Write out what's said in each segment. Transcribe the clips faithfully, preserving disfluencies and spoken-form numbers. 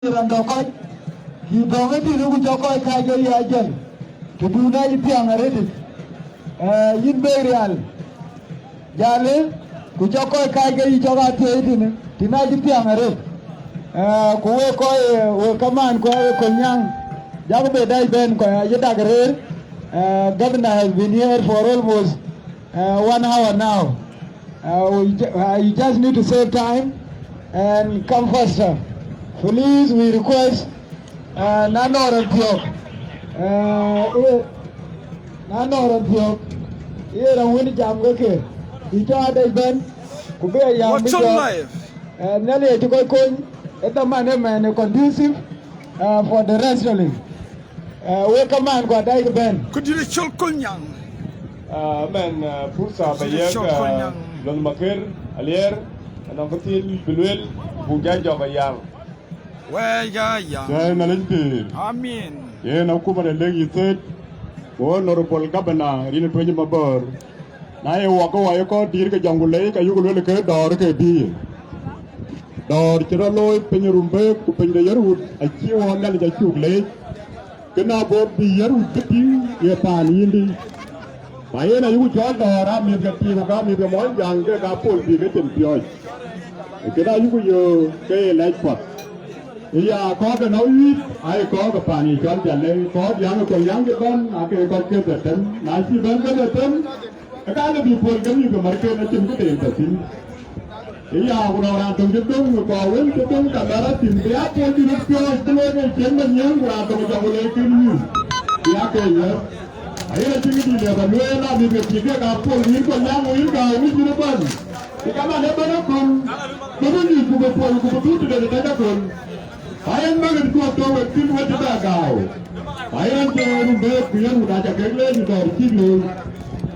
Raan dɔ̈ kɔc, kï dɔ̈ŋ ë tïn ku cɔk kɔc kääc ke ye ajël, të dun acï thiäŋ arëtic. Eh, yïn Bek Rial, jalë, ku cɔk kɔc kääc ke yï cɔk aa thiëëc tïnë, tïn acï thiäŋ arëët. Eh, ku wek kɔc, eh, wek kamaan kɔc, wek Kolnyaŋ, jakï bï dac bɛ̈n kɔc acï dak rëër, eh, governor has been here for almost, eh, one hour now. Uh, we ju- uh, you just need to save time and come faster. Please, we request, uh, na nɔɔr raan thiɔ̈k. Uh, eh, na nɔɔr raan thiɔ̈k. Ye raan wën jam ke ke. Bï cɔk adec bɛ̈n. Ku bï ayam bï Watch on jɔk. Live. Uh, Nhialic acï kɔc kony. Ë dhaman ëmɛn ë conducive, uh, for the wrestling. Eh, wek kamaan ku adai kë bɛ̈n. Këdït ë cɔl Kolnyaŋ. Ah, mɛn, ah, pursa ba yek, ah, Kolnyaŋ. Luɔnh Maker Alier, anɔŋ kë thiin bï lueel, buk ja jɔk ayal. Wɛɛc aya. Jai Nhialic pïïr. Amin. Yen akuma de Lake State, ku Honorable Governor Rin Tueny Mabor. Na ye wak ke wai kɔn dïïr ke Jonglei, ka yuk lueel ke dɔ̈ɔ̈r ke bï. Dɔ̈ɔ̈r cï rɔt looi piny Rumbek ku piny de Yirwut, acï wɔ Nhialic acuk leec. Kë na bɔ̈ bï Yirwut bï tïŋ ye paan yïndï. Ku yen ayuk cɔl dɔ̈ɔ̈r, aa mïth ke tiiŋ, ku ka mïth ke Muɔnyjäŋ, ke ka pol bï ke cin piɔ̈ɔ̈c. Këda ayuk yöök ke ye lɛc path. Ë ya kɔ̈k ke nɔ̈k wïït, aa ye kɔ̈k ke paan yï cɔl Jalë, kɔ̈k diäŋ ë Kolnyaŋ cï bɛ̈n, aa ke kɔc ke dhetem. Na cï bɛ̈n ke dhetem, ë ka lë bï pol ke mïth ke märken acïn këden tɔ̈ thïn. Ë ya ku nɔŋ raan töŋ cï döŋ, ku kɔc wën cï döŋ ka bɛ̈r athïn, bï a pol dït röt piɔ̈ɔ̈c, bï lëk en cien manyiëën, ku raan töŋ jɔŋ ku lëk kën yïn, bï a ke yäth. Ayïn acïn kë dït lëu ba lueel, a mïth ke cï kek a pol, yïn Kolnyaŋ, yïn ka wïc yïn ëbɛ̈n. Ku kaman ëbɛ̈n aköl, bï bï nyuc ku bï pol, ku bï dhuk tëde tëde aköl. Ayen bäk en kuɔth tɔ̈u wek thïn wek cï bɛ gääu. Ayen cï Rumbek ku yen wut aca kek leec dɔ̈ɔ̈r cïk looi.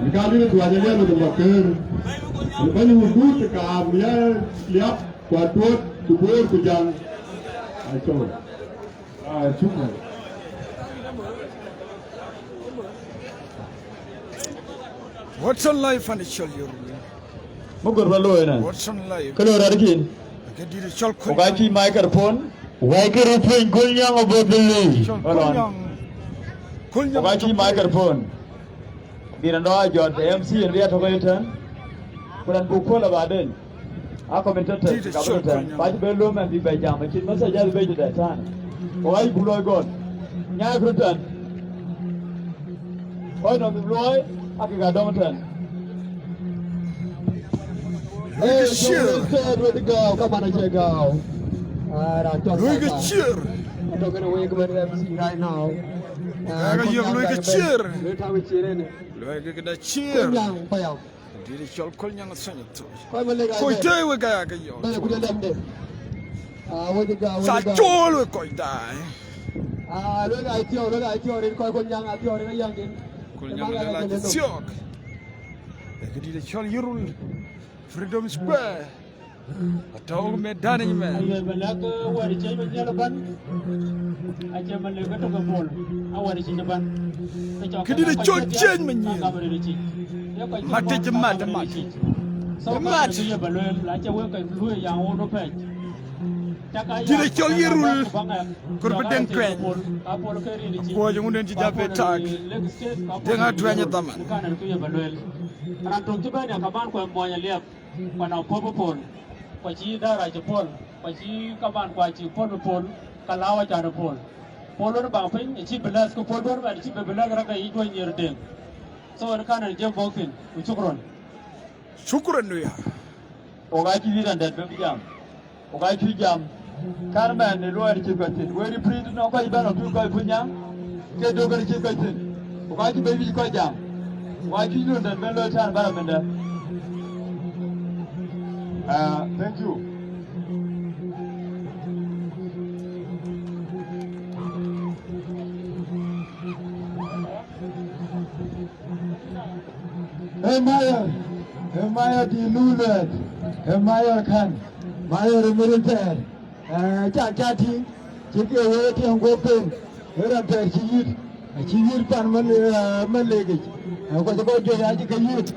Në ka lïk duac aliɛl wek Maker. Në bɛ̈ny wut duut kaam ye liap ku atuɔ̈t ku boor ku jaŋ. Acɔl. Ah, shukran. What's on life and show you? Mugor ba looi na. What's on life? Kalo rarkin. Ke dït cɔl Ku ka Kolnyaŋ. Cï microphone. Wai ke röt piny Kolnyaŋ abɔ̈ dhil. Cɔl Hold on. Kolnyaŋ. Kolnyaŋ Ku ka cï cɔl microphone. Bï raan dɔ̈ a jɔt M C en bï a tɔ̈ ke tɛ̈n. Ku raan buk puɔ̈l abaden. A commentator dït ka bï cɔl tɛ̈n. Kolnyaŋ. Ba cï bɛ lom ɛn bï bɛ jam. Acïn message a bï bɛ jëdɛ tɛ̈n. Ku ka cï buk looi gɔl. Nyaai ku tɛ̈n. Kɔc nɔm bï luɔi, akï ka dɔm tɛ̈n. Luɔi kë ciër. Wek gääu, ka man acie gääu. Ah, raan cɔl luɔi kë ciër. Atɔ̈ kënë wek man M C right now. Ah, ka yök luɔi kë ciër. Luɔi kë da ciër. Kolnyaŋ payam. Dït cɔl Kolnyaŋ thöny thöc. Kɔc tëë wek ka ya ke yök. Bɛ̈n ku de lɛmde. Ah, wek gääu, wek gääu. Sa col wek kɔc daai. Ah, luel a thiɔ̈k, luel a thiɔ̈k, rin kɔc Kolnyaŋ a thiɔ̈k, rin a yäŋ din. Kolnyaŋ luel a thiɔ̈k. Ë këdït cɔl Yirol, Freedom Square. Atɔ̈ wek medan yic mɛn. Aye ba lɛ̈k, eh, wɛ̈t cï Manyiël ëbɛ̈n. Acie ba lɛ̈k ke tök ë Bol, a wɛ̈t cï ëbɛ̈n. Këdït cɔl change manyiël. Mat cï mat, mat. Mat. Dït cɔl Yirol, kɔɔr bï deŋ tuɛny. Kuɔc ŋunden cï ja bɛ tak. Deŋ a tuɛny ë dhaman. Raan tök cï bɛ̈n ya kaman kuɛm muɔny aliɛp, ku anɔŋ puɔ̈u bï pol, ku acï däär acï pol, ku acï kaman ku acï puɔ̈u bï pol, ka lääu acan ë pol. Pol wën baŋ piny, acï bï lɛ̈th, ku pol duɔ̈n mɛn acï bï bï lɛ̈th rɛ̈k ë yic duɔ̈ny nhiëër deŋ. So, en kan en jëm bɔ̈k thïn, ku cukron. Shukran ya. Wok aa cï wïc raan dɛ̈t bï jam. Wok aa cï jam. Kan mɛn ë luɔi cït kɔc thïn. Wek rï pïïr nɔŋ kɔc bɛ̈n ë pïïr kɔc Kolnyaŋ. Ke dökë cït kɔc thïn. Wok aa cï bɛ̈n wïc kɔc jam. Wok aa cï luɔi dɛ̈t bɛ̈n looi tɛ̈n bä rɔt mɛn dɛ̈t. Ah, thank you. Ë mayɔr, ë mayɔr dï nu luɛɛt, ë mayɔr kän, mayɔr ë mïr thɛɛr. Ë, ca, ca tïŋ, cï ke wëë tiɛŋ guɔ̈p pen, ë raan thɛɛr cï yït, acï yït pan man, ë, man lekic. Ë, ku cï kɔc juëc acï ke yït.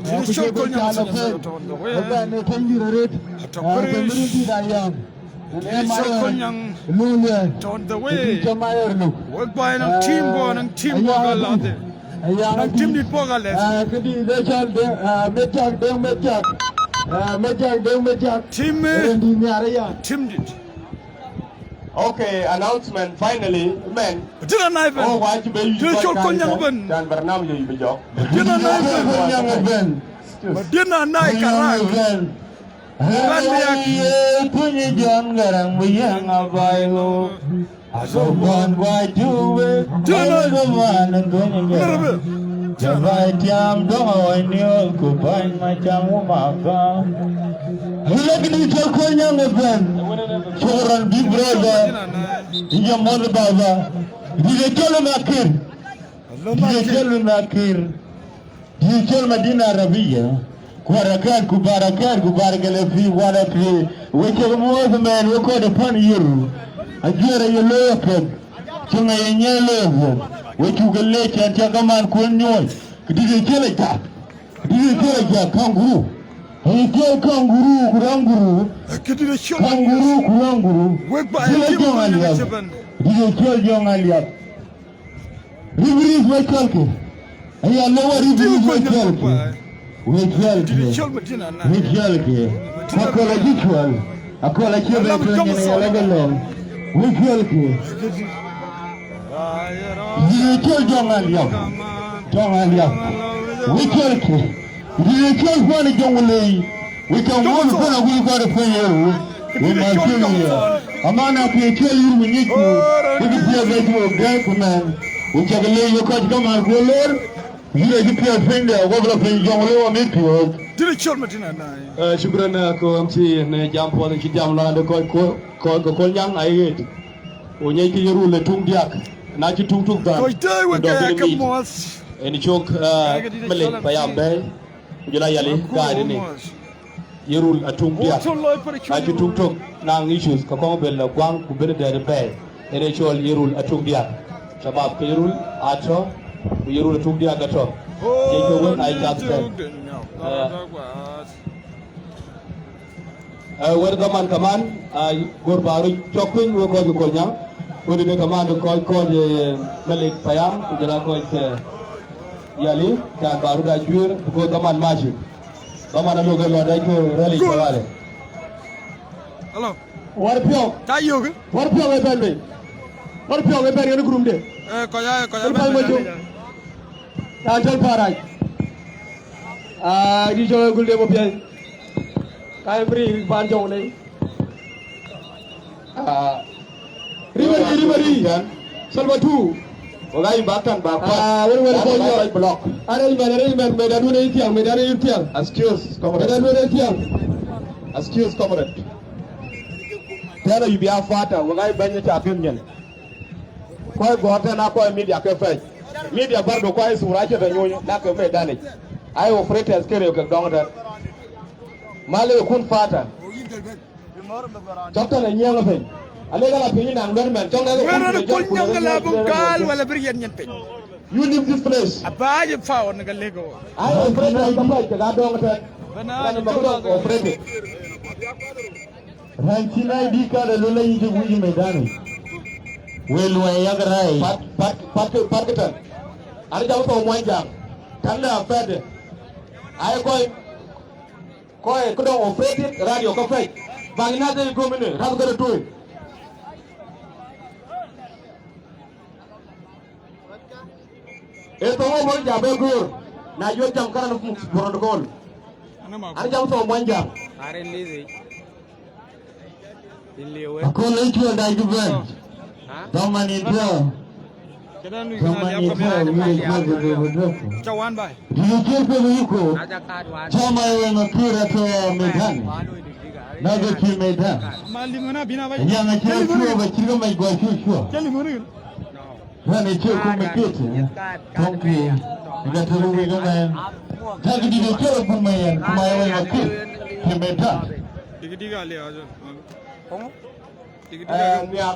Ë, ku cï bï ca lɔ pen, ë bɛ̈n ë tëny dït arëët, ë, ke mïr dït ayam. Col Kolnyaŋ on the way. Wek bä nɔŋ team bä, nɔŋ team bä ka lath. Nɔŋ team dit bä ka lath. Këdï de cɔl de, Metiak, de Metiak. Metiak, de Metiak. Team, eh, team dit. Okay, announcement finally, men. Dina nai ben. Oh, wa ci be yu. Dina Col Kolnyaŋ ben. Dan barnam ye yu be jok. Dina nai ben. Dina nai karak. Ban biak. Ye Kuny John Garang bu yɛŋ abai lo. Ago bɔn gua juwe. Dina. Ago man Kuny Garang. Jabai tiam dong awai niol ku bany ma cham wu maka. Lakini Col Kolnyaŋ ben. Shukran, big brother. Inja mon baba. Dide Col Makir. Dide Col Makir. Dide Col Madina Arabia. Ku Arakan, ku Barakan, ku Bargalafi, wala fi. We cek muɔth mɛn, we kɔt pan yeru. Ajuɛɛr aye looi apiɛth. Cieŋ aye nyiɛɛn looi apiɛth. We cuk ke leec cɛn cä kaman kuën nyuɔɔc. Dide Col ajak. Dide Col ajak, kanguru. Aye Col kanguru ku ranguru. Kanguru ku ranguru. Dide Col Jɔŋ Aliap. Dide Col Jɔŋ Aliap. Ribris we cɔlkï. Aya lɔ wa ribris we cɔlkï. We cɔlkï. We cɔlkï. Akɔl acï cuɔl. Akɔl acï bɛ tueny yen ya lɔ bɛ lɔŋ. We cɔlkï. Dide Col Jɔŋ Aliap. Jɔŋ Aliap. We cɔlkï. Dide Col Kuan Jɔŋ Lei. We cɔŋ wun kuan a wun kuan a pueny ye wu. We ma cuny ye. Amana ke Col yur mi nyic ku. Ku ki piɛth bɛ juɔk dɛɛk ku mɛn. We cak lei ye kɔc kaman ku lor. Yïn acï piɛth piny dɛ, wok la piny Jɔŋ Lei wa mit piɔ̈ɔ̈th. Dide Col Madina nai. Eh, shukran, eh, ko M C ne jam puɔth, ci jam lɔn de kɔc ko, kɔc ko Kolnyaŋ ai ɣet. Ku nyiɛckï ye rul ë tuŋ diäk. Na cï tuŋ tuk dhal. Kɔc tëë wek ke ke muɔth. En cök, eh, Melik Payam bɛ̈ɛ̈i. Ku jɔl a Yali gaari ni. Ye rul atuŋ diäk. Na cï tuŋ tök naŋ issues, ke kɔŋ bel la guaŋ ku ben dɛɛt bɛ̈ɛ̈i. En e cɔl ye rul atuŋ diäk. Shabab ke ye rul atɔ̈, ku ye rul atuŋ diäk atɔ̈. Ye ke wën ai cath tɛ̈n. Eh, eh, wɛ̈t dhaman kaman, ah, gör ba röt cɔk piny wek kɔc ke Kolnyaŋ. Wɛ̈t de kaman kɔc, kɔc, eh, Melik Payam, ku jɔl a kɔc, eh, Yali, can ba röt a juëër, because dhaman maci. Dhaman alok ë lɔt acï rɛ̈lic tawale. Hello. Wär piɔ̈u. Ca yök. Wär piɔ̈u ë bɛ̈n bei. Wär piɔ̈u ë bɛ̈n yen gurumde. Eh, kɔc aa, kɔc aa. Wär piɔ̈u ë bɛ̈n bei. Ca cɔl Parac. Ah, di cɔl gulde mo piɛny. Ka ë bri pan Jɔŋ Lei. Ah. Ribari, ribari. Salva tu. Wagai baktan ba. Ah, wani, wani, wani, wani. Block. Arrangement, arrangement, medan wani itiang, medan wani itiang. Excuse, comrade. Medan wani itiang. Excuse, comrade. Tena you be a fighter, wagai banya cha pin nyen. Koi gote na koi media ke fetch. Media bardo koi sura che da nyonyo, na ke medan. Ai operators kere ke dong da. Male kun fighter. Cɔk tɛ̈n ë nyiɛɛŋ ë piny. Alek ala piny naŋ duɛ̈t mɛn, cɔk nɛ̈k ë piny, cɔk piny ë nyiɛɛŋ ë piny. Gal wala bï riɛt nyin piny. You leave this place. Abäc ë paon ke lek ɣo. Ai operators ka bɛ̈c kek adɔŋ tɛ̈n. Bï na raan ë bäk dɔŋ operator. Raan cïn I D card ë luel ayï cï wic ë medan. We luɔi yak raai. Pat, pat, pat, pat kë tɛ̈n. An jam thou muɔny jam. Tɛ̈n lë afɛ̈tde. Ai kɔc. Kɔc këdɔŋ operated radio ka pɛc. Bäk na de gomine rap këde tuoi. E thoŋ wok ja be gör. Na jɔ jam karan muk protocol. An jam thoŋ muɔny jam. Akol ë cuɔl dac kï bɛ̈n. Dhaman ë piɔ̈u. Dhaman ë piɔ̈u, wïc ë cuɔl bï bï bï bï. Dï ë cuɔl bï bï yï koor. Cä ma ë wëŋ akïr atɔ̈ medan. Na bï pïïr medan. Anyaŋ acï rɔt cuɔɔp, acï ke mec guɔ cuɔ cuɔ. Raan ë cie kum ë kiët, tɔŋkï, ë ka tëru wïc ëmɛn. Jakï dït ë cuɔl ë bun me yɛn, ku ma ë wëŋ akïr, pïïr medan. Dïk dïk a liac.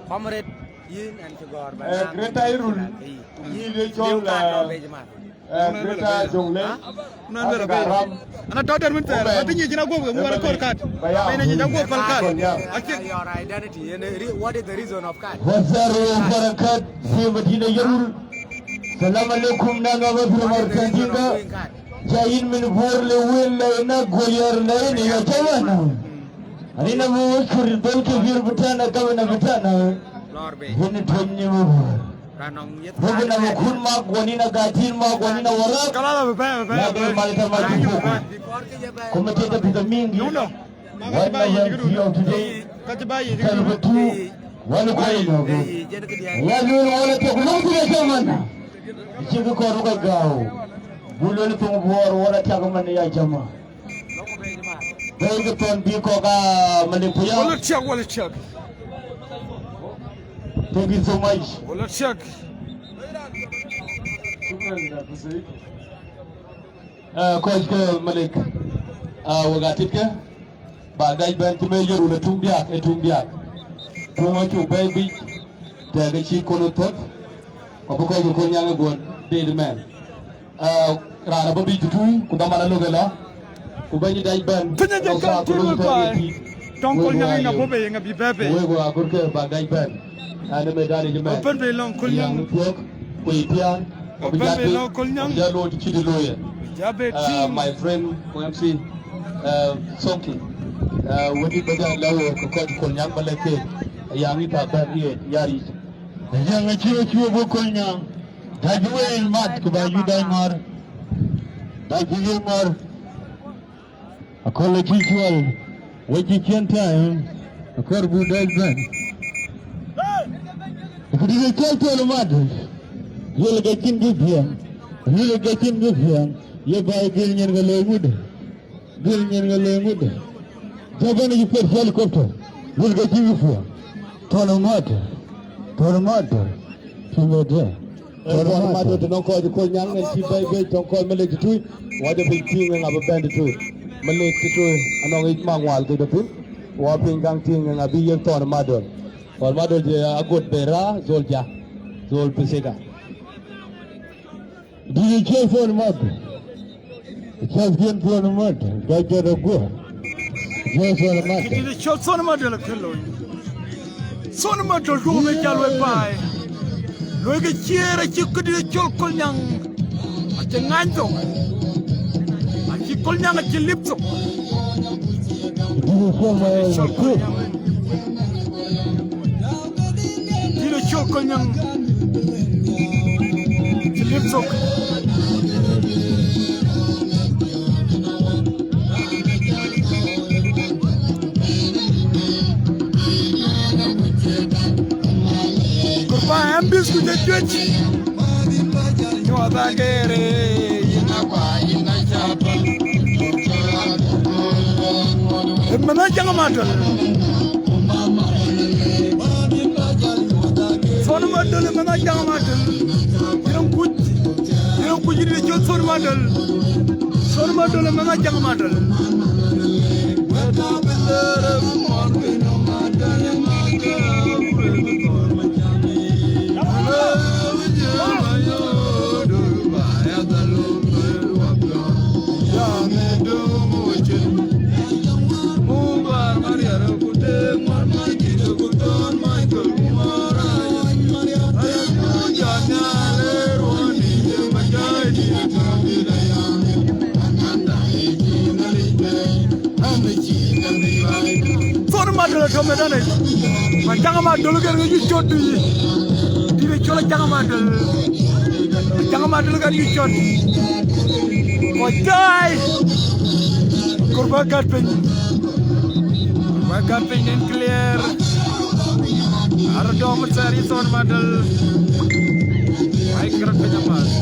Comrade, yïn ɛn cï gɔ̈ɔ̈r ba, eh, Greater Yirol, yïn ye cɔl, eh, Eh, Greater Jonglei, Garam, ana tɔ̈ dɛ̈t wën thɛɛr, Oben, ati nyic cïn aguɔ̈p ke muk an kɔɔr kat. Mayam, yen nyic aguɔ̈p päl kat. Your identity, and the re-, what is the reason of kat? Wasaru barakat fi Madina Yirol. Salam alaikum, nana wa fi Martin Dinka. Jayin min Bor le wel la ina Goliar la ina ya tawana. Anina mu shuri dol kebir bitana, gabana bitana. Hini tonyi mu Bor. Mungkin na mukun ma gwani na gatin ma gwani na warak. Kala la bebe bebe. Lakin malta ma juku. Kuma teta bita mingi. Wana wansi of today. Salva tu. Wani kwa ino. Ya lulu wala tek lugu ya jamana. Ichiki koru ka gawo. Bulu ni tungu buwaru wala tek mani ya jama. Bɛ̈ɛ̈i ke thɔn bï kɔ̈k aa Malik Kuya. Wala tiak, wala tiak. Thank you so much. Wala tiak. Shukran, Doctor Said. Ah, kɔc ke Malik, ah, wek aa tït ke, ba gäc bɛ̈n cï mec Yirol ë tuŋ diäk, ë tuŋ diäk. Tuŋ acuk bɛ̈ɛ̈i biic, tɛ̈ɛ̈k acï kɔn ë thöt, ku abï kɔc ke Kolnyaŋ ë guɔ̈n deet mɛn. Ah, raan abɔ̈ biic tutui, ku dhaman alok ëlɔ, ku bɛ̈ny dɛc bɛ̈n. Piny aje kan cï wek baai. Tɔŋ Kolnyaŋ ŋa bɔ̈ bei, ŋa bï bɛ̈ɛ̈i bei. Wek wa gurke ba dɛc bɛ̈n. An ë medan yic mɛn. Open bei lɔŋ Kolnyaŋ. Yaŋ thiɔ̈k, ku ë piän, open bei lɔŋ Kolnyaŋ. Ku ja looi të cït looi. Ja be team. My friend, ku M C, uh, Sonki. Uh, wëdït ba ja lɛ̈k wek ke kɔc Kolnyaŋ ba lɛ̈k keek. Yaŋ yï thaa bɛ̈n ye, ya ric. Ë jäŋ acï wek cï wek bɔ̈ Kolnyaŋ. Dac wëi mat ku ba yï dac ŋɔ̈r. Dac yï ŋɔ̈r. Aköl acï cuɔl, wek cï ciën tɛ̈ɛ̈m, akɔɔr buk dac bɛ̈n. Këdï ke cɔl thon mat, luel ke cïn kë piɛŋ, luel ke cïn kë piɛŋ, ye ba gël nyin ke looi ŋude. Gël nyin ke looi ŋude. Jɔ bɛ̈n yï pet helicopter, luel ke cïn kë piɛŋ. Thon mat, thon mat, cï looi tɛ̈. Ee, thon mat, thon mat, të nɔŋ kɔc Kolnyaŋ, en cï bɛ̈ɛ̈i bei, tɔŋ kɔc Malek tëtui, wa jɔ piny piŋ ë ŋa bï bɛ̈n tëtui. Malek tëtui, anɔŋ yic maŋual ke jɔ thïn, wa piny kaŋ tïŋ ë ŋa bï yiëk thon mat döl. Thon mat döl jɛ agot be raar, zol ja, zol pisika. Dït ë cɔl thon mat. Cɔl thon mat. Ka jɔt aguɔ. Jɔ thon mat. Dït ë cɔl thon mat döl akën looi. Thon mat döl duɔ̈k bï jal wek baai. Luɔi ke ciëër acï këdït ë cɔl Kolnyaŋ. Acï ŋany thok. Acï Kolnyaŋ acï lip thok. Dït ë cɔl mat. Dït ë cɔl Kolnyaŋ. Cï lip thok. Kurba ɛn bïth ku jɔ juëc. Nyuɔth agere, yïn akwa, yïn acä päl. Ë mɛnh Ajaŋ Madöl. Thon Madöl ë mɛnh Ajaŋ Madöl. Yïn kuc, yïn kuc yïn de cɔl Thon Madöl. Thon Madöl ë mɛnh Ajaŋ Madöl. Thon Madöl atɔ̈ mɛthanë. Ajaŋ Madöl kën ke yï cɔt dï. Dït ë cɔl Ajaŋ Madöl. Ajaŋ Madöl kën yï cɔt. Kɔc daai. Kor bä gät piny. Kor bä gät piny nin clear. Arë dɔm thɛɛr yï Thon Madöl. Ai kërë piny amath.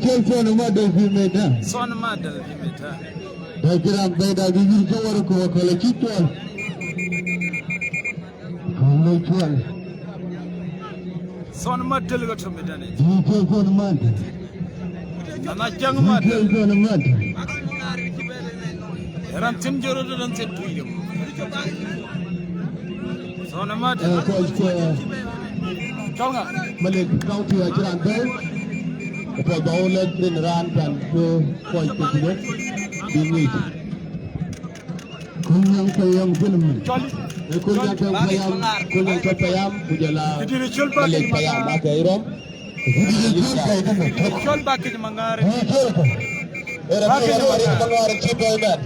Col Thon Madal bï meta. Thon Madal bï meta. Da kiran bɛ̈ɛ̈i da bï yïr cï wär ku wakɔl acï cuɔl. Kɔl cuɔl. Thon Madal ka tɔ̈ meta ne. Dï col Thon Madal. Nana Jaŋ Madal. Dï col Thon Madal. Ran thïn jɔt rɔt, ran thïn tui dem. Thon Madal. Eh, kɔc ke Cɔl ŋa? Malek County acï raan bɛ̈ɛ̈i. Apuɔth ba wo lɛ̈k rin raan kan ke kɔc ke Junub bï ŋic. Kony Nyaŋ Payam kënë mën. Cɔl. Ee Kony Nyaŋ Payam, Kony Nyaŋ Payam, ku jɔl a Malek Payam, ake rɔm. Cɔl Bakij Maŋar. Bakij Maŋar. Maŋar cï bɛ̈ɛ̈i mɛn.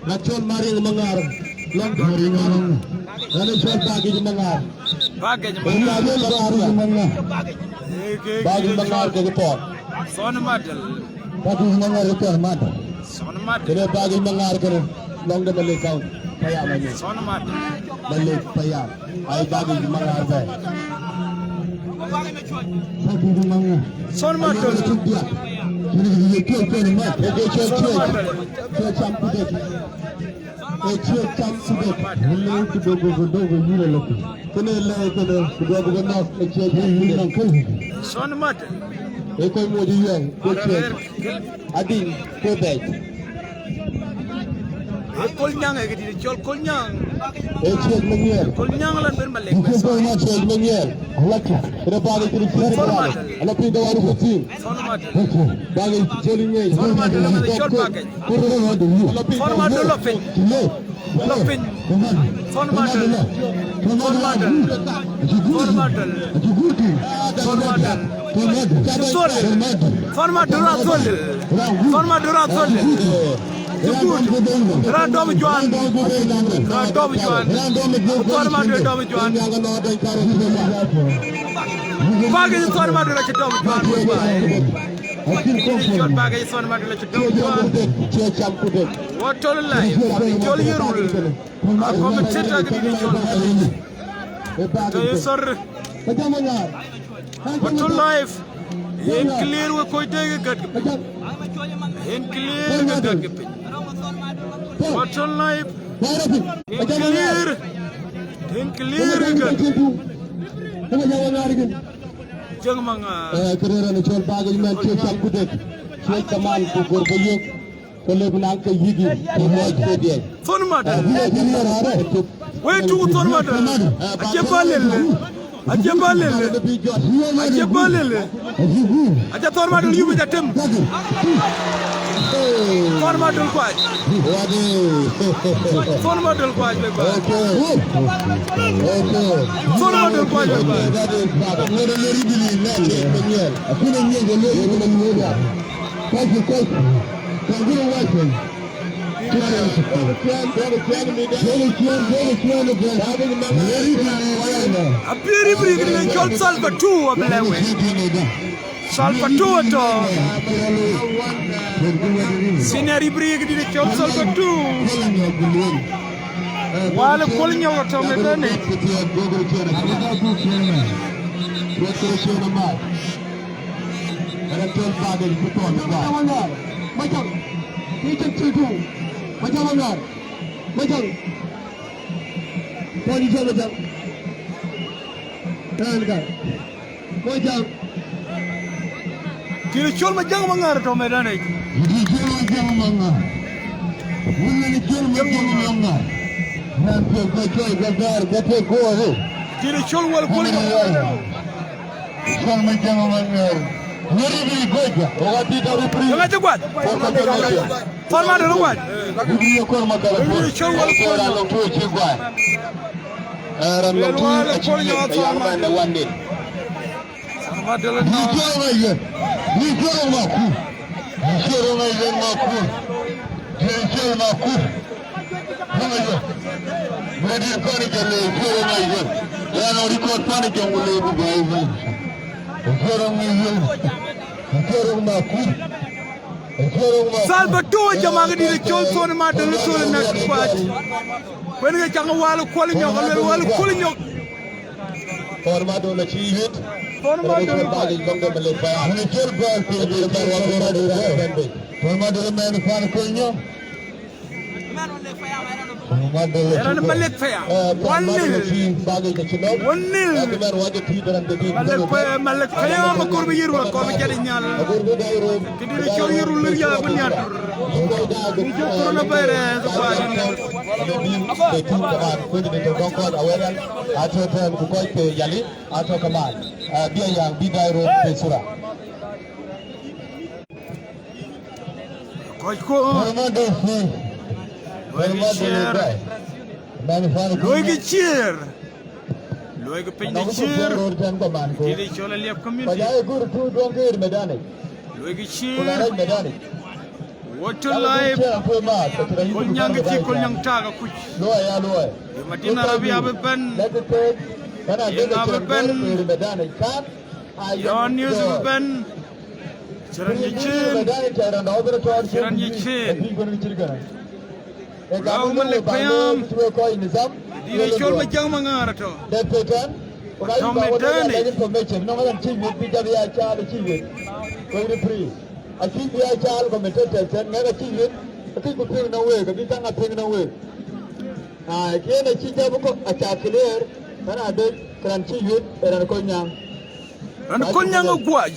Na cɔl Mariŋ Maŋar. Lɔŋ Mariŋ Maŋar. Ɣɛn ë cɔl Bakij Maŋar. Bakij Maŋar. Bakij Maŋar. Bakij Maŋar kekë Thon. Thon Madal. Bakij Maŋar ë Thon Madal. Thon Madal. Kënë Bakij Maŋar kënë. Lɔŋ de Malek County. Payam anyë. Thon Madal. Malek Payam. Ai Bakij Maŋar bɛ̈ɛ̈i. Thon Madal. Thon Madal. Thon Madal. Thon Madal. Ee kɔc moc ë yuɛɛi, ku ciëk. Adï, ku bɛ̈ɛ̈c. Ee Kol Nyaŋ, ee këdït cɔl Kol Nyaŋ. Ee ciëk Manyiɛɛr. Kol Nyaŋ lan ben Malek. Ku bɛ̈ɛ̈c ma ciëk Manyiɛɛr. Ala cï. Kënë bagë cï cï. Thon Madal. Ala piny de waru ku thïn. Thon Madal. Bagë cï ŋic. Thon Madal, ala cɔl bagë. Thon Madal lɔ piny. Lɔ piny. Thon Madal. Thon Madal. Thon Madal. Thon Madal. Thon Madal. Thon Madal. Thon Madal athol. Thon Madal athol. Cï gut. Raan dɔm juan. Raan dɔm juan. Thon Madal dɔm juan. Bagë Thon Madal acï dɔm juan. Cɔl bagë Thon Madal acï dɔm juan. Wo tɔl live, cɔl Yirol. Akɔm tëtë ke dït cɔl. Tɔ̈ ye thɔ̈r. Wo tɔl live. Yen clear we kɔc tëë ke gät ke piny. Yen clear ke gät ke piny. Wo tɔl live. Yen clear. Yen clear ke gät. Cieŋ Maŋar. Eh, kërë rɛn cɔl bagë mɛn cie cam ku dek. Cie kaman ku gor ke yök. Ke lëu bï naŋ ke yïk yïn, ku mɔc ke diɛc. Thon Madal. Wek tuk Thon Madal. Acie bä lel. Acie bä lel. Acie bä lel. Acie Thon Madal yup aca tem. Thon Madal kuac. Thon Madal kuac, wek kuac. Thon Madal kuac, wek kuac. Apiɛɛr Ibrik dït cɔl Salva Two abï lɛ̈k wek. Salva Two atɔ̈. Senior Ibrik dït cɔl Salva Two. Wal Kuɔl Nyɔk atɔ̈ mëtënë. Ënë cɔl bagë cï thɔn ë guaar. Majaŋ, Majaŋ, Majaŋ Aŋaar, Majaŋ. Thɔn cï cɔl Majaŋ. Ënë ka. Majaŋ. Dït cɔl Majaŋ Maŋar tɔ̈ mëtënë. Dït cɔl Majaŋ Maŋar. Wun ënë cɔl Majaŋ Maŋar. Raan piɛth ka cɔl ka gäär ka tek kuɔɔth. Dït cɔl Wal Kuɔl Nyɔk. Cɔl Majaŋ Maŋar. Wëri bï gɔ̈c. Wëri bï gɔ̈c. Thon Madal guac. Wëri ye kɔr Madal. Wëri cɔl Wal Kuɔl Nyɔk. Ran lɔ tuɔɔc cï guac. Eh, ran lɔ tuɔɔc acï guac. Thon Madal. Ni cɔl ŋa yɛn. Ni cɔl Makur. Ni cɔl ŋa yɛn Makur. Ni cɔl Makur. Ŋa yɛn. Ŋa dït pani jɔl le cɔl ŋa yɛn. Ran ɔ record pani jɔl le bu bai bai. Cɔl ŋa yɛn. Cɔl Makur. Salva Two jama ke dït cɔl Thon Madal, Thon Nɛk Kuac. Kuen ke caŋ Wal Kuɔl Nyɔk, Wal Kuɔl Nyɔk. Thon Madal acï yet. Thon Madol. Thon Madol mɛn fan kony. Ëran Malek Payam. One nil. One nil. Malek Payam, Malek Payam akɔɔr bï yïr wek kɔɔr bï jat ë nhial. Këdït cɔl yïr lir ya bï nhial. Coronavirus. Atɔ̈ tɛ̈n ku kɔc ke Yali, atɔ̈ kaman. Bï ya bï dai rot bï sura. Kɔc ku. Luɔi kë ciëër. Luɔi kë ciëër. Luɔi kë piny de ciëër. Dït cɔl Aliap community. Luɔi kë ciëër. Water life. Kol nyaŋ kë cï kol nyaŋ tak akuc. Ye Madina Arabia bï bɛ̈n. Ye ŋa bï bɛ̈n? Yɔn news bï bɛ̈n. Cï raan ye cin. Cï raan ye cin. Lɔ̈k Malek Payam. Dït cɔl Majak Maŋar atɔ̈. Atɔ̈ Medani. Acï bï ya caal commentators tɛ̈n, ŋɛk acï yuet, akëc ku piŋ nɔŋ week, abï kaŋ a piŋ nɔŋ week. Aa, kën acï jam kɔ̈k aca clear, ɣɛn ade kë raan cï yuet, ë raan kɔc nyaŋ. Raan kɔc nyaŋ ë guac.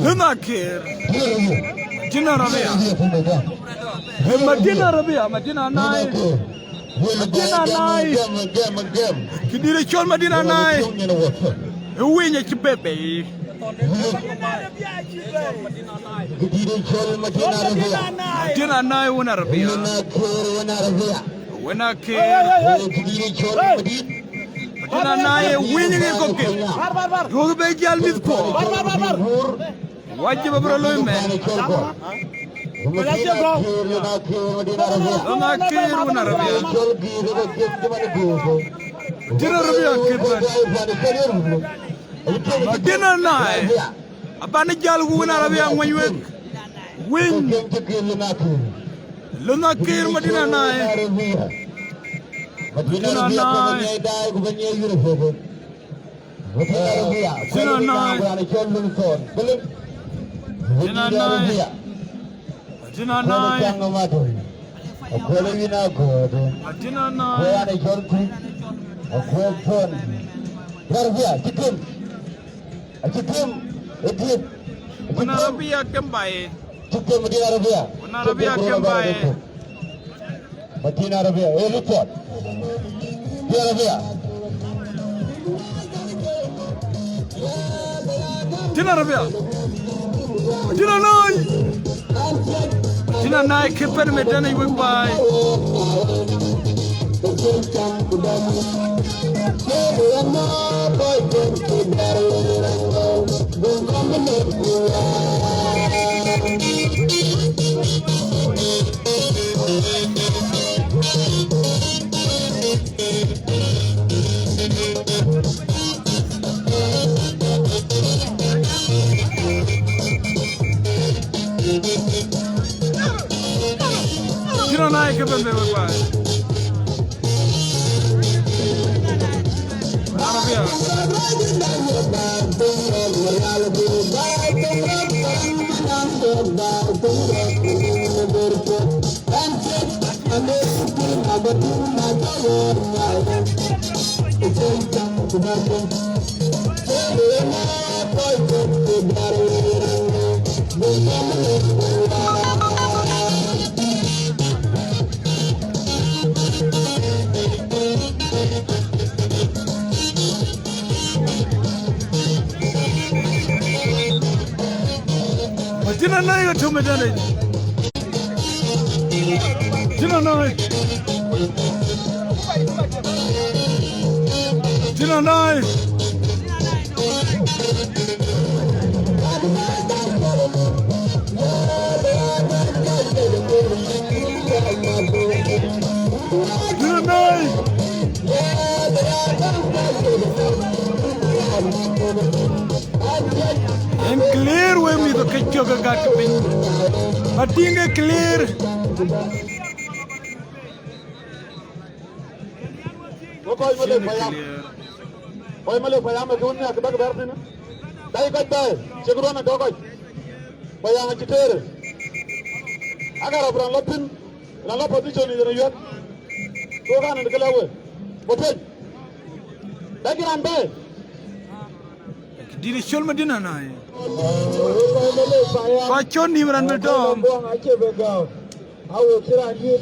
Lëna Kiir. Madina Arabia. Madina Arabia. Madina Nai. Madina Nai. Këdït cɔl Madina Nai. Ë winy acï bebe. Këdït cɔl Madina Arabia. Madina Nai wën Arabia. Lëna Kiir wën Arabia. Wën Akiir. Madina Nai ë winy ŋic kɔ̈k ke. Duɔ̈kë bɛ jäl mïth puɔ̈u. Wajib abï rɔt looi mɛn. Lëna Kiir wën Arabia. Madina Arabia kït bɛ̈n. Madina Nai. Abän jäl ku wën Arabia ŋuɛny wek. Winy. Lëna Kiir Madina Nai. Madina Nai. Madina Nai. Madina Nai. Madina Nai. Madina Nai. Acï tim, ë tim. Wën Arabia kem baai. Acï tim Madina Arabia. Wën Arabia kem baai. Madina Arabia, ë report. Madina Arabia. Madina Arabia. Madina Nai. Madina Nai kït bɛ̈n Medani wek baai. Madina Nai kït bɛ̈n Medani wek baai. Arabia. Madina Nai ë tɔ̈ Medani. Madina Nai. Madina Nai. Madina Nai. En clear wek mïth ke cök ke gät ke piny. Ba tïŋ ke clear. Wek kɔc Malek Payam. Kɔc Malek Payam ë kë wën nhiaak kë bäk bɛ̈r thïn. Dai kɔc bɛ̈ɛ̈i, cïk ruɔ̈n ë tɔ̈ kɔc. Payam acï tëër. Agarap raan lɔ thïn, raan lɔ position yen ë yuɛ̈t. Thok an, ë kë lɛ̈k we. Bä tueny. Dai kï raan bɛ̈ɛ̈i. Dït ë cɔl Madina Nai. Kɔc cɔl nïïm raan bï tɔ̈ɔ̈m. Awo cï raan dït,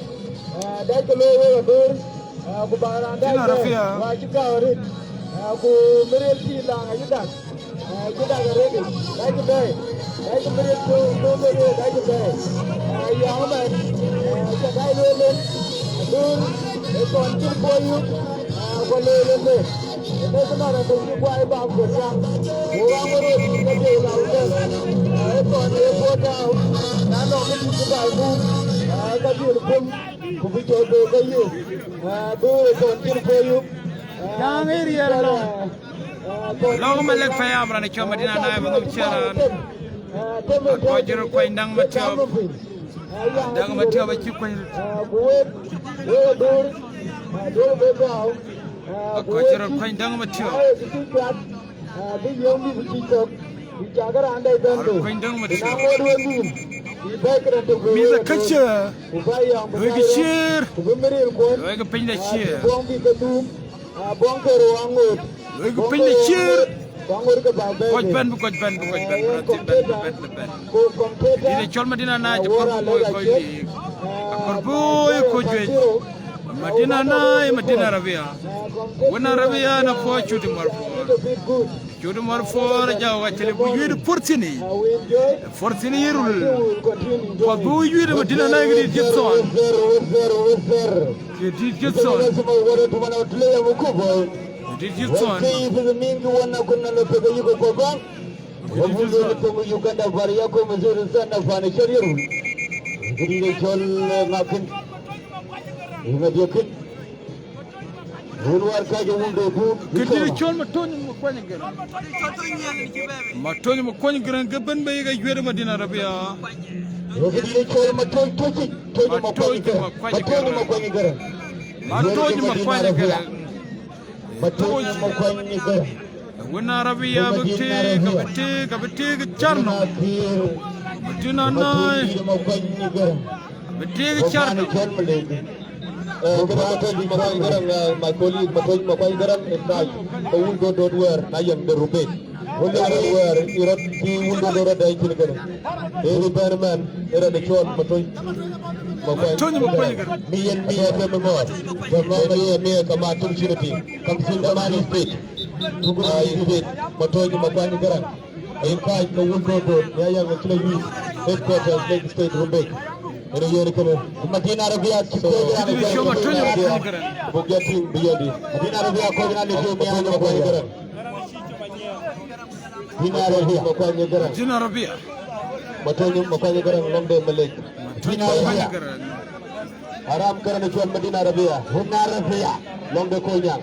eh, dai ke looi wek aduur, eh, ku ba raan dai Dina bɛ̈ɛ̈i, Rafia. Wa cï gäu arëët, eh, ku Miriel cï laŋ acï dak, eh, cï dak arëët, dai ke bɛ̈ɛ̈i, dai ke Miriel cï, cï Miriel dai ke bɛ̈ɛ̈i. Eh, yɔŋ ëmɛn, eh, cä dai lueel en, aduur, ë thɔn cïn puɔ̈u yuk, eh, ku lueel en le. Ëtëkë nɔn ë bï guai bam ke thiaŋ, ku ɣaŋ ë röt ke dhiëëu lau kek, ë thɔn ë puɔ̈u tääu, na nɔŋ ë dït cï baai muk, ë ka dhil pum, ku bï cɔl bë ke yök, ë bï ë thɔn cïn puɔ̈u yök, ë Jaŋ ë riɛl lɔŋ. Lɔŋ Malek Payam raan ë cɔl Madina Nai, ba nhom ciɛɛr raan. Akɔc röt kuany Daŋ Matiɔp. Daŋ Matiɔp acï kuany röt. Ku wek, wek aduur, aduur bë gäu. Akɔc röt kuany Daŋ Matiɔp. Bï yöŋ bï cï cök, bï cak raan dɛ̈ bɛ̈n bï. Kuany Daŋ Matiɔp. Na ŋoot wek nïïm, bï bɛ̈ɛ̈i këdäŋ tök bï Mïth wek aduur. Käcë. Ku bä yɔŋ bï Wek bɛ̈ɛ̈i röt. Ciëër. Ku bï Miriel kuɔ̈n. Wek piny de ciëër. Buɔŋ bï ke dhuum. Buɔŋ ke rou aŋoot. Wek piny de ciëër. Kɔc bɛ̈n, bï kɔc bɛ̈n, bï kɔc bɛ̈n, bï rɔt thïn bɛ̈n, bï bɛ̈n, bï bɛ̈n. Dït ë cɔl Madina Nai cï kɔɔr bï woi kɔc yiic. Akɔɔr bï woi kɔc juëc. Madina Nai, Madina Arabia. Wën Arabia na puɔ̈u cut ë mɔ̈r puɔ̈u. Cut ë mɔ̈r puɔ̈u, jɔu ka cïlë bï juëc ë puɔ̈r thïn yic. Puɔ̈r thïn yic rul. Puɔ̈th bï woi juëc ë Madina Nai, këdït cï thɔn. Këdït cï thɔn. Këdït cï thɔn. Këdït cï thɔn. Uganda bari ya ko mzuri sana fana shariru. Këdït ë cɔl, eh, ŋakin. Ŋa diɛkin. Wun war ka jɔ wun do ku. Këdït ë cɔl Matony Makuany Gɛrɛŋ. Matony Makuany Gɛrɛŋ ke bɛ̈n bï yïk ajuëc Madina Arabia. Këdït ë cɔl Matony Toci. Tony Makuany Gɛrɛŋ. Matony Makuany Gɛrɛŋ. Matony Makuany Gɛrɛŋ. Matony Makuany Gɛrɛŋ. Wën Arabia bï tëëk, abï tëëk, abï tëëk car nɔm. Madina Nai. Abï tëëk car nɔm. Eh, kë ba Matony Makuany Gɛrɛŋ, eh, my colleague Matony Makuany Gɛrɛŋ in touch. Ka wun dot dot wɛɛr, na yɛn de Rumbek. Wun dot dot wɛɛr, i rɔt, i wun dot dot rɔt dai cin kënë. Ee, ri bɛ̈n mɛn, ë rɛn ë cɔl Matony Makuany Gɛrɛŋ. Mi yen mi ë ke mi mɔɔr. Ke mɔɔr ye mi ë ke ma tum cin ë piny. Kam cin ke ma ni piny. Ai, piny, Matony Makuany Gɛrɛŋ. Ai, kac ke wun dot dot, ya yang ke kila yuic. Headquarters, Lake State, Rumbek. Ënë yen kënë. Madina Arabia, so, cï kɔc raan ë cɔl Matony Makuany Gɛrɛŋ. Buk ya tïŋ, bï yɛn dï. Madina Arabia, kɔc raan ë cɔl Matony Makuany Gɛrɛŋ. Madina Arabia. Madina Arabia. Matony Makuany Gɛrɛŋ, lɔŋ de Malek. Madina Arabia. Aram Gɛrɛŋ ë cɔl Madina Arabia. Madina Arabia. Lɔŋ de Kolnyaŋ.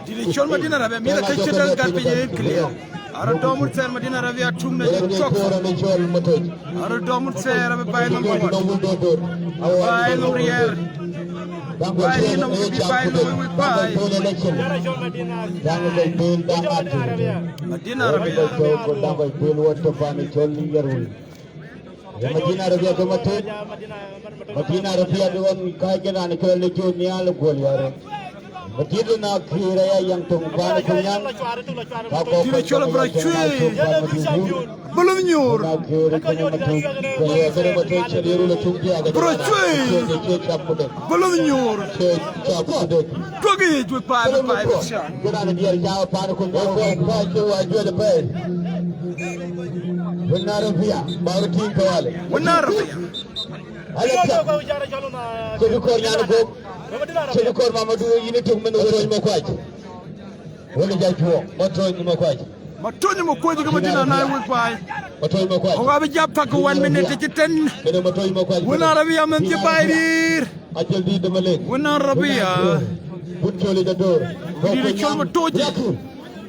Dït ë cɔl Madina Arabia, mïth ke cï däŋ gat piny ë clear. Arɔ dɔm wun thɛɛr Madina Arabia tum në cɔk. Arɔ dɔm wun thɛɛr abï baai nɔm mat. Baai nɔm riɛɛr. Baai nɔm bï baai nɔm wek baai. Madina Arabia. Madina Arabia ke Matony. Madina Arabia ke ɣɔn ka jël an ke le jɔ nhial guɔl yare. Madina na kira ya yang tung pan ku nyan. Ka ko Dït ë cɔl Bro Cuëi. Bolo nyuur. Bro Cuëi. Bolo nyuur. Tuɔk yic wek paai, wek paai, wek paai. Jël an diɛr ca pan ku nyan. Ka ke wa juël pɛi. Wek na Arabia, ba ke tïŋ ke wale. Wek na Arabia. Ala tiam. Cï kɔɔr nyan gok. Cï kɔɔr Mamadu yïn ë tök min Matony Makuany. Wël ja cuɔ, Matony Makuany. Matony Makuany ke Madina Nai wek paai. Matony Makuany. Ɣok abï jap tak one minute cï ten. Kënë Matony Makuany. Wën Arabia mɛn cï baai rïïr. Ajël dït de Malek. Wën Arabia. Wun cɔl ë jador. Dït ë cɔl Matony.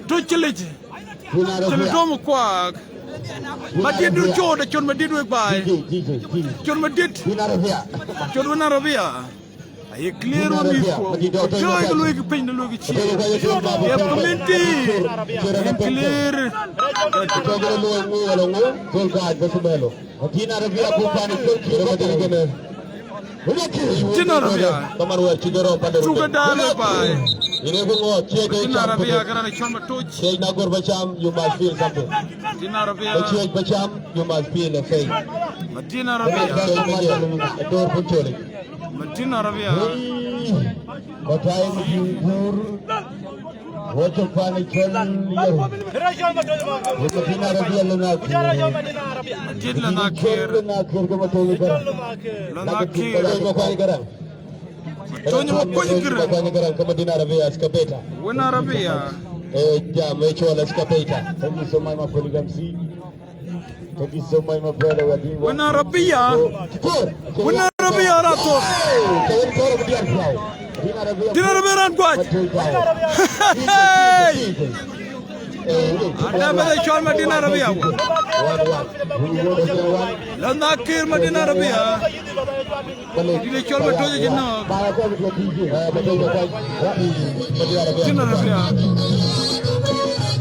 Toc cï lec. Cï lec dom kuak. Madït dur cot, acot madït wek baai. Cot madït. Cot wën Arabia. Aye clear wën mïth kuɔ. Jɔɔc ke luɔi ke piny de luɔi ke cieŋ. Yep, community. Yen clear. Cɔk ke luɔi ŋu wala ŋu, dhol gaac bas bɛ̈ɛ̈l. Madina Rabia ku pan col cieŋ madït kënë. Madina Rabia. Kaman wɛ̈ɛ̈r cï ke rɔt pande röt. Cuk ë daal wek baai. Yen ee ku ŋɔɔth, ciëëc ë Madina cam Rabia, kënë. Këran cɔl Matoc. Ciëëc na gör ba cam, you must feel something. Madina Rabia. Ba ciëëc ba cam, you must feel a pain. Madina Rabia. Madina Rabia. Madina Rabia. Hey, batai mjingur. Wacha pani chol yau. Madina Rabia lana kir. Madina lana kir. Lana kir kama toli kara. Lana kir. Tony Makwany Kiren. Makwany Kiren, kama Madina Rabia excavator. Wën Arabia. Eh, jam, eh, chol excavator. Thank you so much, my colleague M C. Thank you so much, my brother. Wën Arabia. Wën Arabia rato. Madina Rabia ran kuac. Hey! Ada bede cɔl Madina Rabia. Lana kir Madina Rabia. Dït ë cɔl Matoc acï nɔ̈k. Madina Rabia.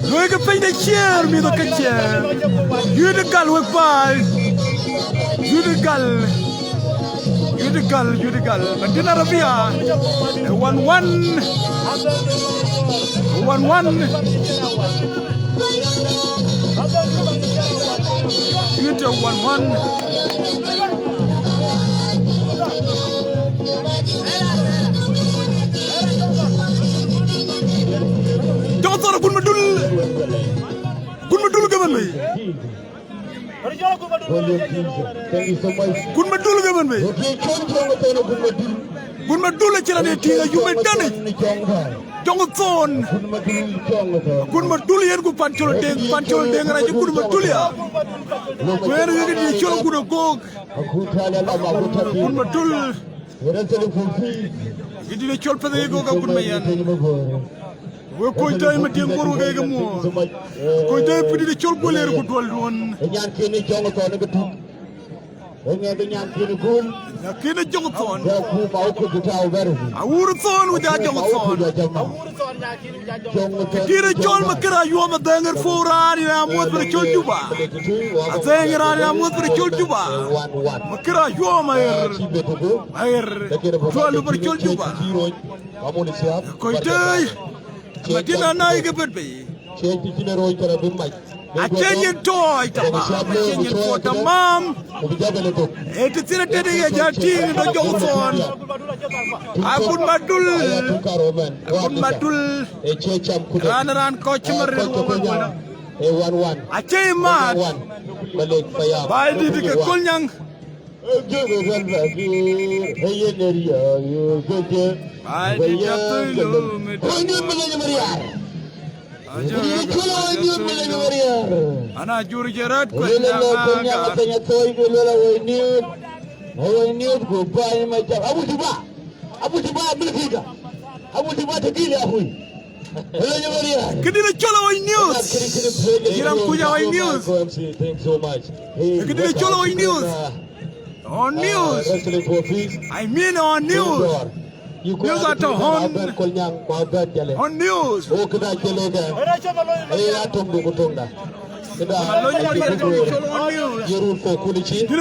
Luɔi ke piny de ciëër, mïth ke ciëër. Yuit gal wek baai. Yuit gal. Yuit gal, yuit gal. Madina Rabia. One one. One one. Yuit one one. Jɔŋ thɔn gun Madul. Gun Madul ke bɛ̈n bei. Gun Madul ke bɛ̈n bei. Gun Madul acïn raan ye tïŋ ayum ë dënic. Jɔŋ thon. Gun Madul yen ku Pancol Deŋ, Pancol Deŋ rac Gun Madul ya. Ku yen ke dït cɔl Gun Agok. Gun Madul. Ke dït cɔl Peth Agok Gun Mayen. Wek kɔc tɔ̈ ë Madiŋ Bor wek ke muɔɔr. Kɔc tɔ̈ ë pïïr de cɔl Guɔl Ɣer ku duɔl duɔn. Ë nyan kën ë Jɔŋ Thɔn ë ke tuk. Ë ŋɛk ë nyan kën ë Guɔl. Lakin ë Jɔŋ Thɔn. Jɔ kum awukuc ë tääu bɛ̈rë. Awur Thɔn ku ja Jɔŋ Thɔn. Jɔŋ Thɔn. Kë dït ë cɔl Makër Ayuɔm Adhɛŋ Ɣer puɔ̈u raan ë amuɔ̈th bï cɔl Juba. Adhɛŋ raan ë amuɔ̈th bï cɔl Juba. Makër Ayuɔm Aɣer. Aɣer. Tuɔl bï cɔl Juba. Kɔc tëë, Madina na yï ke bɛ̈n bei. Acie yen tɔɔc tamam, acie yen tɔɔc tamam. Ee të thïn atëde ye jal tïŋ ë Jɔŋ Thɔn. Agun Madul, Agun Madul. Raan, raan kɔc cï Maril wɔ wën wën. Acie mat. Baai dït ke Kolnyaŋ. Ana jur jarat ku na ga. Abu Juba, Abu Juba, Abu Juba, Kë dït ë cɔl Awany News. Yïn raan kuc Awany News. Kë dït ë cɔl Awany News. On news. I mean on news. News atɔ̈ on. On news. Dït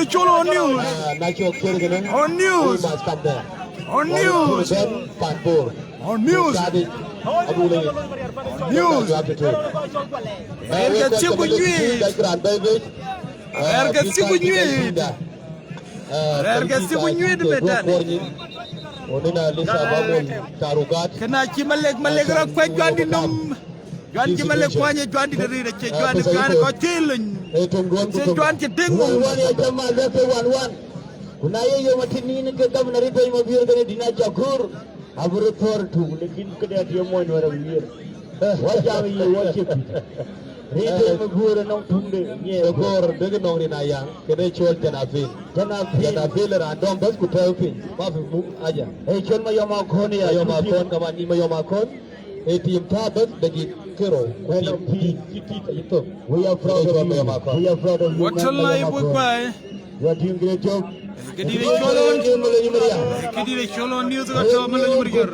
ë cɔl on news. On news. On news. On news. News. Rɛ̈ɛ̈r ke thiëk ku nyuiit. Rɛ̈ɛ̈r ke thiëk ku nyuiit. Rɛ̈ɛ̈r ke thiëk ku nyuiit ëbɛ̈n tɛ̈n. Kënë acï Malek, Malek rɔt kuɛc Juandït nɔm. Juan cï Malek kuany ë Juandït arëët, acie Juan ë piaan ë kɔc cï lony. Acie Juan cï tëŋ. Ku na ye yom atïn nïn ke gam në rït piny Mabiör kënë dïn aca kör. Abï röt thɔ̈r tuk, lakin këde atï ye mony Nuɛ̈r awiëër. Wɔ jam yï wɔ cï kuc. Rït ë Maguɔ̈ɔ̈r ë nɔŋ tuŋde, nyiɛɛr Maguɔ̈ɔ̈r dek nɔŋ rin ayaŋ, këde cɔl Janafil. Janafil. Janafil raan dɔm bäth ku tɛ̈ɛ̈u piny, ma fi muk aja. Ee cɔl Mayɔm Akɔ̈n ya, Mayɔm Akɔ̈n, kaman ni Mayɔm Akɔ̈n. Ee tim tääu bɛ̈th dakika ke rou, ku tim, tim, tim, tim ayï thök. We are proud of you. We are proud of you, man. Wacol na yï buk baai. You are doing great job. Këdït ë cɔl ɣɔn, këdït ë cɔl ɣɔn news ka tɔ̈ Malony Mariɔr.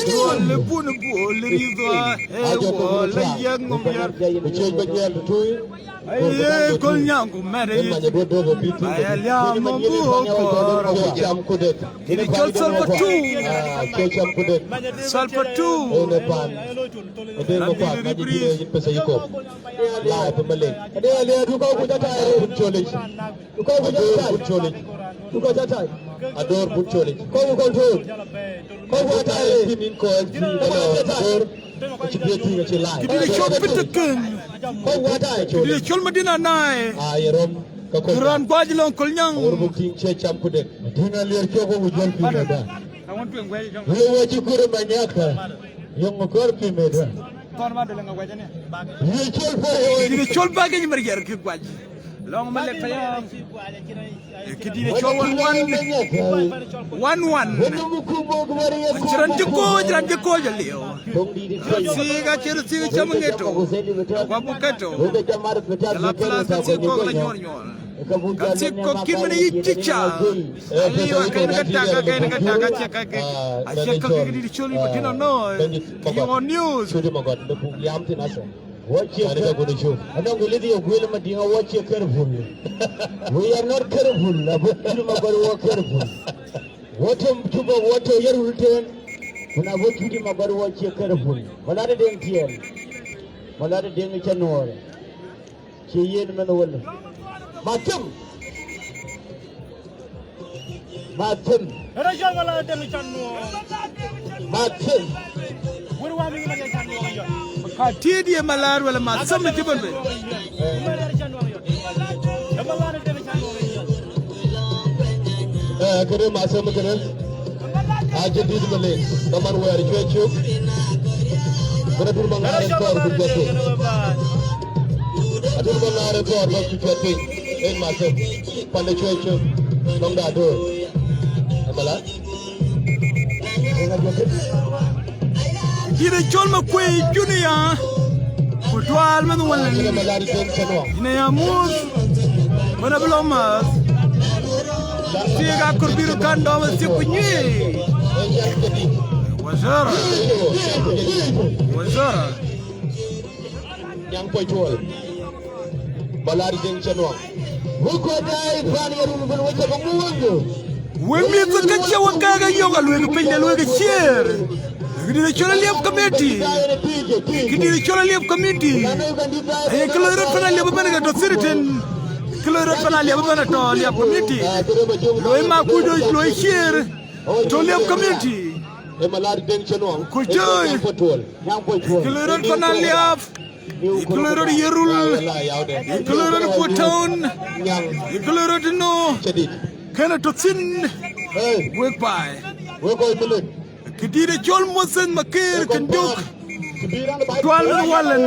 Duɔl le bun buɔl le ridhwa, ee wɔ le yek ŋɔm yar. Ee, Kolnyaŋ ku mɛt ë yï. Aya liaam ŋɔm bu kɔɔr. Këdït ë cɔl Salva Two. Salva Two. Ënë pan. Ënë pan. Ŋäc dït ë yïn pesa yï kɔ̈u. Laai ë Malek. Ade ale du kɔ̈u ku jɔ tai. Bun colic. Du kɔ̈u ku jɔ tai. Bun colic. Du kɔ̈u jɔ tai. Ador bun colic. Kɔ̈u ku control. Kɔ̈u ku tai. Kin in kɔc. Kɔ̈u ku jɔ tai. Ador. Acï bï tïŋ acï laai. Këdït ë cɔl Peter Keny. Kɔ̈u ku tai colic. Këdït ë cɔl Madina Nai. Aye röm. Ka kɔc. Raan guac lɔŋ Kolnyaŋ. Awur buk tïŋ cie cam ku dek. Madina lier cɔk ku jɔl pïïr da. Wëë wëë cï kur ë Manyaka. Yöŋ kɔ̈r pïïr da. Thɔn ma döl ŋa guac ënë. Ye cɔl pa ye. Këdït ë cɔl Bageny Mariɔr kë guac. Lɔŋ Malek payam. Këdït ë cɔl one one. One one. Acï raan cï kɔc, acï raan cï kɔc aliu. Raan thiik, acï raan thiik cam ŋeto. Wa buk keto. Jɔl a plus ka thiik kɔ̈k la nyuɔɔr nyuɔɔr. Ka thiik kɔ̈k kïn mën yic cï ca. Aliu akën ka tak, akën ka tak, acie ka ke. Acie ka ke këdït ë cɔl yï bï tïn anɔ̈. Yï ɣɔn news. Wɔ cie kër. Anɔŋ ku lith ye guël Madiŋ, wɔ cie careful. We are not careful. Abuk cït ma gɔl wɔ careful. Wɔ tɔ̈ Juba, wɔ tɔ̈ Yirol tɛ̈n. Ku na buk cït ma gɔl wɔ cie careful. Malat Deŋ Tiɛɛl. Malat Deŋ Cä Nuɔɔr. Cie yen mɛnh wël. Mathëm. Mathëm. Era jɔŋ ala Deŋ Cä Nuɔɔr. Mathëm. Wër wa mi ma Deŋ Cä Nuɔɔr yɔ. Ka tiit ye Malat wala Mathëm cï bɛ̈n bei. Ë Malat Deŋ Cä Nuɔɔr yɔ. Ë Malat Deŋ Cä Nuɔɔr yɔ. Ë, këde Mathëm këde. Acï dït Malek, kaman wɛɛr cuɛ cök. Bï Adur Maŋar ë thɔɔr ku cuɛ thïn. Adur Maŋar ë thɔɔr bä ku cuɛ thïn. Ë Mathëm. Pande cuɛ cök. Lɔŋda Adur. Amala. Dït ë cɔl Makuei Junior. Ku tuaal mɛnh wälën. Yïn aya muth. Wën abï lɔ mäth. Thiëëk akɔ̈r bï röt kan dɔm ë thiëk ku nyuiik. Wazara. Wazara. Nyaŋ Pɔc Tuɔl. Malat Deŋ Cä Nuɔɔr. Wek kɔc daai pan ye run bën wek cä bä muɔ̈ɔ̈th. Wek mïth ke cie wek kɛ̈ɛ̈k ë yök alueek piny de lueek ë ciëër. Këdït ë cɔl Aliap Committee. Këdït ë cɔl Aliap Committee. Aye kë loi rɔt pan Aliap ëbɛ̈n ke tɔ̈ thïn tën. Kë loi rɔt pan Aliap ëbɛ̈n atɔ̈ Aliap Committee. Loi ma kuc doi loi ciëër. Tɔ̈ Aliap Committee. Ë Malat Deŋ Cä Nuɔɔr. Ku cöi. Nyaŋ Pɔc Tuɔl. Nyaŋ Pɔc Tuɔl. Kë loi rɔt pan Aliap. Yï kë loi rɔt Yirol, yï kë loi rɔt Port Town, yï kë loi rɔt ënɔ, kënë tɔ̈ thïn. Hey. Wek baai. Wek kɔc Malek. Këdït ë cɔl Moses Maker kën jök. Ku tuaal mɛnh wälën.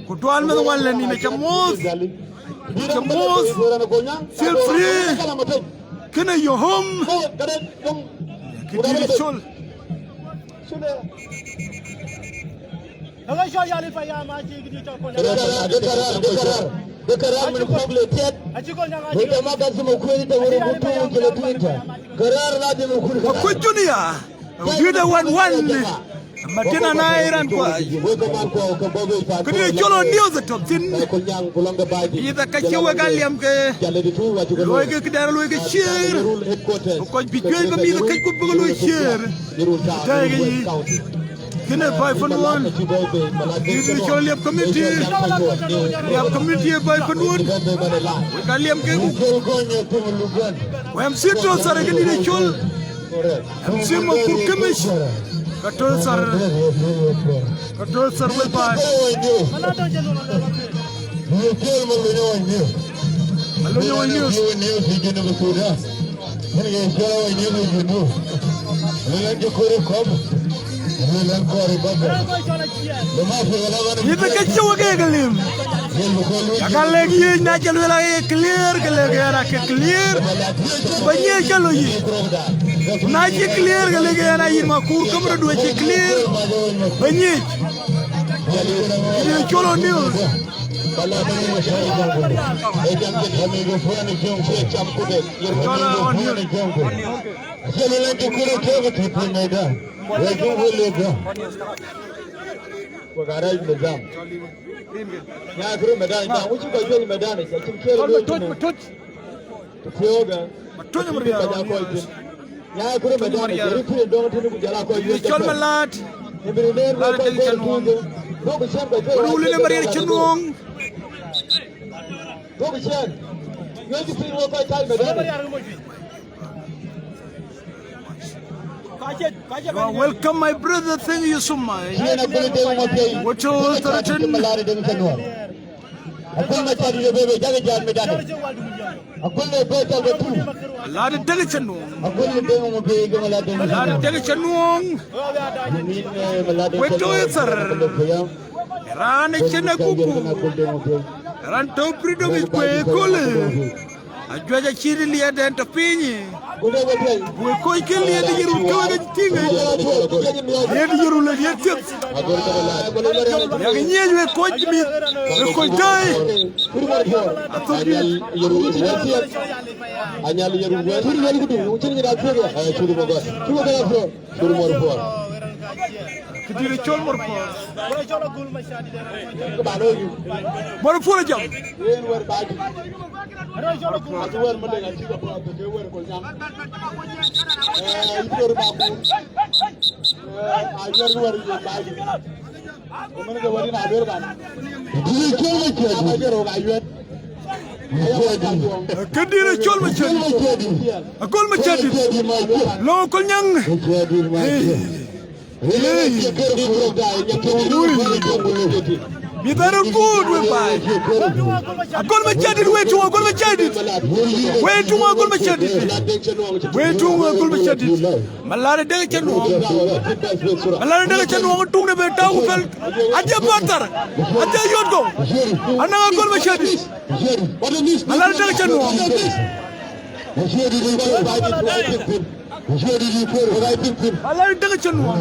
Ku tuaal mɛnh wälën yïn acä muɔ̈ɔ̈th. Yïn acä muɔ̈ɔ̈th. Feel free. Kënë your home. Këdït ë cɔl. Dë karar, dë karar, dë karar min kɔ̈k le tiɛt. Wek jama ka cï Makuei tɔ̈ wën ku tuŋ cï le tuŋ tɔ̈. Karar la dë Makuei karar. Makuei Junior. Wït ë wan wan. Madina na Iran kuac. Këdït ë cɔl news ë tɔ̈ thïn. Yïth ë ka cï wek a liɛm ke. Luɔi ke këdɛn luɔi ke ciëër. Ku kɔc bï juëc bä mïth ë kec ku bïk luɔi ciëër. Tɛ̈ɛ̈k yic. Kënë baai pan wun. Dït ë cɔl Aliap Committee. Aliap Committee ë baai pan wun. Wek a liɛm ke ku. Ku M C tɔ̈ thar ë këdït ë cɔl. M C Makur Kemic. Ka tɔ̈ thar. Ka tɔ̈ thar wek baai. Malony Awany News. Yïn ke cï wek ke lim. Ka lek yic, na cï lueel aye clear, ke lek ɣɛn ake clear. Ba nyiëc cä lɔ yic. Na cï clear, ke lek ɣɛn ayïn Makur, kämëradu acï clear. Ba nyiëc. Kï cɔl on news. Cɔl on news. Wek arɛc nidham. Nyaai kërë medan, jam wïc kɔc juëc medan, acïn kiɛɛr lueel tënë. Të thiɔ̈ɔ̈kë, acïn bï kɔc a kɔc thïn. Nyaai kërë medan, jɔt rït piny dɔ̈ŋ tënë ku jɔl a kɔc juëc cɔl Malat. Ëbï rït ner wek kɔc juëc tënë. Duɔ̈kï ciɛ̈n kɔc juëc wek cï medan. Duɔ̈kï ciɛ̈n. Juëc piny wek kɔc kac medan. You are welcome, my brother. Thank you so much. Ciɛ̈n aköl deŋ ŋö piɛi. Wotho thɔrɔtën. Aköl ma cä dït ë bebe, jakï jal medan. Aköl ë bebe, jakï tu. Lade dek cä nuɔŋ. Aköl ë deŋ ŋö piɛi, ke ma lade deŋ cä nuɔŋ. Lade dek cä nuɔŋ. Yïn, eh, ma lade deŋ cä nuɔŋ. Wek tɔ̈ ë thar. Raan ë cïn akuku. Raan tɔ̈ freedom yic kueer ëköölë. Ajuëc acït liɛɛtden tɔ̈ piny. Wek kɔc kë liɛɛt ë Yirol ke wek tïŋ. Liɛɛt ë Yirol, liɛɛt thieth. Yak nyiëc wek kɔc mïth, wek kɔc tɔ̈i. Athok mïth. Anyal Yirol wek. Anyal Yirol wek. Cïn ŋic athiek ya. Eh, cïn ŋic athiek ya. Cïn ŋic athiek ya. Cïn ŋic athiek ya. Cïn ŋic athiek ya. Këdït ë cɔl Mor Puɔl. Mor Puɔl ë jam. Yen wɛ̈t bä jï. Acï wɛ̈t Mading acï ke puɔth ke wɛ̈t Kolnyaŋ. Eh, yï piɔ̈r bä kuur. Eh, a yɛ̈r wɛ̈t yen bä jï. Ëmën ke wɛ̈t yïn a lueel kan. Këdït ë cɔl Macädït. Këdït ë cɔl Macädït. Aköl Macädït. Lɔ Kolnyaŋ. Hey. Hey. Ui. Mïth arɔt guut wek baai. Aköl Macädït, wek tuŋ Aköl Macädït. Wek tuŋ Aköl Macädït. Wek tuŋ Aköl Macädït. Malat ë dek cä nuɔɔŋ. Malat ë dek cä nuɔɔŋ, tuŋde bï tääu ku pɛl. Adhie bä thar. Adhie yöt kɔ̈u. Anɔŋ Aköl Macädït. Malat ë dek cä nuɔɔŋ. Malat ë dek cä nuɔɔŋ.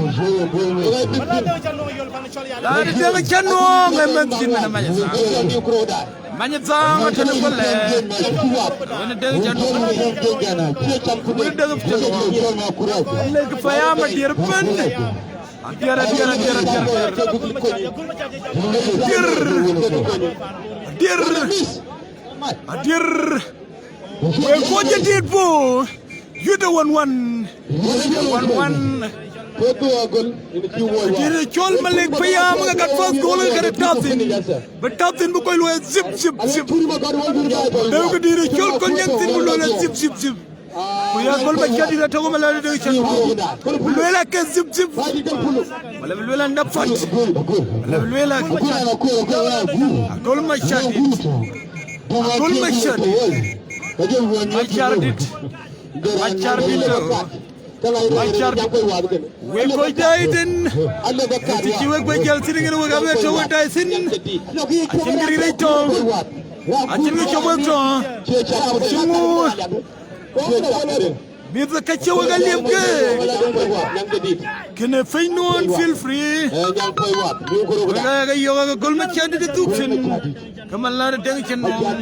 Malat ë dek cä nuɔɔŋ, ë mɛnh cïn mɛn ë mac ë thaŋ. Mac ë thaŋ atënë ku lɛɛr. Wën ë dek cä nuɔɔŋ. Wën ë dek cä nuɔɔŋ. Lek payam adier ëbën. Adier, adier, adier, adier, adier. Adier. Adier. Adier. Wek kuɔc jadït puɔ̈u. Youth one one. Youth one one. Dït ë cɔl Malek Payam ke gat path goal ke kën tääu thïn. Bï tääu thïn bï kɔc luɔi zip, zip, zip. Dëu ke dït ë cɔl Kolnyaŋ thïn bï luɔi zip, zip, zip. Ku ya Aköl Macädït atɔ̈ ke Malat ë dek cä nuɔɔŋ. Bï lueel ake zip, zip. Wala bï lueel anda fat. Wala bï lueel ake Aköl Macädït. Aköl Macädït. Macärdït. Macärbït. Macärbït. Wek kɔc dai thïn. Ëtï cï wek bɛ jäl thïn ŋen wek abɛ tɔ̈ wek dai thïn. Acïn kë ril rɛc tɔ̈. Acïn kë cɔp wek tɔ̈. Acïn ŋu. Mïth ke cï wek aliep ke. Kënë piny nuɔɔn, feel free. Wek aa ke yök ake Aköl Macädït ë dhuk thïn. Ke Malat ë dek cä nuɔɔŋ.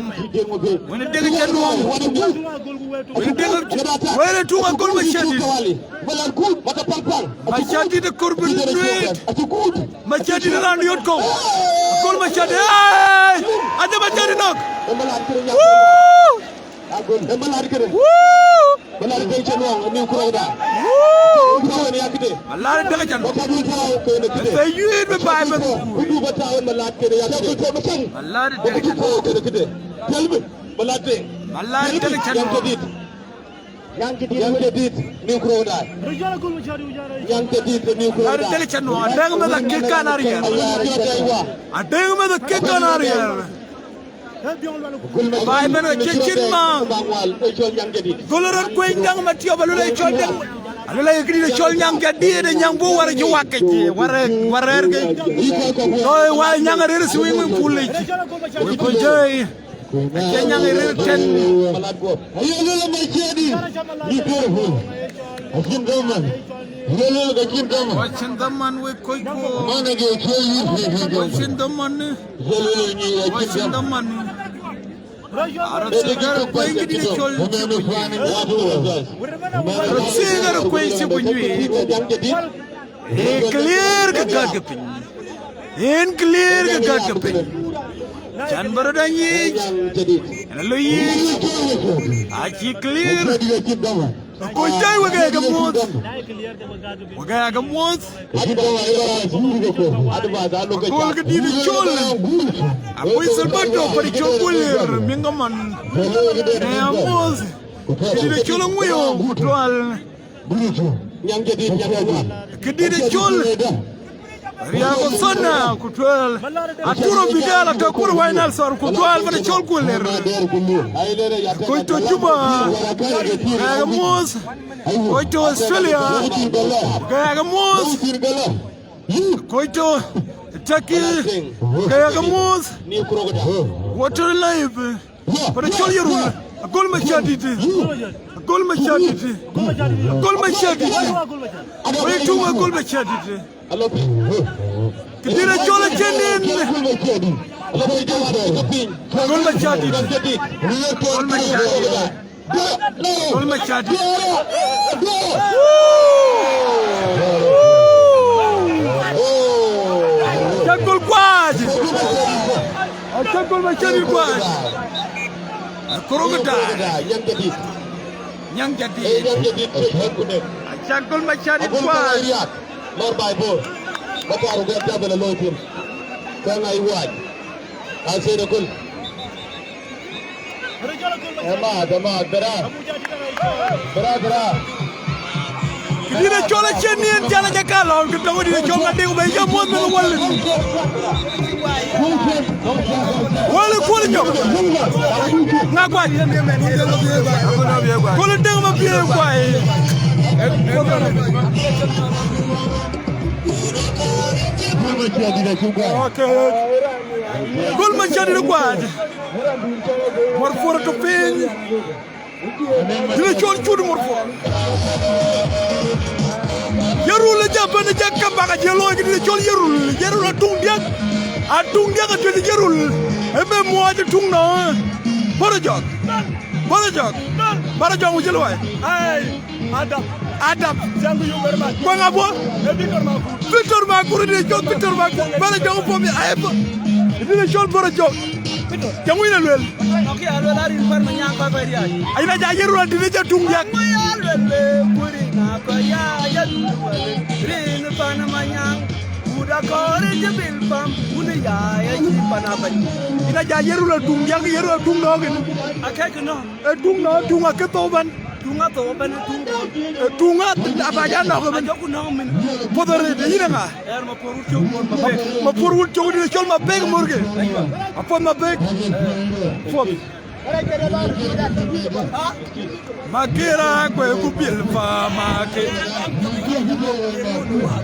Wën ë dek cä nuɔɔŋ. Wën ë dek, wën ë tuŋ Aköl Macädït. Macädït ë kor bï nuet. Macädït ë raan yöt kɔ̈u. Aköl Macädït. Hey! Adhie Macädït nɔ̈k. Woo! Ë Malat kënë. Woo! Malat dek cä nuɔɔŋ, ë niu kurɔk da. Woo! Tɔ̈u ënë ya këde. Malat dek cä nuɔɔŋ. Bä ka dul tääu ke ënë këde. Ë yuiit bï baai bï. Ku du bä tääu ë Malat kënë ya këde. Malat dek cä nuɔɔŋ. Tääu ke ënë këde. Tääu bï. Malat dek. Malat dek cä nuɔɔŋ. Nyaŋ jadït. Nyaŋ jadït, niu kurɔk da. Nyaŋ jadït, niu kurɔk da. Malat dek cä nuɔɔŋ. Adɛŋ meth akek kan ariɛr. Adɛŋ meth akek kan ariɛr. Baai ëbɛ̈n ke cï cït ma. Gol rɔt kueny daŋ ma tiɔp aluel ë cɔl daŋ. Alëla ye këdït cɔl Nyaŋ Jadït, Nyaŋ bɔ̈ wär cï wak kec, wär, wär rɛ̈ɛ̈r kec. So, wär Nyaŋ arëër swimming pool yic. Wek kɔc tëë, acie Nyaŋ arëër tɛ̈n. Aye lëla Machadi, be careful. Acïn dhaman. Aye lëla ka cïn dhaman. Acïn dhaman wek kɔc ku. Mana ge cï yï, yï, yï, yï. Acïn dhaman. Aye lëla nyi, acïn dhaman. Arɔ̈ thiëëk arɔ̈ kuɛny këdït cɔl. Arɔ̈ thiëëk arɔ̈ kuɛny cï ku nyuic. Ee clear ke gätkë piny. Yen clear ke gätkë piny. Can bä rɔt a nyic. Ɛn a lɔ yic. Acï clear. Kɔc tëë wek aa ke muɔ̈th. Wek aa ke muɔ̈th. Akööl këdït cɔl. Apuɔ̈c Salvato Paul cɔl Gulir miŋ ke man. Ë amuɔ̈th. Këdït cɔl aŋuiö ku tual. Këdït cɔl. Riak Osana ku tual. Arturo Vidal atɔ̈ kur wai Nelson ku tual bä cɔl Gulir. Kɔc tɔ̈ Juba. Ë amuɔ̈th. Kɔc tɔ̈ Australia. Ë amuɔ̈th. Kɔc tɔ̈ Turkey. Ë amuɔ̈th. Water Life. Bä cɔl Yarul. Agol Machadït. Agol Machadït. Agol Machadït. Wek tuŋ Agol Machadït. Këdït cɔl acïn nin. Agol Machadït. Agol Machadït. Agol Machadït. Aca Agol kuac. Aca Agol Machadït kuac. Crocodile. Nyaŋ Jadït. Nyaŋ Jadït. Aca Agol Machadït kuac. Lɔr baai Bor. Ba kuaar ugɛt jabel ë looi thïn. Ke ŋa iwac? Aciëëc ëköl. Ëmääth, ëmääth, bera. Bera, bera. Këdït cɔl acïn nin, jal aca ka lɔ̈ɔ̈m, kë tɔ̈u dït cɔl ŋadï, ku bɛ yï muɔ̈th min wal. Wal kuɔl jɔk. Ŋa kuac? Kuɔl dëŋ ma piëë kuai. Okay. Agol Machadït kuac. Murfuɔr tɔ̈ piny. Dït cɔl cut Murfuɔr. Yarul ë jɔ bɛ̈n ë jɔ kam bak acie looi këdït cɔl Yarul. Yarul atuŋ diäk. Atuŋ diäk atuec Yarul. Ë bɛ muɔɔc atuŋ nɔ̈. Bɔ̈ rɔt jɔk. Bɔ̈ rɔt jɔk. Bɔ̈ rɔt jɔk ku cï luɔi. Ai. Adap. Adap. Thank you very much. Kueŋ abɔ. Eh, Victor Makur. Victor Makur, dït cɔl Victor Makur. Bä rɔt jɔk puɔ̈th, ai, bä. Dït cɔl bä rɔt jɔk. Victor. Cäŋ wïn aluel. Okay, aluel arin pan Manyaŋ kɔc kɔc riac. Ai, na ja Yarul dït cä tuŋ diäk. Aŋuɛ̈ɛ̈n aluel, eh, kuëri na kɔc ya, ya dun wale. Rin pan Manyaŋ. Kuda kɔɔr jë bil pam. Wun ya, ya ci pan abany. Ina ja Yarul tuŋ diäk, Yarul tuŋ nɔ̈k in. Akɛ̈k nɔ̈k. Ë tuŋ nɔ̈, tuŋ akë thou bɛ̈n. Tuŋ athou bɛ̈n, tuŋ bɔ̈. Ë tuŋ ath-, abac anɔ̈k ëbɛ̈n. Ajɔku nɔ̈k min. Puɔth arëët, yïn ë ŋa? Ɛn Mapuɔr wut cök, Mapuɔr Mabek. Mapuɔr wut cök dït cɔl Mabek murke. Aywa. Apuɔth Mabek. Puɔth. Makera kue ku bil pa make.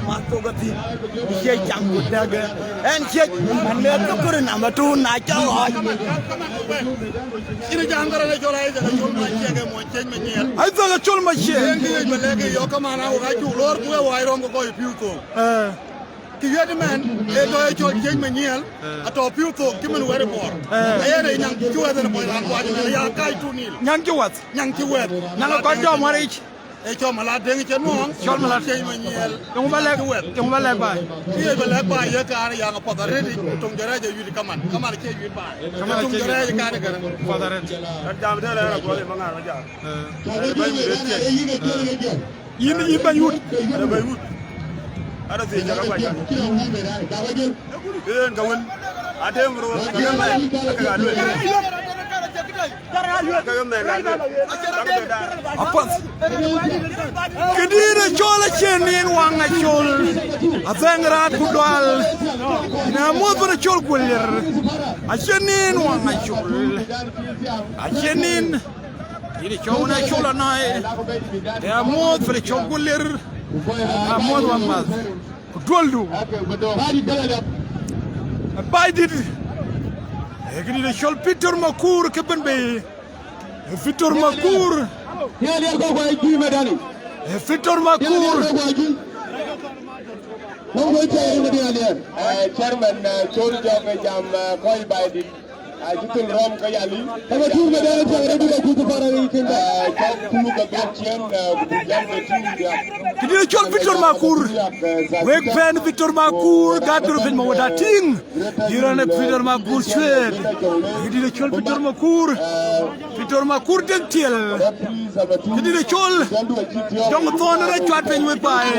Ma thok athïn. Cie cam ku däk. Ɛn cie, man le thukuri na ma tu na ca ɣɔc. Cïn jam kärɛc ë cɔl Isaac Acol Maciëk, ë muɔny Ciëc Manyiɛl. Isaac Acol Maciëk. Yen kë wec bä lɛ̈k ë yɔ̈k, ke man, a wek acuk lɔ̈ɔ̈r, ku ë wai rɔm ke kɔc ë pïu thok. Eh. Kë wiɛt ëmɛn, ë tɔ̈ ë cɔl Ciëc Manyiɛl, eh, atɔ̈ pïu thok cï min wɛ̈t ë Bor. Eh. Aye rɛc nyaŋ cï wɛ̈th en puɔc raan kuac ëmɛn, ya kac two nil. Nyaŋ cï wɛ̈th. Nyaŋ cï wɛ̈th. Nyaŋ ë kɔc dɔm wär yic. Ë cɔl Malat Deŋ cï nuɔɔŋ. Cɔl Malat. Ciëc Manyiɛl. Yöŋ bä lɛ̈k, yöŋ bä lɛ̈k baai. Kë ye bä lɛ̈k baai ye kaar yaŋ apuɔth arëët yic, ku töŋ jɔrɛɛc ayuit kaman. Kaman acie yuit baai. Kaman acie yuit. Töŋ jɔrɛɛc kaar ëkërë. Apuɔth arëët. Kat jam dël ë rɛ̈k gɔl ë bä ŋaar bä jam. Eh. Ë bä yuit ë ciëc. Yïn, yïn bɛ̈ny wut. Ë bɛ̈ny wut. Ada thiëc cä ka kuac. Yen ka wën, adem röör, ka ke mɛn, ka ke ka luel. Ka ke mɛn, ka luel. Apath. Këdït ë cɔl acïn nin waŋ acol. Adhɛŋ raat ku dual. Na muɔth bï cɔl ku lir. Acïn nin waŋ acol. Acïn nin. Yïn cɔu na col anai, ë amuɔ̈th fël cɔu gulir, amuɔ̈th wamath. Ku duɔldu. Baidit. Ë këdït ë cɔl Peter Makur ke bɛ̈n bei. Ë Peter Makur. Ë Peter Makur. Chairman, eh, col jɔk ë jam, eh, kɔc Baidit. Acï thil rɔm ke yali. Ëka cur Medani thiäk rɛ̈t bï ka cï thupar rɛ̈t yï cin bɛ̈n. Eh, cɔk puk abï ciën, eh, ku bï jam ke tïŋ diäk. Këdït cɔl Victor Makur. Wek pɛ̈n Victor Makur, gat röt piny ma wëda tïŋ. Yïn raan ë Victor Makur cuet. Këdït cɔl Victor Makur. Victor Makur dek tiɛl. Këdït cɔl. Jɔŋ thɔn rɛ̈t cuat piny wek baai.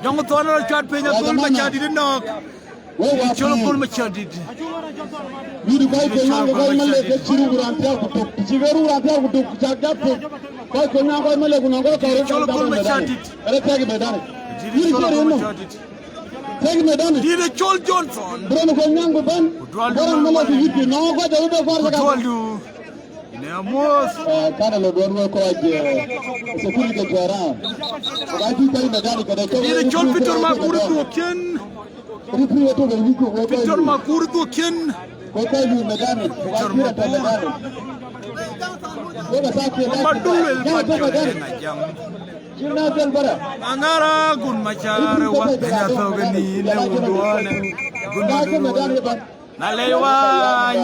Jɔŋ thɔn rɛ̈t cuat piny, Adhol Macärdït nɔ̈k. Wek wa col Akol Macärdït. Yïn kɔc ke nyuɔ̈th kɔc Malek ke cï ruk raan thiäär ku tök. Cï ke ruk raan thiäär ku tök, ku cak jat puk. Kɔc ke nyuɔ̈th kɔc Malek ku nɔŋ kɔc kɔ̈u röt col Akol Medani. Macärdït. Kërë thiäk Medani. Yïn cï rëër nɔm. Thiäk Medani. Dït ë col Johnson. Bï rɔn kɔc nyuɔ̈th bï bɛ̈n. Ku duɔldu. Bï rɔn Malek ku yït kï nɔŋ kɔc dɛ wek bɛ kuar ke ka. Duɔldu. Yïn ë amuɔ̈th. Eh, kan ë lɔ duɔ̈n wek kɔc, eh, security ke cuɛ̈ɛ̈r raun. Ku ka cï thiäk Medani këdë cɔl. Dït ë col Peter Makur dhuɔ̈k cin. Peter Makur dhuɔ̈k cin. Peter Makur. Madul wel Madul na jam. Aŋar agun macar wa nya thok ni ne wunduɔne. Gun Madul. Na lei wa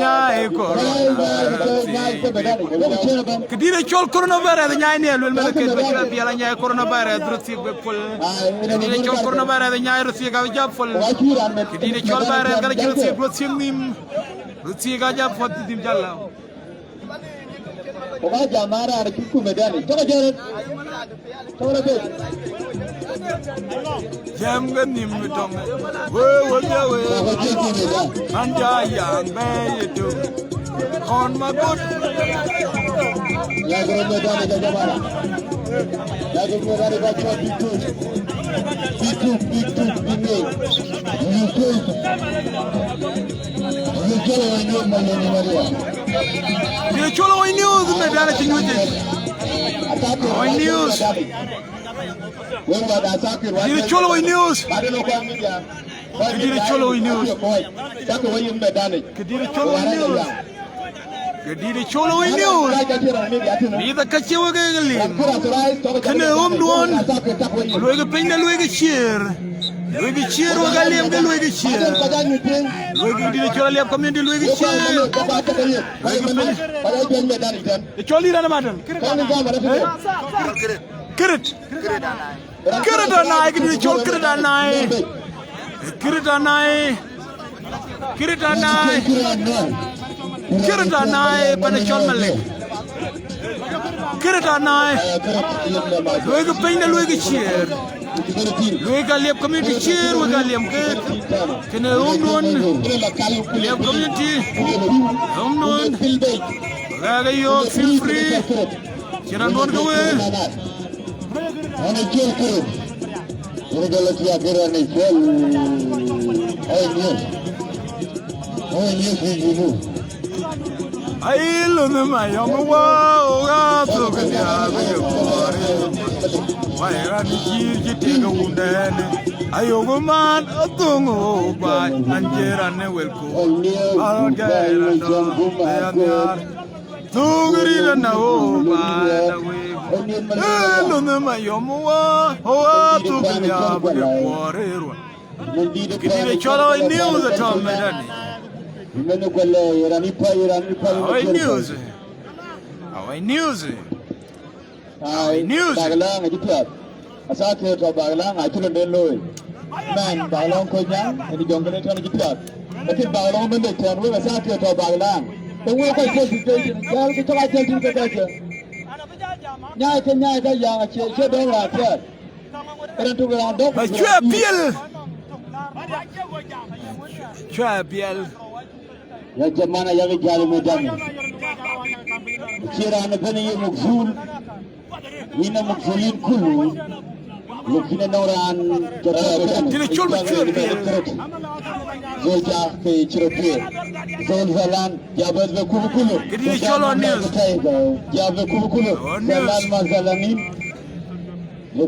nyai corona. Këdït ë col coronavirus nyai ni luel meth ke bï cua biɛl nyai coronavirus röt thiëk wek pol. Këdït ë col coronavirus nyai röt thiëk abï jap pol. Këdït ë col virus ka cï röt thiëk röt thiëk nïm. Röt thiëk ajap pol dhim jal la. Ku ka jam an raan cït ku Medani. Cɔk a jɔt röt. Cɔk röt bek. Jam ke nïm tɔŋ. We, we, we, we. Cɔk a jɔt ku Medani. An ja yaŋ bɛ ye tök. Kɔn ma gut. Ya ke Medani ka jamana. Ya ke Medani ka cɔt big tök. Big tök, big tök, big name. You too. Yï cɔl Awany News, Maloney Maria. Yï cɔl Awany News, Medani cï nyuc yic. Awany News. Yï cɔl Awany News. Këdït cɔl Awany News. Këdït cɔl Awany News. Këdït cɔl Awany News. Mïth ë ka cie wek ke lim. Kënë ɣömduɔn. Lueekë piny de lueekë ciëër. Lueekë ciëër wek aliɛm ke lueekë ciëër. Lueekë dït cɔl aliɛm community lueekë ciëër. Lueekë piny. Ë cɔl dït raan ë Madol. Kërët. Kërët anai, këdït cɔl kërët anai. Kërët anai. Kërët anai. Kërët anai, pan cɔl Malek. Kërët anai. Lueekë piny de lueekë ciëër. Lueekë aliɛm community ciëër, wek aliɛm ke. Kënë ɣömduɔn. Aliɛm community. Ɣömduɔn. Ɣɛɛk ë yɔ̈ɔ̈k, feel free. Cïn raan duɔ̈n ke we. Ɣɛn ë cɔl kërë. Kërë ke lɔ thiak kërë ɣɛn ë cɔl. Awany News. Awany News ë Junub. Ai, lon ë mayɔm wa, o ga thok ë nhiaar bï ke kuɔɔr. Wai raan cïïr cï tek ë wundɛn. Ayok man athöŋ o baai, an cï raan ë wël ku. Arɔt ke raan dɔ̈ ë nhiaar. Thuk rït ëna ɣöö ba ëna wëëu. Ee, lon ë mayɔm wa, ɣöö thuk ë liääp ke kuɔɔr ë ruɔn. Këdït cɔl Awany News atɔ̈ Medani. Awany News. Awany News. Ai, News. Bak Laŋ acï piath. Athakër tɔ̈ Bak Laŋ acï rönden looi. Mɛn Bak Laŋ kony nyaŋ, ënë jɔŋ kënë tɛ̈n acï piath. Lakin Bak Laŋ bɛ̈n dek tɛ̈n wek athakër tɔ̈ Bak Laŋ. Ke wek kɔc police station, jäl ke cɔk ajäl tïŋ ke kɔc ke. Nyaai ke nyaai ke yaŋ acie, cie dɔ̈ŋ raan piɛth. Ënë tök raan dɔ̈k. Acuɛ piɛl. Cuɛ piɛl. Ya jamaa, yak jäl Medani. Cï raan ëbɛ̈n ye mukthul. Yïn ë mukthulin kulu. Lukine nɔŋ raan jɔt. Dït ë cɔl bï cuëër piɛth. Zol ca ke cï rɔt cuëër. Zol Zalan, jabɛth bɛ kubu kulu. Kë dït ë cɔl ɣɔn niɔth. Jabɛth bɛ kubu kulu. Ɣɔn niɔth. Zalan ma Zalanin. Ë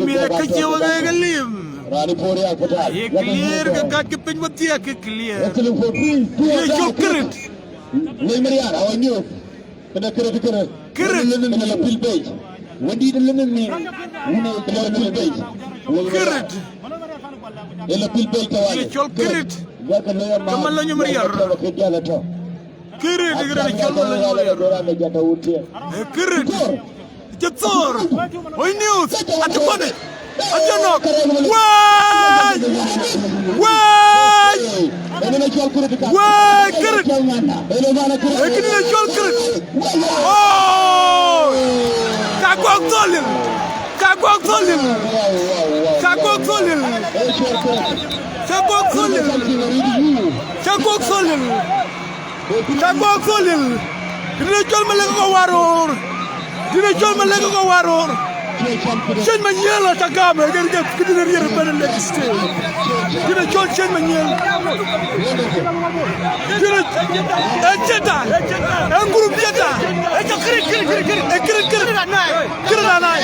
mïth ë kë cie wek ë ke lim. Raan ë puɔ̈r ya këtal. Ye clear ke gat ke piny wedhie ke clear. Dït ë cɔl kërët. Wei Mariar, our news. Kënë kërët, kërët. Kërët. Wëndït lënë min, wëndït lënë min. Wëndït lënë min. Kërët. Ëlë pil bei tawali. Ye cɔl kërët. Yak lawyer ma. Ke Malony Mariar. Ke jala tɔ. Kërët, kërët cɔl Malony Mariar. Ë kërët. Cï thor. Oi news. Acï kɔn. Ajenɔk. Wei! Wei! Wei, kërët! Ee këdït ë cɔl kërët! Oh! Ka gɔk thol lil! Ka gɔk thol lil! Ka gɔk thol lil! Ka gɔk thol lil! Ka gɔk thol lil! Cä gɔk thol lil. Këdït ë cɔl Malek ke Waror. Dït ë cɔl Malek ke Waror. Ciëc Manyiël atagam, ee, këdït ë riɛr ëbɛ̈n ë Lake State. Dït ë cɔl Ciëc Manyiël. Dït ë, ee, Jetta. Ee, group Jetta. Ee, kërët, kërët, kërët, kërët. Ee, kërët anai. Kërët anai.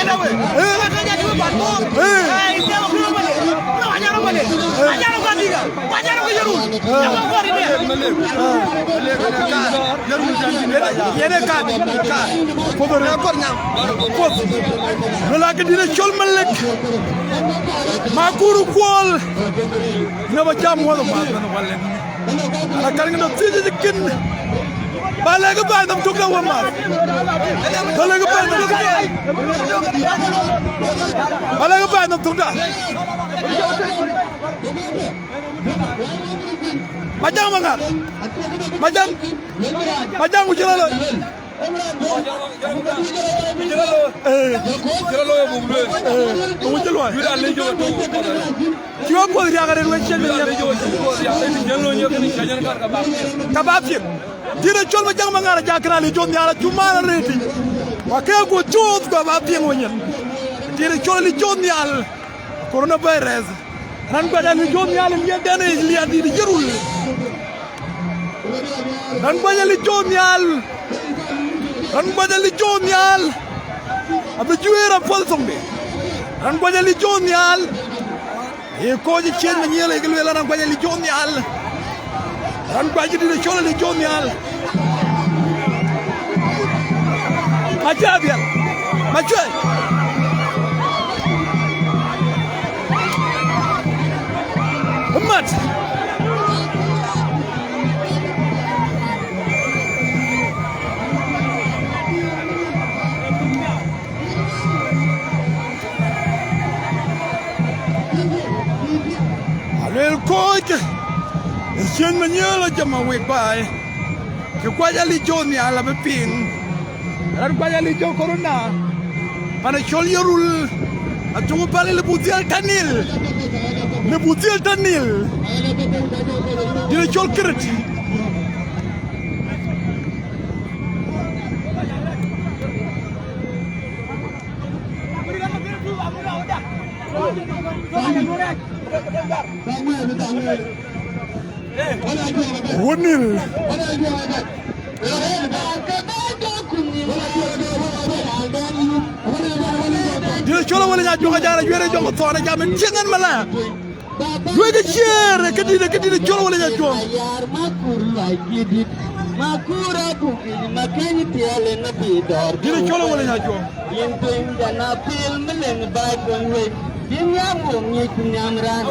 Ee. Ee. Ee. Yɛn ë kat. Kuoth ë rɛ̈ɛ̈r kɔn nyam. Kuoth. Lɔ la ke dït ë cɔl Malek. Makur Kuɔl. Yïn aba jam wäth ë math mɛn wal lɛ̈k. Ala kar ŋën ë thiëc ë kën. Ba lɛ̈k ë baai nhom tök da wä math. Ba lɛ̈k ë baai nhom tök. Ba lɛ̈k ë baai nhom tök da. Majaŋ Maŋar. Majaŋ. Majaŋ ku cï rɔt looi. Ee. Ee. Ku cï luɔi. Cï wek kuɔth riak arëët wek cïn min yɛn. Ka ba piŋ. Dït ë cɔl Majaŋ Maŋar aja kën alï jɔt nhial acuk man arëët. Wa ke ku cuuth ku aba piŋ weny yɛn. Dït ë cɔl alï jɔt nhial. Coronavirus. Raan guac alï jɔt nhial ë liɛɛtden ë liɛɛt dït ë Yirol. Raan guac alï jɔt nhial. Raan guac alï jɔt nhial. Abï juëër apuɔl thoŋde. Raan guac alï jɔt nhial. Ee kɔc ë Ciëc Manyiël ee ke lueel an, raan guac alï jɔt nhial. Raan guac dït ë cɔl alï jɔt nhial. Acä dhiɛl. Macuɛi. Mat. Aluel kɔc ë Ciëc Manyiël ajam awek baai. Kë guac alï jɔt nhial abï piŋ. Raan guac alï jɔt corona. Pan ë cɔl Yirol. Atök ë päl lëbu dhiël tɔ nil. Lëbu dhiël tɔ nil. Dït ë cɔl kërët. Wunil. Dït ë cɔl Awël Nyajuɔŋ ajaar ajuɛɛr ë jɔŋ thɔn ë jam ë tieŋ ɛn malaya. Luɔi ke ciëër, ë këdït, ë këdït ë cɔl Awël Nyajuɔŋ. Yar Makur luɔi kidït, Makur abuk yic makëny tiɛɛl ë napi dɔɔr. Dït ë cɔl Awël Nyajuɔŋ. Yïn piny jana pil mi leŋ baai kɔn wec, yïn nhiam wok ŋic ku nhiam raan.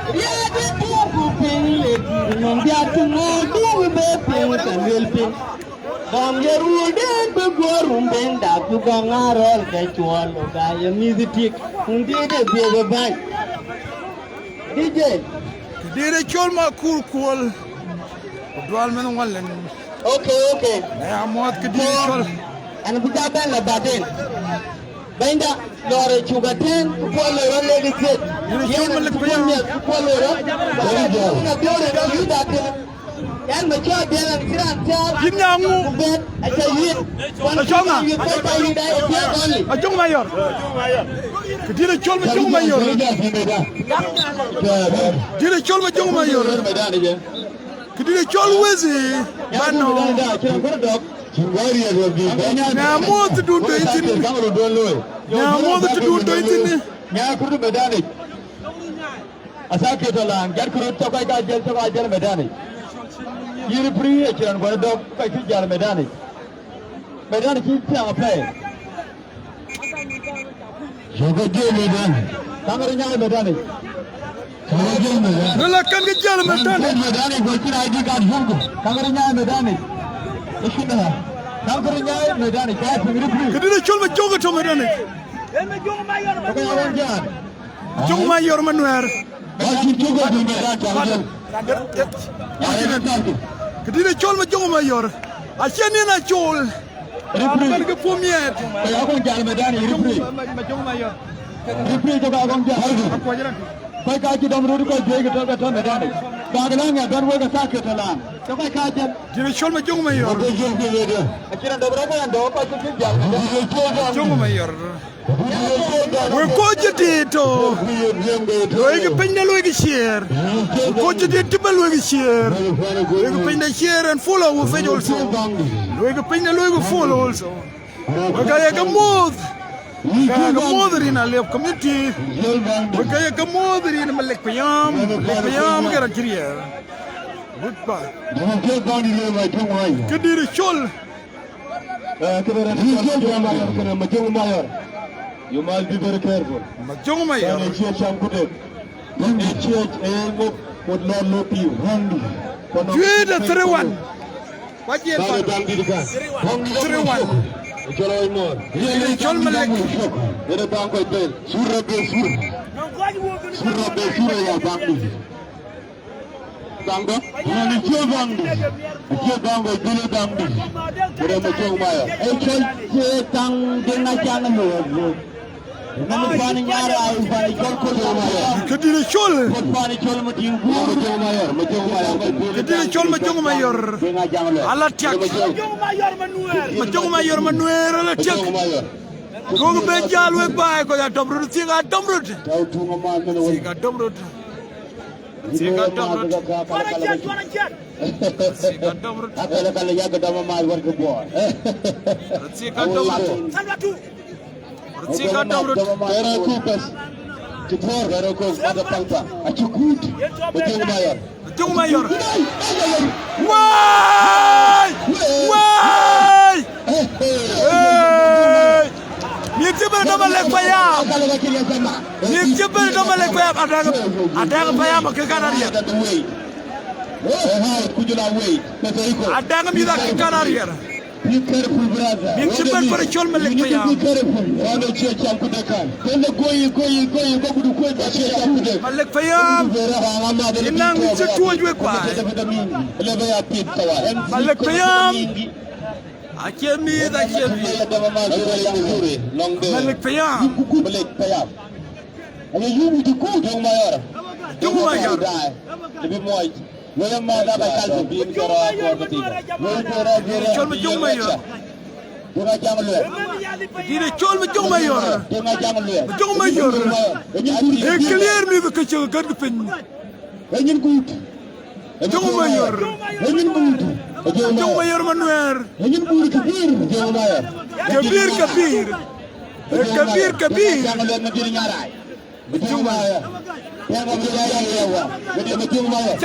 Riɛɛt ë tuɔɔk ku piny le dït nɔm biak ku ŋoot duŋ be piny ka luel piny. Gam ye rulden bï guɔ rum ben dak ku gam ŋa rɔl ke cuɔl ga ye mïth tik. Kun dït ë dhiëth ë bäny. D J. Dït ë cɔl Makur Kuɔl. Ku dual mɛn ŋuan lɛn. Okay, okay. Aya muɔth kë dït ë cɔl. An bï ja bɛn la baden. Bɛnyda, lɔɔr ë cuk atɛ̈ɛ̈n, ku puɔl loi rɔt lek ë thiëc. Dït ë cɔl Malek Payam. Ku puɔl loi rɔt. Ku na biöör ë rɔt yï dak kënë. Yïn nya ŋu? Acɔŋ ŋa? Acɔŋ Mayɔr. Këdït acɔl Macɔŋ Mayɔr. Këdït acɔl Macɔŋ Mayɔr. Këdït acɔl wëthi. Bano. Ŋa muɔ̈th tëdun tɔ̈ yïn thïn? Ŋa muɔ̈th tëdun tɔ̈ yïn thïn? Asa kë tɔ̈ laaŋ, jat kë röt tɔ̈ kɔc ka jël, tɔ̈ ka jël medanic. Yïn pri acïn kuɔn dɔ̈k kɔc cï jäl medanic. Medanic cï thiaŋ apɛi. Yökë jël medanic. Kaŋ röt nyaai medanic. Yökë jël medanic. Röt la kën ke jäl medanic. Medanic, bɔ̈ cïn I D card yökë. Kaŋ röt nyaai medanic. Ë cïn dë. Kaŋ röt nyaai medanic. Ka piŋ rït rït. Këdït acɔl Macɔŋ ke tɔ̈ medanic. Ke ya wën jaan. Macɔŋ Mayɔr Manuɛɛr. Këdït acɔl Macɔŋ Mayɔr. Acie nïn acɔl. Ripri. Abɛ̈n ke puɔ̈u miɛt. Ke ya kɔŋ jal medani, ripri. Macɔŋ Mayɔr. Ripri jɔk a kɔŋ jal. Akuɔc rɛn. Kɔc ka cï dɔm röt kɔc juëc ke tɔ̈, ke tɔ̈ medani. Bak la ŋɛk bɛ̈n wek asa kë tɔ̈ laaŋ. Ke kɔc ka jël. Këdït acɔl Macɔŋ Mayɔr. Acïn dɔm rɔt ke ɛn dɔ̈k kɔc cï jal medani. Macɔŋ Mayɔr. Wek kɔc cï dït tɔ̈, luɔikë piny de luɔikë share. Wek kɔc cï dït cï bɛ̈n luɔikë share. Luɔikë piny de share and follow our page also. Luɔikë piny de luɔikë follow also. Wek ka ye ke muɔ̈th. Ka ye ke muɔ̈th rin Aliap community. Wek ka ye ke muɔ̈th rin Malek Payam. Malek Payam ke raan cï riɛɛr. Goodbye. Këdït acɔl. Eh, këdït acɔl Macɔŋ Mayɔr, këdït Macɔŋ Mayɔr. You must be very careful. Macɔŋ Mayɔr. Ënë ciëc cam ku dek. Ënë ciëc, eh, ŋot, ŋot lɔ lɔ piu. Juëc de three one. Wacie bade bang dit ka. Three one. Cɔl oi mor. Yene cɔl Malek. Yene bang kɔc bel. Sur rabe sur. Sur rabe sur ya bang dit. Bang dɔ. Yene cie bang dit. Cie bang kɔc bel bang dit. Kede Macɔŋ Mayɔr. E cɔl cie tang de na cang lo. Këdït acɔl. Këdït acɔl Macɔŋ Mayɔr. Ala tiak. Macɔŋ Mayɔr Manuɛɛr ala tiak. Duɔ̈k bï jäl wek baai kɔc a dɔm röt, thiëk a dɔm röt. Thiëk a dɔm röt. Thiëk a dɔm röt. Thiëk a dɔm röt. Thiëk a dɔm röt. Röt thiëk ka dɔm röt. Kërë kuk bas. Cï puɔ̈r kërë kuk, mata palpa. Acï kut. Macɔŋ Mayɔr. Macɔŋ Mayɔr. Wai! Wai! Hey! Mïth cï bɛ̈n dɔm Malek Payam. Mïth cï bɛ̈n dɔm Malek Payam. Adäŋ, adäŋ Payam akë kan ariɛr. Adäŋ mïth akë kan ariɛr. Mïth cï bɛ̈n bɛ̈n cɔl Malek Payam. Malek Payam. Yïn naŋ mïth cï tuɔɔc wek baai. Malek Payam. Acie mïth, acie mïth. Malek Payam. Aye yum ti ku Macɔŋ Mayɔr. Macɔŋ Mayɔr. Libi muɔc. Wëë ma da ba kal bin kɔrɔ kɔrɔ ti. Cɔl Macɔŋ Mayɔr. Duna jam luɛl. Dït cɔl Macɔŋ Mayɔr. Duna jam luɛl. Macɔŋ Mayɔr. E clear mïth ke cï gät piny. Enyin gut. Macɔŋ Mayɔr. Enyin gut. Macɔŋ Mayɔr Manuɛɛr. Enyin gut kebir. Macɔŋ Mayɔr. Kebir, kebir. Kebir, kebir. Macɔŋ Mayɔr. Cak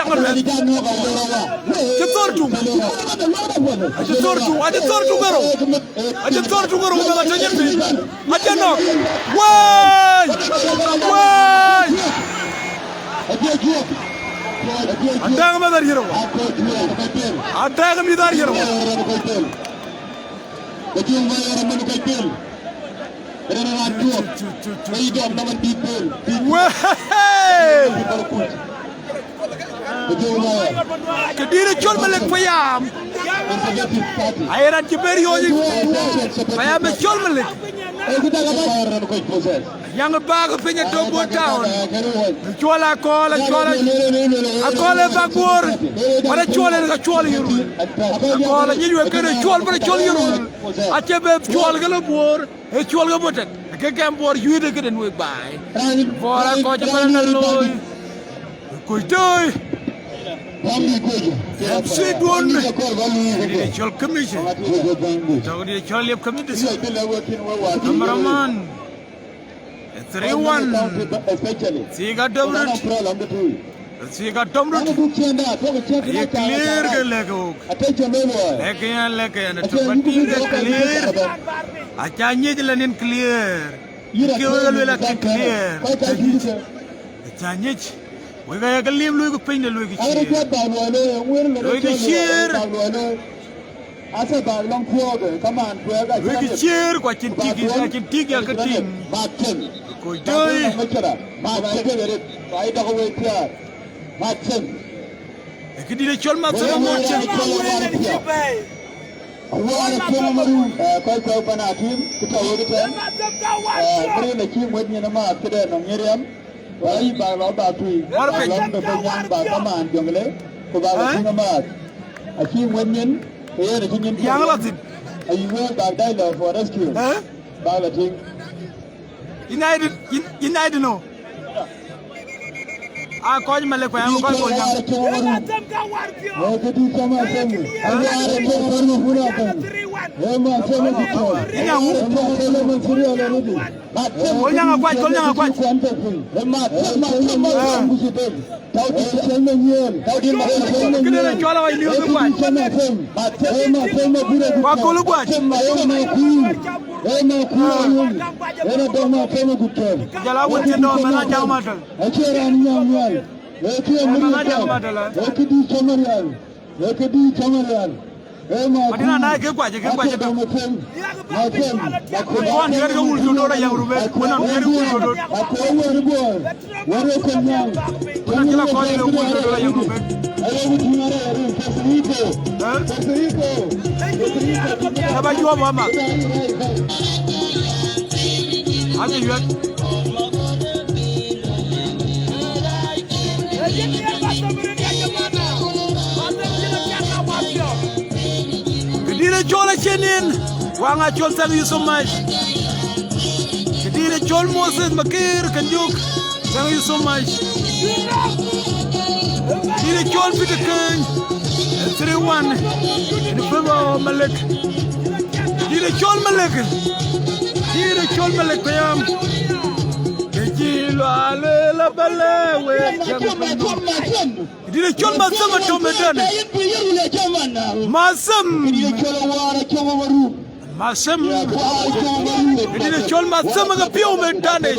Mayɔr. Cï thɔ̈r tuŋ. Acï thɔ̈r tuŋ, acï thɔ̈r tuŋ ërou. Acï thɔ̈r tuŋ ërou, meth acï nyin piny. Acï nɔ̈k. Wëi! Wëi! Adäŋ meth ariɛr ëwä. Adäŋ mïth ariɛr ëwä. Wëi! Këdït cɔl Malek Payam. Aye raan cï bɛ̈n riɔ̈ɔ̈c. Payam ë cɔl Malek. Yaŋ bak piny ë Tobo Town. Cuɔl Akɔl, Acuɔl, Akɔl ë bak Bor. Wala cuɔl en ka cuɔl yurul. Akɔl anyic wek kënë cuɔl bï cuɔl yurul. Acie be cuɔl ke lɔ Bor. Ë cuɔl ke bï tɛt. Ke kɛm Bor yuiit ë këden wek baai. Bor akɔc ëbɛ̈n ë looi. Kuc tëë. M C duɔ̈n. Dït ë cɔl commission. Tɔ̈ dït ë cɔl liep committee. Cameraman. Three one. Thiik adöm röt. Thiik adöm röt. Aye clear ke lɛ̈k wok. Lɛ̈k yɛn, lɛ̈k yɛn, ëtök adït ke clear. Aca nyic lɔ nin clear. Ke wek lueel akë clear. Aca nyic. Wek aya ke lim lueku piny de lueku ciëër. Lueku ciëër. Asa bak lɔŋ kuɔɔk, kaman kuɛɛk acï lueku ciëër ku acïn tik, acïn tik ya ke tiŋ. Ku doi. Mak tem. Ë këdït ë cɔl Mathëm Amoth. Awar ë cöŋ ë marum, eh, kɔc kɔ̈k pan akim, ku tɔ̈ wek ëtɛ̈ɛ̈n. Eh, Miriam acï ŋuɛ̈t nyin ë maath këde nɔm Miriam. Ku ayï bak lɔ bak tui, bak lɔ de bɛ̈ny nyan bak kamaan Jonglei, ku bak lɔ tïŋ ë maath. Acï ŋuɛ̈t nyin, ku yen acï nyin tïŋ. Ayï wek bak dai lɔ for rescue. Bak lɔ tïŋ. United, Un-, United no. A kɔc Malek ku aya kɔc Bor Nyaŋ. Ë këdït cɔl Mathëm. Awar ë cöŋ ë marum, wun athëm. Ë Mathëm ë ku tɔ̈. Inyaŋ wu. Ë Mathëm ë man thïn riɔl already. Kol Nyaŋ akuac, Kol Nyaŋ akuac. Ë Mathëm, Mathëm, Mathëm ku cï tëk. Tɔ̈ dït cɔl Manyiel. Tɔ̈ dït Mathëm. Këdït cɔl awai liu ke kuac. Ë Mathëm. Ë Mathëm ë ku tɔ̈. Wa Kol kuac. Ë Mathëm. Ë Mathëm. Ë Mathëm. Ë na dɔm Mathëm ë ku tɔ̈. Jɔl a wun cï dɔm, mɛn a Jaŋ Matöl. Acie raan Nyaŋ Nhial. Ee kë ye mïth ye cam. Ee këdït cam rial. Ee këdït cam rial. Ee Madina Anai ke kuac, ke kuac. Mathëm, Mathëm, Mathëm. Kuan ŋiɛr ke wul jodor a yaŋ rubet. Kuan ŋiɛr ke wul jodor. Akuɔn ŋiɛr buɔɔr. Wɛ̈t ye kɔc nyaŋ. Kuan kila kɔc ke wul jodor a yaŋ rubet. Aye ku tïŋ ara yarin Puerto Rico. Puerto Rico. Puerto Rico. Aba juɔp ama. Ake yuɛt. Këdït ë cɔl acïn yen, Waŋ Acol, thank you so much. Këdït ë cɔl Moses Makir Kanyuk, thank you so much. Këdït ë cɔl Peter Keny, three one, in favor of Malek. Këdït ë cɔl Malek, këdït ë cɔl Malek payam. Ke cï lual la bale we. Këdït ë cɔl Mathëm atöm ë dänë. Mathëm. Mathëm. Këdït ë cɔl Mathëm ke piɔ̈u ë dänë.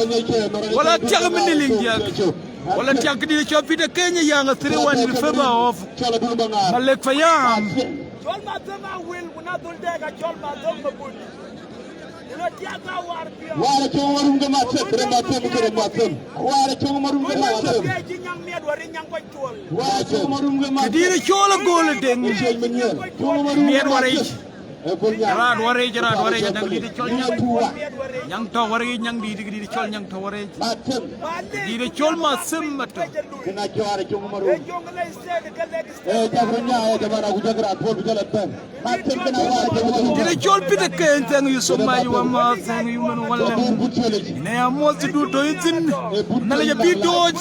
Wala tiak ë mini liŋ diäk. Wala tiak këdït ë cɔl Peter Keny yaŋ three one in favor of Malek payam. Cɔl Mathëm Awil, ku na dhul dek a cɔl Mathëm Mabut. War acï ŋö rum ke Mathëm, ke Mathëm, ke Mathëm. War acï ŋö rum ke Mathëm. War acï ŋö rum ke Mathëm. Këdït ë cɔl Agol Deŋ. Miɛt Waric. Raat Waric, Raat Waric, Nyaŋ dït ë cɔl Nyaŋ. Nyaŋ tɔ̈ Waric, Nyaŋ dït, këdït ë cɔl Nyaŋ tɔ̈ Waric. Këdït ë cɔl Mathëm Mathëm. Kën a jɔɔr acï ŋö rum. Eh, cak röt nyaai, eh, jamana, ku jɔk raan puɔ̈l bï jɔl a bɛ̈n. Këdït ë cɔl Peter Keny, thank you so much, wama, thank you, man, wala. Ne amoth du tɔ̈ yïn thïn. Nhialic abï dooc.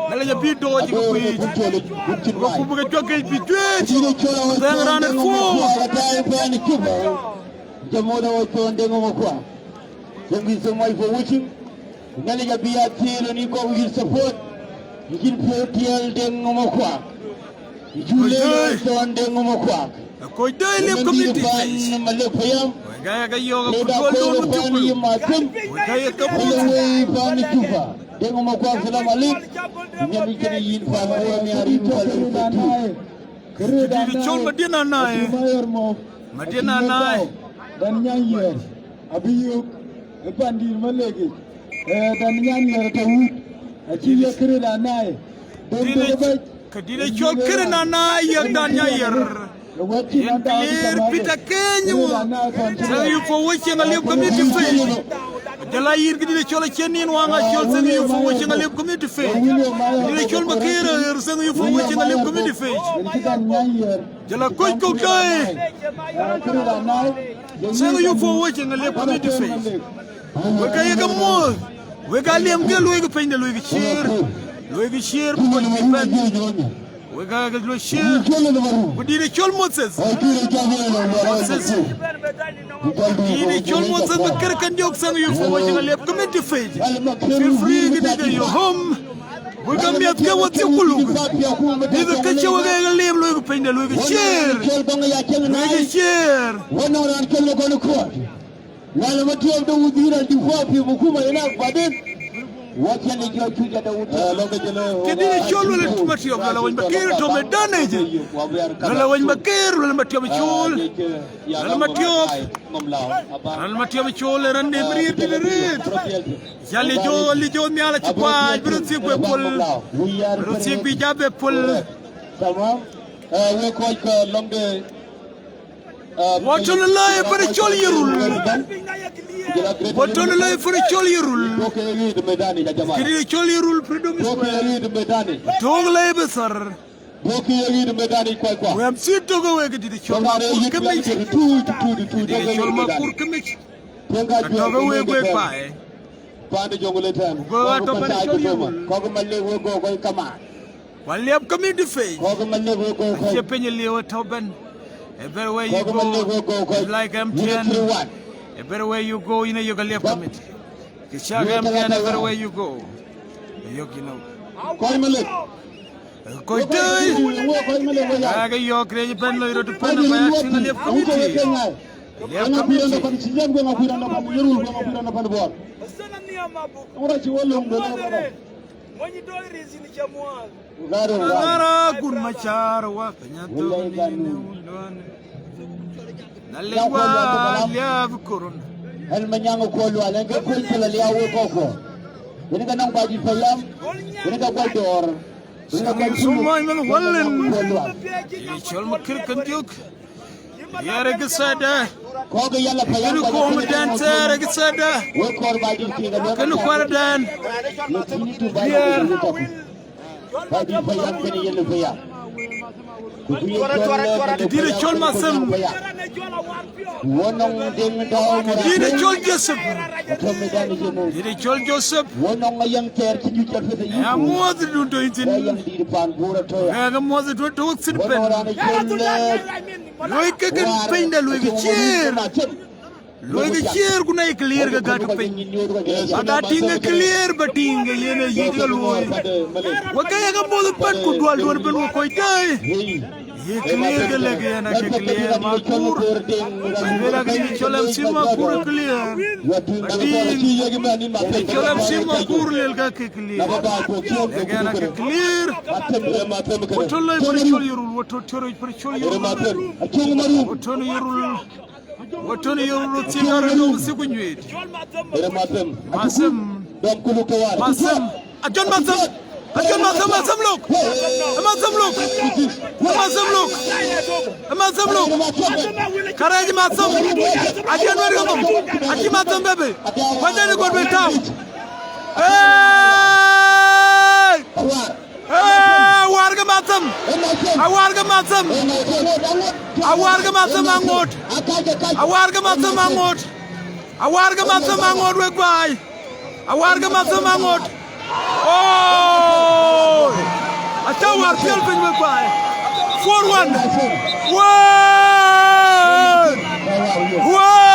Nhialic abï dooc ke kuic. Ku bï ke cuak ke bï cuëëc. Thank raan ë puɔ̈u. Jamoda wa John Deng Omakwa. Thank you so much for watching. Nhialic abï ya thiëël ëni kɔ̈k yïn support. Yïn piɔ̈u tiɛɛl Deŋ Omakwa. Yïn cu leec John Deŋ Omakwa. Koc doi lip community. Malek payam. Wek aya ke yɔ̈ɔ̈k ku duɔl duɔl ku thukul. Wek aya ke muk. Wei pan Juba. Deŋ Omakwa, salam alek. Nhialic kënë yïn pan Bor nhiar yïn pan Bor. Këdït ë cɔl Madina Nai. Madina Nai. Dan Nyan Yer. Abï yök ë pandït Malek yic. Eh, Dan Nyan Yer tɔ̈ wut. Acï ye Këdït Anai. Dom de bɛc. Këdït ë cɔl Këdït Anai yek Dan Nyan Yer. Yen clear Peter Keny. Thank you for watching a live community page. Jɔl a yïn këdït ë cɔl Acien Nin Waŋ Acol, thank you for watching Aliap Community Page. Këdït ë cɔl Makër Aɣer, thank you for watching Aliap Community Page. Jɔl a Koc Kok Dai, thank you for watching Aliap Community Page. Wek ka ye ke muɔ̈th, wek ka liɛm ke luɔi ke piny de luɔi ke ciëër, luɔi ke ciëër, ku kɔc bï bɛ̈n. Wek aa ke luɔi ciëër. Ku dït ë cɔl Moses. Moses. Dït ë cɔl Moses Makër Kën Diök, thank you for watching Aliap Community Page. Feel free, get into your home. Wek aa miɛth ke wä thiëk ku luk. Miɛth ke cï wek aa liɛm luɔi ke piny de luɔi ke ciëër. Luɔi ke ciëër. Wek nɔŋ raan cɔl Makɔn Kuɔt. Lala Matiɔp de wudhir al difua fi hukuma inak baden. Wacha ni jua chuja de wudhir. Këdït ë cɔl wala Matiɔp, lala weny Makër tɔ̈ medan ëcë. Lala weny Makër, lala Matiɔp cɔl. Lala Matiɔp. Lala Matiɔp cɔl ë raan de bï riɛt dït rëët. Ca Lijo, Lijo Nhial acï kuaac, bï röt thiëk bï pol. Bï röt thiëk bï ja bï pol. Tamam. Eh, we kɔc ke lɔŋ de Wɔ tɔ̈ në lɔi ë fënë cɔl Yirol. Wɔ tɔ̈ në lɔi ë fënë cɔl Yirol. Këdït ë cɔl Yirol Freedom Square. Tɔ̈ lɔi bï thar. Wek M C tɔ̈ ke wek këdït ë cɔl Makur Kemec. Këdït ë cɔl Makur Kemec. Atɔ̈ ke wek wek baai. Pande Jonglei tɛ̈n. Ku go atɔ̈ pande cɔl Yirol. Kɔ̈k Malek wek go kɔc kamaan. Ku Aliap Community Page. Kɔ̈k Malek wek go kɔc. Acie piny ë liu atɔ̈ ëbɛ̈n. Everywhere you go, it's like M T N. Everywhere you go, yïn ayök Aliap Community. Kë cäk M T N, everywhere you go. Ayök yïn. Kɔc Malek. Kɔc tëi. Kɔc Malek wek ya. Aa ke yɔ̈ɔ̈k rëëc ëbɛ̈n loi röt ëbɛ̈n ë bɛ̈ɛ̈r tïŋ Aliap Community. Aliap Community. Ŋara kun macar wa penya thok nini wundon. Na lec wa liap koron. Ɛn Manyaŋ Kuɔl Lual, ɛn ke kuc pil aliau wek kɔ̈k kuɔ. Yen ke nɔŋ Badi Payam, yen ke guɔc dɔɔr. Yen ke guɔc pil. Sumoy men walen. Kuɔl Lual. Ye cɔl Makër Kën Diök. Yɛr ë gïthɛɛrda. Kɔ̈k yala payam. Kënë kuɔm dɛn thɛɛr ë gïthɛɛrda. Wek kɔɔr ba dït kek alɔ. Kënë kuar dɛn. Yɛr. Ba dït payam kënë yɛn payam. Këdït ë cɔl Mathëm. Wonɔŋ Deŋ Dau. Këdït ë cɔl Joseph. Këdït ë cɔl Joseph. Wonɔŋ ayɛn thɛɛr cï juëc cɔl peth ayï. Amuɔth dun tɔ̈ yïn thïn. Ayɛn dït paan Bor atɔ̈ ya. Ɣɛɛk amuɔth dun tɔ̈ wek thïn pɛn. Luɔi ke kën piny de luɔi ke ciëër. Luɔi ke ciëër ku na ye clear ke gät ke piny. Ba da tïŋ ke clear ba tïŋ ke yen ë yic ke luɔi. Wek ke ye ke muɔth ëbɛ̈n ku duɔl duɔ̈n ëbɛ̈n wek kɔc tëi. Ye clear ke lek yen ake clear Makur. Luel ake ye cɔl M C Makur clear. Ba tïŋ. Ye cɔl M C Makur luel ka ke clear. Lek yen ake clear. Wek tɔ̈ lɔi për cɔl Yirol, wek tɔ̈ tɔ̈ rɔc për cɔl Yirol. Wek tɔ̈ në Yirol. Wek tɔ̈ në Yirol thiëk arëët ku thiëk ku nyueet. Mathëm. Mathëm. Ajɔn Mathëm. Ajɔn Mathëm, Mathëm lok. Mathëm lok. Mathëm lok. Mathëm lok. Karɛc Mathëm. Ajɔn wɛ̈t ke nhom. Acï Mathëm bɛ̈ bei. Wɛ̈t dɛn ë gɔt bei tääu. Hey! Ee, awar ke Mathëm. Awar ke Mathëm. Awar ke Mathëm aŋoot. Awar ke Mathëm aŋoot. Awar ke Mathëm aŋoot wek baai. Awar ke Mathëm aŋoot. Oh! Aca war piɛl piny wek baai. Four one. Wee! Wee!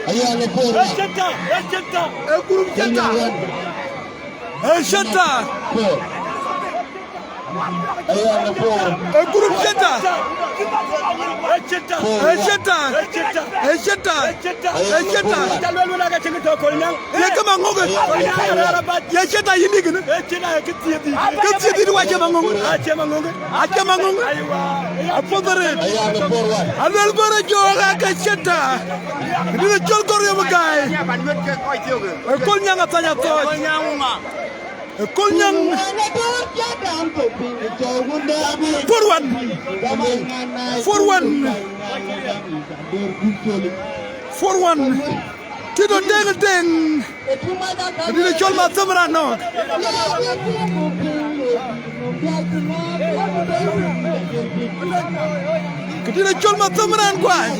Ayan, four. Ee group center. Ee center. Four. Ayan, four. Ee group center. Ee center. Ee center. Ee center. Ee center. Ye ke maŋoke. Ye center yïn dï kënë. Ke thiëëdhït wa cï maŋoŋ. Acï maŋoŋ. Apuɔth arëët. Aluel bɔ̈ rɔt jɔɔk ake center. Këdït acɔl Gɔ̈r Yom Gäi. Ëköl Nyaŋ Athany Athɔɔc. Kolnyaŋ. Four one. Four one. Four one. Tito Deŋ Deŋ. Adït cɔl Mathëm raan nɔ̈k. Këdït cɔl Mathëm raan kuany.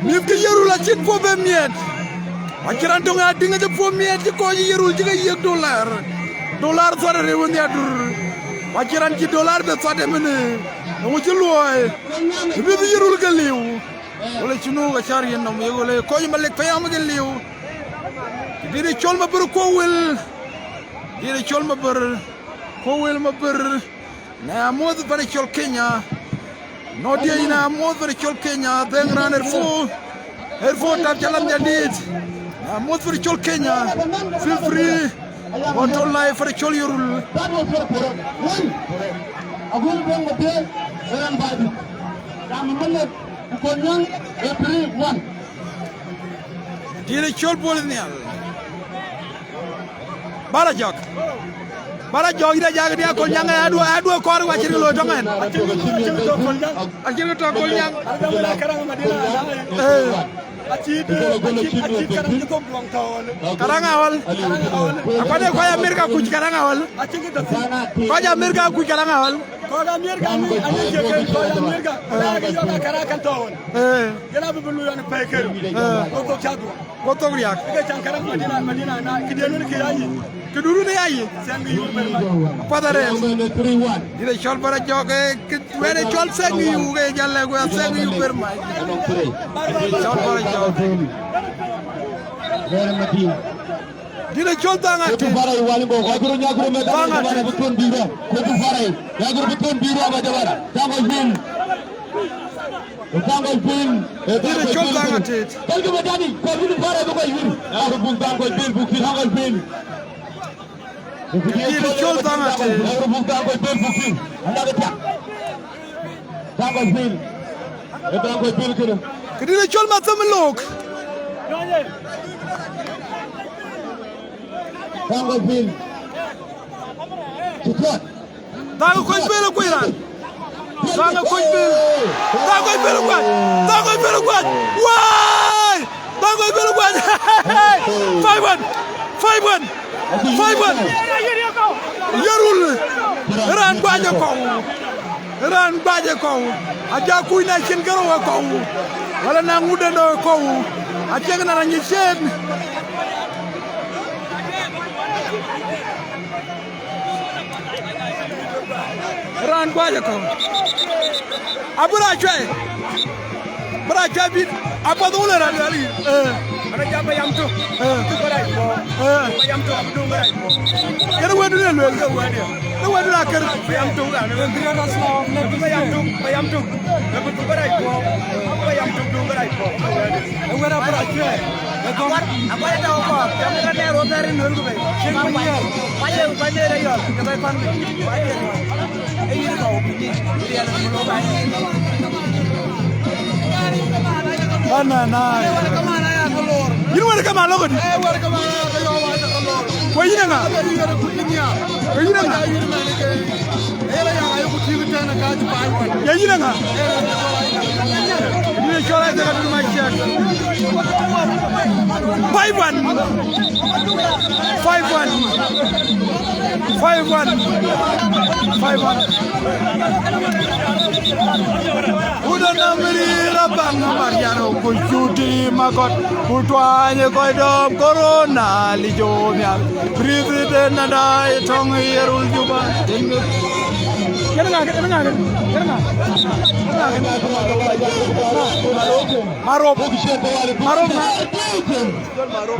Mïth ke Yirol acït puɔ̈u bɛ miɛt. Acï raan töŋ Adiŋ acï puɔ̈u miɛt cï kɔc Yirol cï ke yiëk dolar. Dolar thuat arëu nhiaar dur. Ku acï raan cï dolar bɛ thuat ëmënë. Eeŋö cï luɔi? Mïth Yirol ke liu. Wala cï nu ka cär yen nɔm ye wala kɔc Malek payam ke liu. Dït cɔl Mabir Kuɔ̈u Wël. Dït cɔl Mabir Kuɔ̈u Wël Mabir. Na amuɔ̈th pan cɔl Kenya. Nɔ̈ diɛ̈ na amuɔ̈th pan cɔl Kenya. Dhëŋ raan er fo. Er fo tap calam jadït. Na amuɔ̈th pan cɔl Kenya. Feel free. Ɣɔn tɔ̈ live pan cɔl Yirol. That was very correct. One. Aguero Deng Mate, Aaron Badu. Dam Malek, Kolnyaŋ, eh, three one. Dït cɔl Bol Nhial. Bara jɔk. Bara jɔk, ïda jak dia Kolnyaŋ, eh, aduɔ, aduɔ kɔɔr wa cïn ke looi tɔŋ ɛn. Acïn, acïn ke tɔ̈ Kolnyaŋ. Acïn ke tɔ̈ Kolnyaŋ. Ada mula karang Madina. Eh. Acït, acït, acït karang cï thok duɔŋ tɔ̈ ɣɔl. Karang Awal. Karang Awal. Akuat ë kɔc Amerika kuc Karang Awal. Acïn ke tɔ̈ thïn. Kɔc Amerika kuc Karang Awal. Kɔc Amerika ni, ani cï ke kɔc Amerika. Karang ke yɔ̈k a karang kan tɔ̈ ɣɔl. Eh. Yen abï bï luui an pɛ̈i kër. Eh. Go thok cä duɔŋ. Go thok riak. Ke caŋ karang Madina, Madina na, këdiɛ̈ luel ke ya yic. Këdun ya yic. Sɛn ke yur ben mac. Apath arëët. Dït cɔl Bara jɔk, eh, kë-, wɛ̈t ë cɔl thank you, ke jal lɛ̈k wɛ̈t thank you very much. Dït cɔl Bara jɔk. Dït cɔl Thaŋ Atit. Thaŋ Atit. Dït cɔl Thaŋ Atit. Dït cɔl Thaŋ Atit. Thaŋ Atit. Këdït cɔl Mathëm Look. Thaŋ Atit. Thaŋ Atit. Thaŋ Atit. Thaŋ Atit. Thaŋ Atit. Waai! Thaŋ Atit. Five one. Five one. Five one. Yirol. Raan guac ë kɔ̈u. Raan guac ë kɔ̈u. Aja kuc na cïn kërou ë kɔ̈u. Wala na ŋut ë kɔ̈u. Acïk na rany cen. Raan guac ë kɔ̈u. Abï raan cuai. Bï raan cuai bï. Apath wun ë raan lueel yïn. Eh. Ana jam ba yam tök. Eh. Tök ba rac puɔ̈u. Eh. Ba yam tök, abï döŋ ba rac puɔ̈u. Kën wëëdu në lueel. Kën wëëdu. Kën wëëdu na kër. Ba yam tök, raan. Ba yam tök, ba yam tök. Ba yam tök, döŋ ba rac puɔ̈u. Ë wɛ̈t abï raan cuai. Ë gɔ̈m. Akuat, akuat ë tɔ̈u kɔɔr, jam ë ka nɛɛr wo thɛɛr rin wël ku bei. Cïn ku nyiɛɛr. Kuat ye ku kɔc nɛɛr ë yɔl, ke kɔc kɔn bei. Kuat ye. Ë yïn kɔ̈u, ku nyin, riɛl ë mul wo ba nyin. Bana na. Yïn wɛ̈t ke ma lok adi? Ku yïn ë ŋa? Ku yïn ë ŋa? Ya yïn ë ŋa? Yïn ë cɔl Isaac Atur Maciɛk. Five one. Five one. Five one. Five one. Uda na miri rabang mariano kuchuti magot. Kutwany kɔc dɔm corona lijo mial. President na dai tɔŋ Yirol Juba. Kena ŋa, kena ŋa, kena ŋa. Marop. Marop. Marop. Marop. Marop. Marop.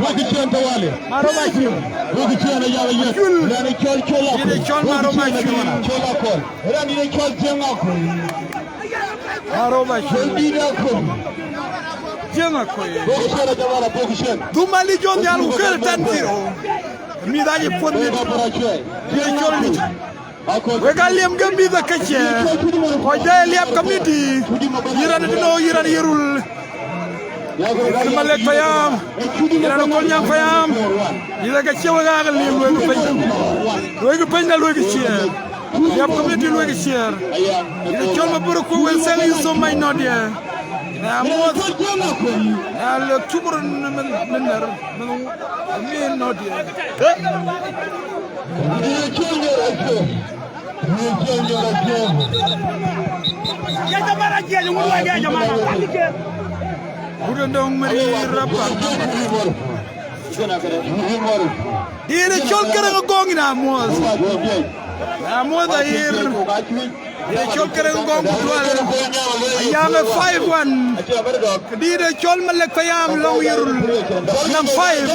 Marop. Jiëŋ Akɔi. Dhum Mali jɔ nhial ku kër ten zero. Mïth acï puɔ̈th mïth. Ye cɔl mïth. Wek a liɛm ke mïth ë këcë. Kɔc dɛ liɛp committee. Yïn raan ë tënou, yïn raan Yirol. Malek Payam, yïn raan Kolnyaŋ Payam, yïn ke cie wek aa ke lim lueekë piny. Lueekë piny da lueekë ciëër. Liap community lueekë ciëër. Yïn cɔl Mabur ku wel thɛŋ yï thom mac nɔ̈t ye. Na muɔth. Na lek cuk run min, min ner, min, min nɔ̈t ye. Gudendong meri rapa. Dït ë cɔl Kereng Gɔŋ yïn amuɔth. Amuɔth ayïr. Dït ë cɔl Kereng Gɔŋ ku dual. Ayaŋ ë five one. Dït ë cɔl Malek Payam lɔŋ yïr. Nɔm five.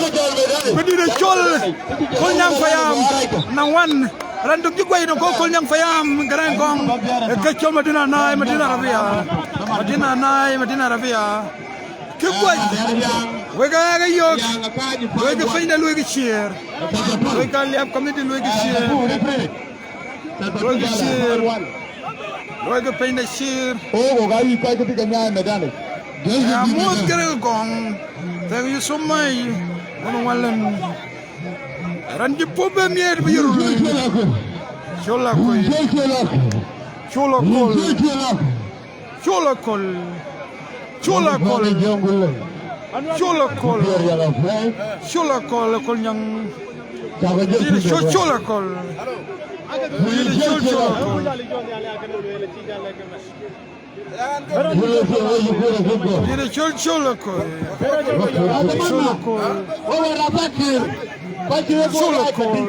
Dït ë cɔl Kolnyaŋ Payam. Nɔm one. Raan duk cï guɛc në kɔ̈k Kolnyaŋ Payam, Kereng Gɔŋ, ë ke cɔl Madina Nai, Madina Arabia. Madina Nai, Madina Arabia. Kë guɛc, wek aa ke yök, wek ke piny da lueekë ciëër. Wek ka liap community lueekë ciëër. Lueekë ciëër. Lueekë piny da ciëër. Oh, wok aa yic kɔc ke bï ke nyaai medanic. Amuɔth Kereng Gɔŋ. Thank you so much. Wun walën. Raan cï puɔ̈u bɛ miɛt bï yï röt lueel. Col Akol. Col Akol. Col Akol. Col Akol. Col Akol. Col Akol, Akol Nyaŋ. Dït col, Col Akol. Dït col, Col Akol. Dït col, Col Akol. Col Akol. Col Akol.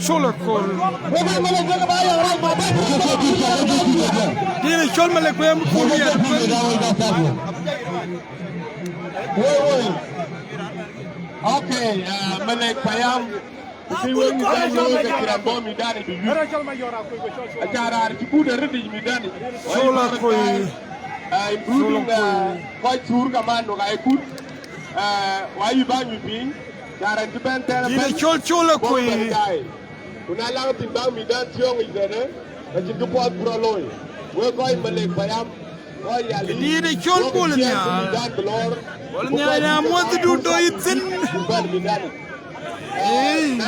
Col Akol. Dït col Malek Payam ku yɛt. Okay, uh, Malek Payam. Kë wën jal looi ke cï raan bɔ̈ mïthdanic bï yuc. Aca raan cï kut arëtic mïthdanic. Col Akol. Ah, including, ah, kɔc thur kaman wek aa kut. Ah, wa yï bä nyuc piny. Ca raan cï bɛ̈n thɛɛr. Dït ë col, Col Akol. Ku na laŋ thïn bä mïthdan thiɔ̈ɔ̈ŋ yic tënë, ka cïn kë puɔth bï rɔt looi. Wek kɔc Malek Payam. Dït ë col Bol Nhial. Bol Nhial, na muɔth du tɔ̈ yï thïn. Ei. Yï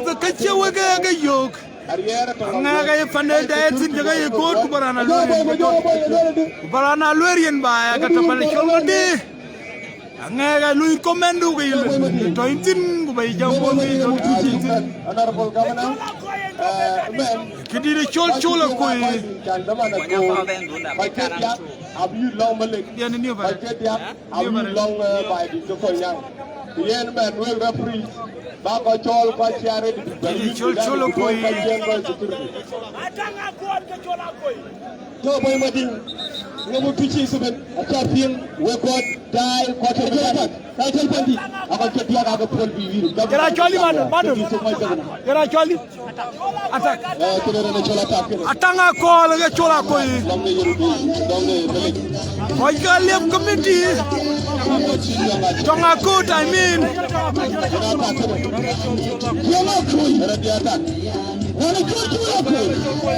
thë ke cie wek ke ke yök. Aŋɛk aye pande dɛɛt thïn, jɔkë ye koor, ku bä raan alueer yen. Ku bä raan alueer yen ba ya ka tɔ̈ pan col ŋadï. Aŋɛk a lui comment du ke yï luel, tɔ̈ yïn thïn, ku bä yï jam bɔ̈ ke yï tɔ̈ thïn. Honorable Governor, uh, men, kë dït ë col, Col Akol. Can dhaman aku, kɔc ke diäk, abï yï lɔ̈ŋ Malek. Diɛn ni ba. Kɔc ke diäk, abï yï lɔ̈ŋ, uh, Baidit ke Kolnyaŋ. Ku yen men, wek referee, ba kɔc cɔɔl, kɔc cia ready. Kë dït ë col, Col Akol. Kɔc cie kɔc security. Tɔ̈ bɔ̈ Madiŋ, ŋö bï tuc cï thïn, aca piŋ, wek kɔc daai, kɔc ke diäk, kɔc ke diäk, akɔc ke diäk, akë puɔl bï wïïr. Kë raan cɔl yï, madam, madam. Kë raan cɔl yï. Attack. Eh, kënë raan cɔl Attack kënë. Ataŋ Akol, ke Col Akol. Lɔŋ de yïr, lɔŋ de Malek. Kɔc ke liep committee. Tɔŋ Akut, I mean. Kënë Attack kënë. Col Akol. Raan de Attack. Raan cɔl Col Akol.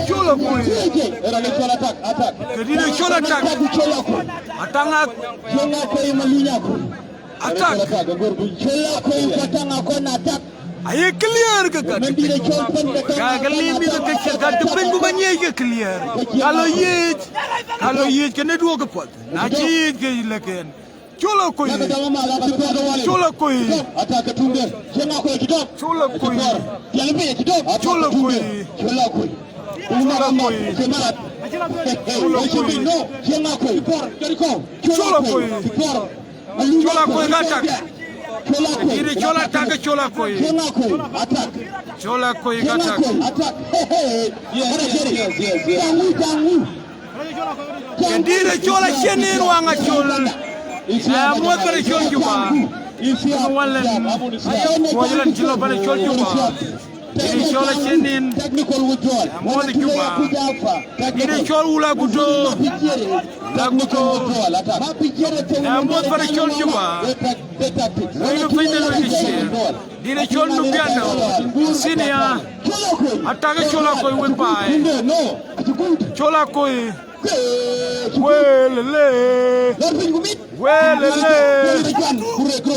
Col Akol. Raan cɔl Attack, Attack. Kë dït ë col Attack. Attack col Akol. Ataŋ Ak- Col Akol Maluny Akol. Attack. Col Akol ku Ataŋ Akol Attack. Aye clear ke ka. Mɛn dït ë cɔl pɛn ke Ataŋ Akol. Ka ke lim mïth ke cï ka ke piny ku ka nyiëc ke clear. Ka lɔ yiëc. Ka lɔ yiëc kënë duɔ̈k ke puɔth. Na cï yiëc ke lëkken. Col Akol. Col Akol. Attack ke tuŋde. Col Akol. Col Akol. Col Akol. Col Akol. Col Akol. Col Akol. Col Akol ka Attack. Dït ë col Attack, Col Akol. Col Akol ka Attack. Attack. Yes, yes, yes, yes. Kë dït ë col Acien Nin Waŋ Acol. Ë muɔ̈th pan col Juba. Kënë walën. Kuɔc raan cï lɔ pan col Juba. Dït ë col Acien Nin. Ë muɔ̈th Juba. Dït ë col Wul Aguto. Atak ku thou. Ë amoth pan ë cɔl Juba. Luɔikë piny de luɔikë ciëër. Dït ë cɔl Nubiano, senior. Atak ë cɔl Akoi wek baai. Cɔl Akoi. Welele. Welele.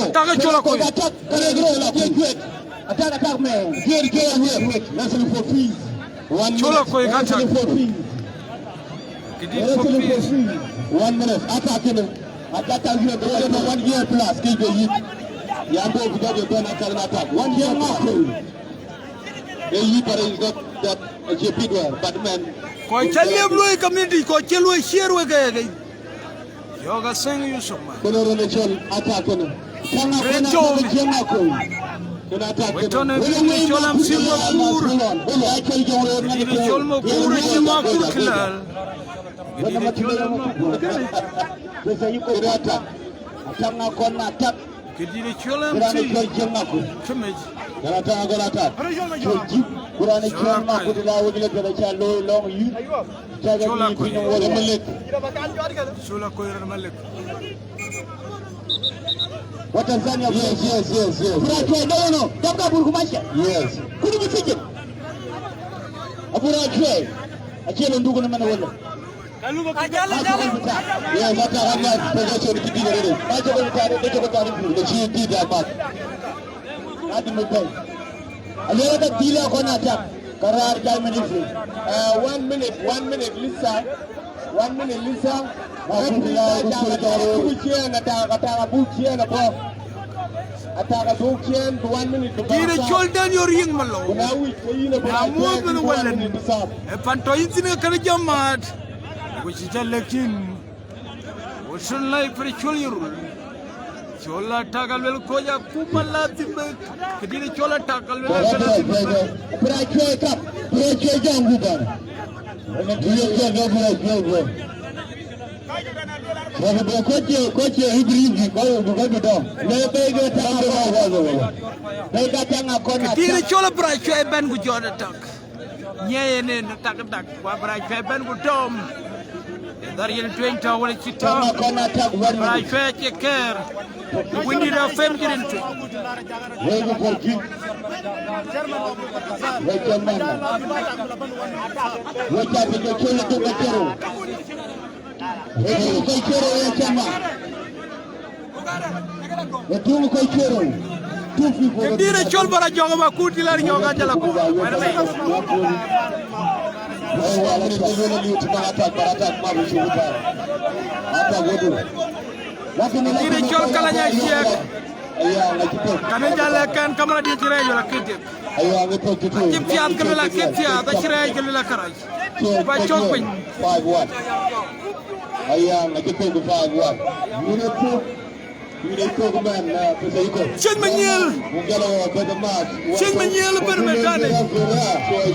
Atak ë cɔl Akoi. Attack, attack, man. Good, good, good. Wrestling for peace. One minute. Cɔl Akoi ka atak. Wrestling for peace. Këdït for peace. One minute. Attack kënë. Attack, attack, you have one year plus. Keep the youth. Yeah, go, go, go, go, attack, attack. One year plus. The youth, but it's not that, uh, you big one, but man. Kɔc cä liep luɔi community, kɔc cï luɔi share wek ke, ke. Yɔ̈k Asɛŋ Yusuf man. Kënë röt ë cɔl attack kënë. Tɛ̈ŋ Akon, Rëëc Tom. Kënë attack kënë. Wek tɔ̈ në këdït ë cɔl M C Makur. Këdït ë cɔl Makur ë cï Makur kï lal. Këdït ë cɔl Makur kënë. Kënë attack. Tɛ̈ŋ Akon attack. Këdït ë cɔl M C. Kënë attack. Akon attack. Cɔl Jim. Kënë cɔl Makur la wek le kënë ca looi lɔŋ youth. Cɔl Akoi. Cɔl Akoi rɔt Malek. Wa Tanzania. Yes, yes, yes, yes. Bura Cuei, no, no, no. Dap ka bur ku macha. Yes. Kudu bi sijin. Abura Cuei. Acie lo ndugu na mana wala. Yes, attack, attack. Possession ki diga rede. Macha ko tare, macha ko tare. Ni ci diga mat. Adi mo pai. Aliya ka dila ko na attack. Karar jai minute. Uh, one minute, one minute, Lisa. One minute, Lisa. Buk ciëën, attack, attack, buk ciëën abɔ̈. Attack, buk ciëën, bï one minute, bï Dït ë cɔl Daniel Riek Malou. Ku na wïc, ke yïn abï na muɔ̈th bï wël. Ë pan tɔ̈ yïn thïn ke kënë jam maat. Ku cï cä lëk cïn. Ku cïn lɛ̈i për cɔl yï rul. Cɔl attack aluel kɔc akuma la thïn bï. Këdït ë cɔl attack aluel akënë thïn bï. Bura Cuei kap, Bura Cuei jɔŋ ku bɛ̈n. Bura Cuei, Bura Cuei, Bura. Bura Cuei, Bura Cuei, Bura Cuei, Bura Cuei. Këdït ë cɔl Bura Cuei bɛ̈n ku jɔt attack. Nyiɛɛi ënën tak tak, ku Bura Cuei bɛ̈n ku tɔ̈ɔ̈m. Ë dhar yen tueny tɔ̈ wala cï tɔ̈. Bura Cuei acie kɛɛr. Windït a fem cï rin tueny. Wek ku kɔc juëc. Wek cɔl man. Wek ca ke cɔl ë duk ë cero. Wek cɔl ë cero ë cama. Wek cɔl ë cero. Two people. Këdït ë cɔl Bura Jɔk ë ba kut cï lɛ̈r nyɔk ajala ku. Wek ni. Wek wa ni ko wek ni tuma attack, Bura attack ma bi shubu ta. Attack wedu. Këdït ë cɔl Kalany Aciëk. Aya, ŋa cï thök? Kɛn jal lɛ̈k kɛn kamera diɛ̈ cï rɛɛc wala kït diɛ̈? Aya, ŋa thök cï thök? Acï piath ke luel akït piath, acï rɛɛc ke luel akarac. Ba cök piny. Five one. Aya, ŋa cï thök five one? Yïn ë thök, yïn ë thök man, uh, pesa iko. Ciëc Manyiel. Mungela wa bɛ̈n math. Ciëc Manyiel bɛ̈n me tani.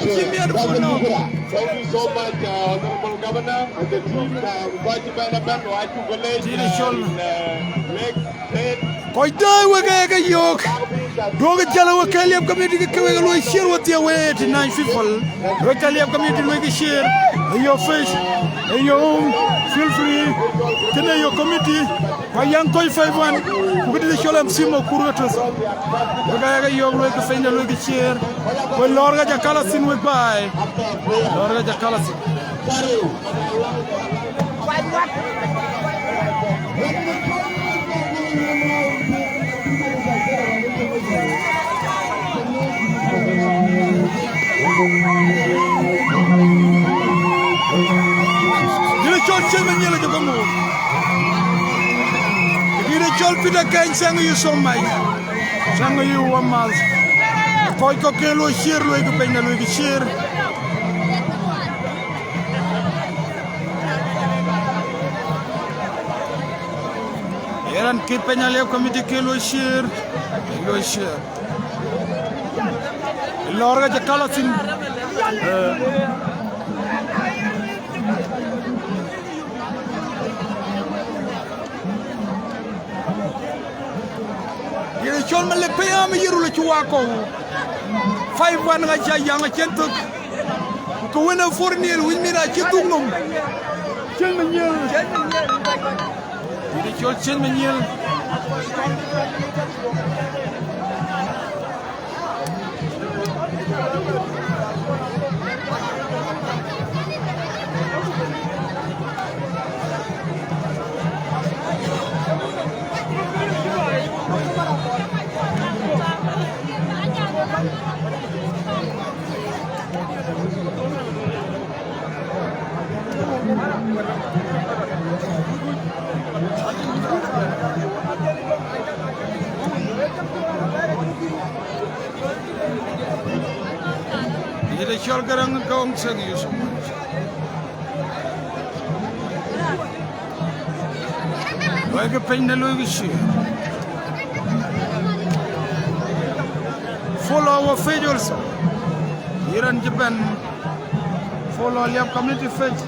Cï miɛt bï nɔ̈k. Thank you so much, uh, Honorable Governor and the team, uh, Vice President, wa cuk leec, uh, in, uh, next state. Kɔc dai wek ee ke yök. Duɔ̈kkë jäl wek ke liep community ke wek luɔi share wek thiëëk wek eighty nine people. Wek ke liep community luɔi ke share. Ë your face, ë your home, feel free. Kënë ë your community. Ku ayaŋ kɔc five one. Ku këdït ë cɔl M C Makur ke tɔ̈. Wek aa ke yök luɔi ke piny de luɔi ke share. Wek lɔɔr ke ja kala thïn wek baai. Lɔɔr ke ja kala thïn. Dït ë cɔl Ciëc Manyiel ë jɔ ke muk. Dït ë cɔl Peter Keny, thank you so much. Thank you, Wamal. Kɔc kɔ̈k ke luɔi share, luɔi ke piny, luɔi ke share. Ye raan ke piny aliep community ke luɔi share, luɔi share. Lɔɔr ke cï kala thïn. Eh. Dït ë cɔl Malek Payam ë Yirol acï wak kɔ̈u. Five one ŋa cä yaŋ acïn thök. Ku ke wën ë four nil, wïc mïn acï dhuk nɔm. Ciëc Manyiel. Yïn ë cɔl Ciëc Manyiël. Yïn ë cɔl Garaŋ Kɔŋ, thank you so much. Wek piny në luɔi kë cï. Follow our page also. Yïn raan cï bɛ̈n, follow Liap community page.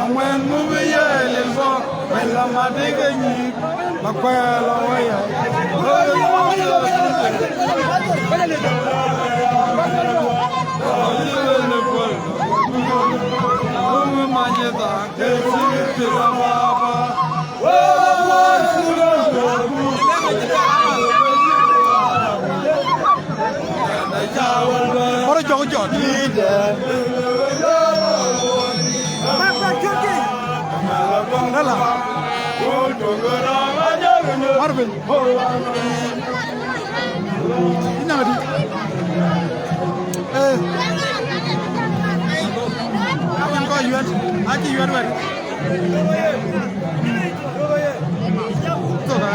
Aŋuɛ̈ɛ̈n muk ë ye lil bɔ̈, wën la mat ë ke nyïïk, ba kuɛɛr lɔ waya. Kɔrë jɔk jɔt. Rala. Marvin. Inang di. Eh. Awan kɔ yuɛt. Aci yuɛt wɛt. Thok a.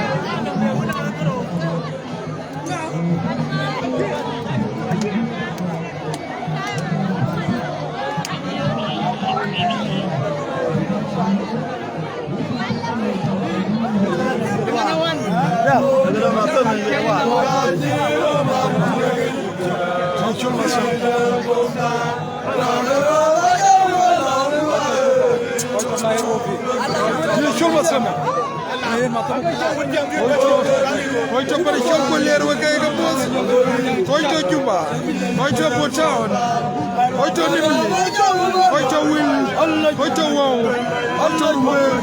Yïn cɔl Maseme. Kɔc tɔ̈, kɔc tɔ̈ Parish cɔl Kuoleer wek ke ke both. Kɔc tɔ̈ Juba. Kɔc tɔ̈ Port Town. Kɔc tɔ̈ Nimule. Kɔc tɔ̈ Wil. Kɔc tɔ̈ Wau. Kɔc tɔ̈ Rumbek.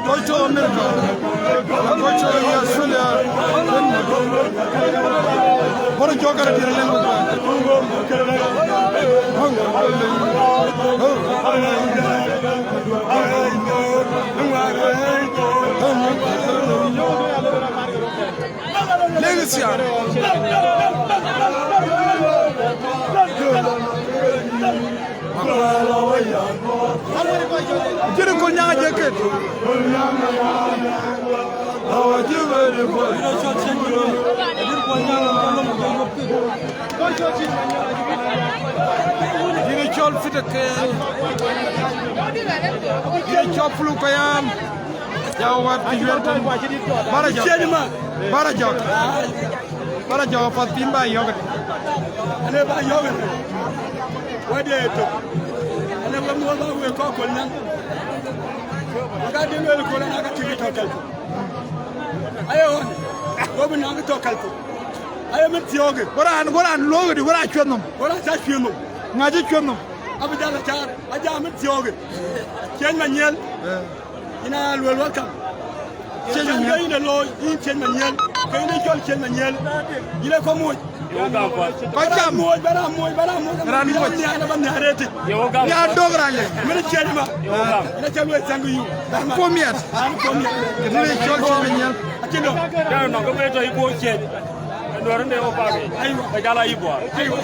Kɔc tɔ̈ America. Kɔc tɔ̈ Australia. Bɔ̈ jɔk kärë diɛɛr lɛ̈ŋ wek. Legacy. Jiri Kolnyaŋ a jeket. Yïn ë cɔl Peter Ken. Yïn ë cɔl Puluk Payam. Ya wat kë yuɛt tën. Bara jɔk. Bara jɔk. Bara jɔk apath piny ba yɔ̈k. Ane ba yɔ̈k. Wɛ̈t ye tök. Ane we muɔ̈th ba we kɔc Kolnyaŋ. Ka dï lueel Kolnyaŋ ka cï tɔ̈ kɛ̈lku. Aye ɣɔn. Go bï naŋ tɔ̈ kɛ̈lku. Aye min thiɔ̈ɔ̈kë. Go raan, go raan luɔ̈ɔ̈kë dï, go raan cuɛth nhom. Go raan cä cuɛth nhom. Ŋa cï cuɛth nhom? Abï jal acaar, ajam min thiɔ̈ɔ̈kë. Ciëc Manyiël. Eh. Yïn aa luel welcome. Ciëc Manyiël. Ke yïn ë looi, yïn Ciëc Manyiël. Ke yïn ë cɔl Ciëc Manyiël. Yïn ë kɔc muɔ̈c. Kɔc cam. Muɔ̈c, bɛ̈n a muɔ̈c, bɛ̈n a muɔ̈c. Raan muɔ̈c. Bɛ̈n a muɔ̈c, bɛ̈n a muɔ̈c. Ya dɔ̈k raan lë. Min Ciëc ma. Yïn ë cä luel thank you. Kuɔm yɛn. Raan kuɔm yɛn. Kënë cɔl Ciëc Manyiël. Acï dɔ̈k. Dɛ̈ nɔŋ ke bï tɔ̈ yï buɔ̈c Ciëc. Ë duɔ̈r ënde wo pak yic. Aywa. Ke jal a yï buɔɔr. Aywa.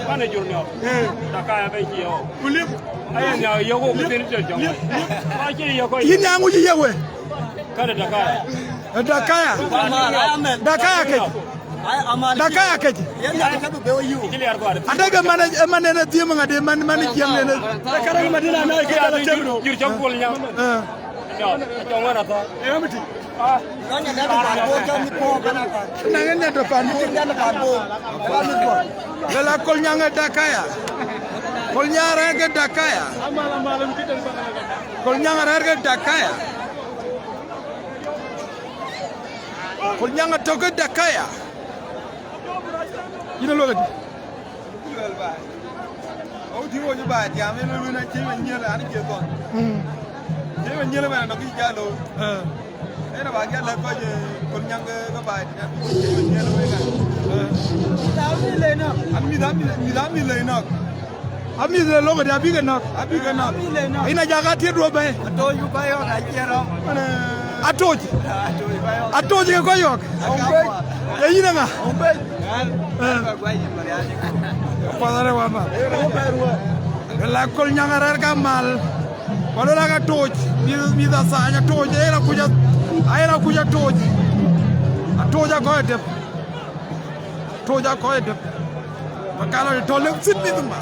Pan ë jur niɔp. Eh. Dakaya bɛ cie ɣɔk. Ku liep. Aye nhiaak yök wo këthiin cɔl jɔŋ. Liep, liep. Ba cie yök kɔc. Yïn nyaŋ wuc yek we. Kɛn ë Dakaya. Ë Dakaya. Dakaya kec. Dakaya kec. Adek ë man, ë man en ë dhiëm ŋa de man, man ë jiɛm en ë. Dakaya Madina na ke dala tem do. Jur jɔŋ Kolnyaŋ. Eh. Jɔŋ, jɔŋ wen athɔ. Eh, miti. Naŋ en nyan tɔ̈ pan Bor. Lala Kolnyaŋ ë Dakaya. Kolnyaŋ rɛ̈ɛ̈r ke Dakaya. Kolnyaŋ rɛ̈ɛ̈r ke Dakaya. Kolnyaŋ atɔ̈ ke Dakaya. Yïn ë luel adï? Awut tïŋ wo cï baai tiam, en lueel na cï we nyiël, an, cie thɔn. Mm. Cï we nyiël ëmɛn, anɔŋ kï jal looi. Eh. En aba jal lɛ̈k kɔc, eh, Kolnyaŋ ke, ke baai tiam, cï we nyiël ëmɛn. Eh. Mïth, mïth, mïth, mïth lei nɔ̈k. Amïth le lok de abï ke nɔ̈k. Abï ke nɔ̈k. Amïth le nɔ̈k. Ina jaka tiet duɔ bɛ̈i. Atoc ku kɔc yɔ̈k acie rɔm. Atoc. Atoc ku kɔc yɔ̈k. Atoc ke kɔc yɔ̈k. Ye yïn ŋa? Eh. Kuadhare wama. La Kolnyaŋ arɛ̈ɛ̈r ka mal. Wala la ka toc. Mïth, mïth Athany atoc. Ayera kuc a, ayera kuc atoc. Atoc akɔc dep. Atoc akɔc dep. Makalo tɔ lek thïn mïth ma.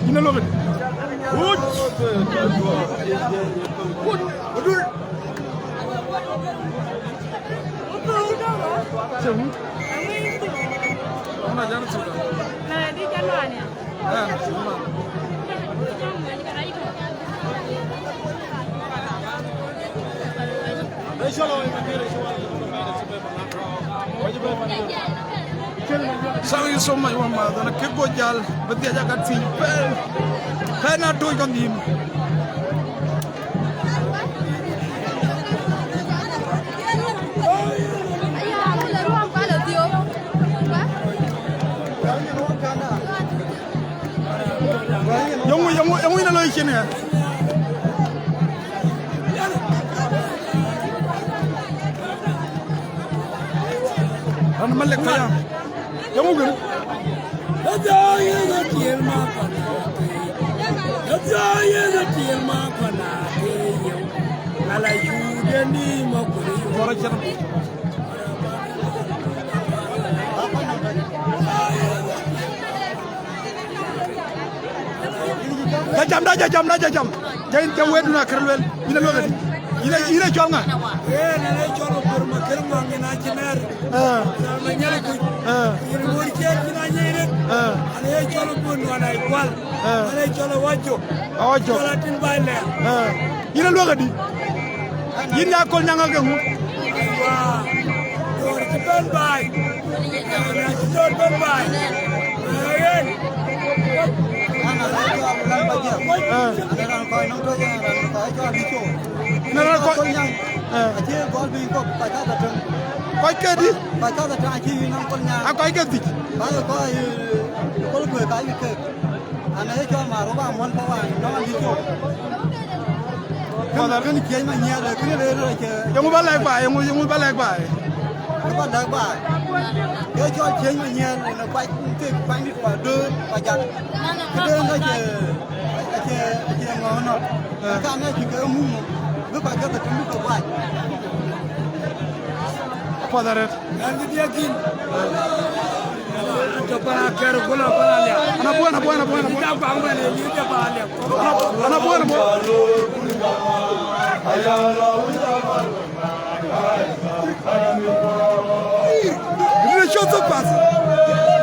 Yïn a lok. Wut. Wut. Wut. Thank you so much, wamath. Ana kek go jal, bï dhiac aka thiëc pɛn, pɛn atoc ka nhïïm. Yöŋ, yöŋ, yöŋ yïn a loi cin ë. Raan Malek Payam. Yöŋ gën. Ala yudeni makuri. Kɔrɔ cin. Jajam da, jajam da, jajam. Jai, jai wedu na kër luel. Yïn a luel adi? Yïn a, yïn a cɔl ŋa? Ee, na le cɔl Opuɔr Makër Ŋɔŋ, yïn a cï nɛɛr. Eh. Cɔl Manyar Kuc. Eh. Yïn wor ciɛɛr, yïn a nyai rek. Eh. Ana ye cɔl Opuɔr Nuan Aikual. Eh. Ana ye cɔl Awajok. Awajok. Cɔl Atin Bailɛɛr. Eh. Yïn a luel adi? Yïn ya Kolnyaŋ ake ŋu? Aywa. Dor cï bɛ̈n baai. Dor cï dor bɛ̈n baai. Yen. Ana raan kɔc nɔŋ tɔc, ana raan kɔc cɔl Alico. Ina raan kɔc. Kolnyaŋ. Eh. Acie gɔl piny kɔ̈k, kɔc ka ke tëŋ. Kɔc ke di? Kɔc ka ke tëŋ acie yï nɔŋ Kolnyaŋ. A kɔc ke thic. Kɔc, kɔc, eh, kɔl kuëë ka yï kek. Ana ye cɔl Marop Amuɔl Pawan, nɔŋ Alico. Kuɔth arëët. Kënë ciëc Manyiɛɛr, kënë rëër rɔt cë. Yeŋu ba lɛ̈k baai, yeŋu, yeŋu ba lɛ̈k baai. Kë ba lɛ̈k baai. Ke cɔl ciëc Manyiɛɛr, në kuac, ke kuany dït kuac döör, kuac jal. Këdë ŋa cë, acë, acë ŋɔ̈ɔ̈ŋ nɔ̈k. Eh. Ka ŋa cï ke muk muk, bï kuac ke ke tïŋ bï ke kuac. Kuɔth arëët. Yan kï diɛk kïn. Tök pan akɛ̈r, ku lɔ pan aliap. Ana buɔn, ana buɔn, ana buɔn. Kï jam baŋ bɛ̈n, ë yï jam pan aliap. Ana, ana buɔn, ana buɔn. Dït ë cɔl thok path.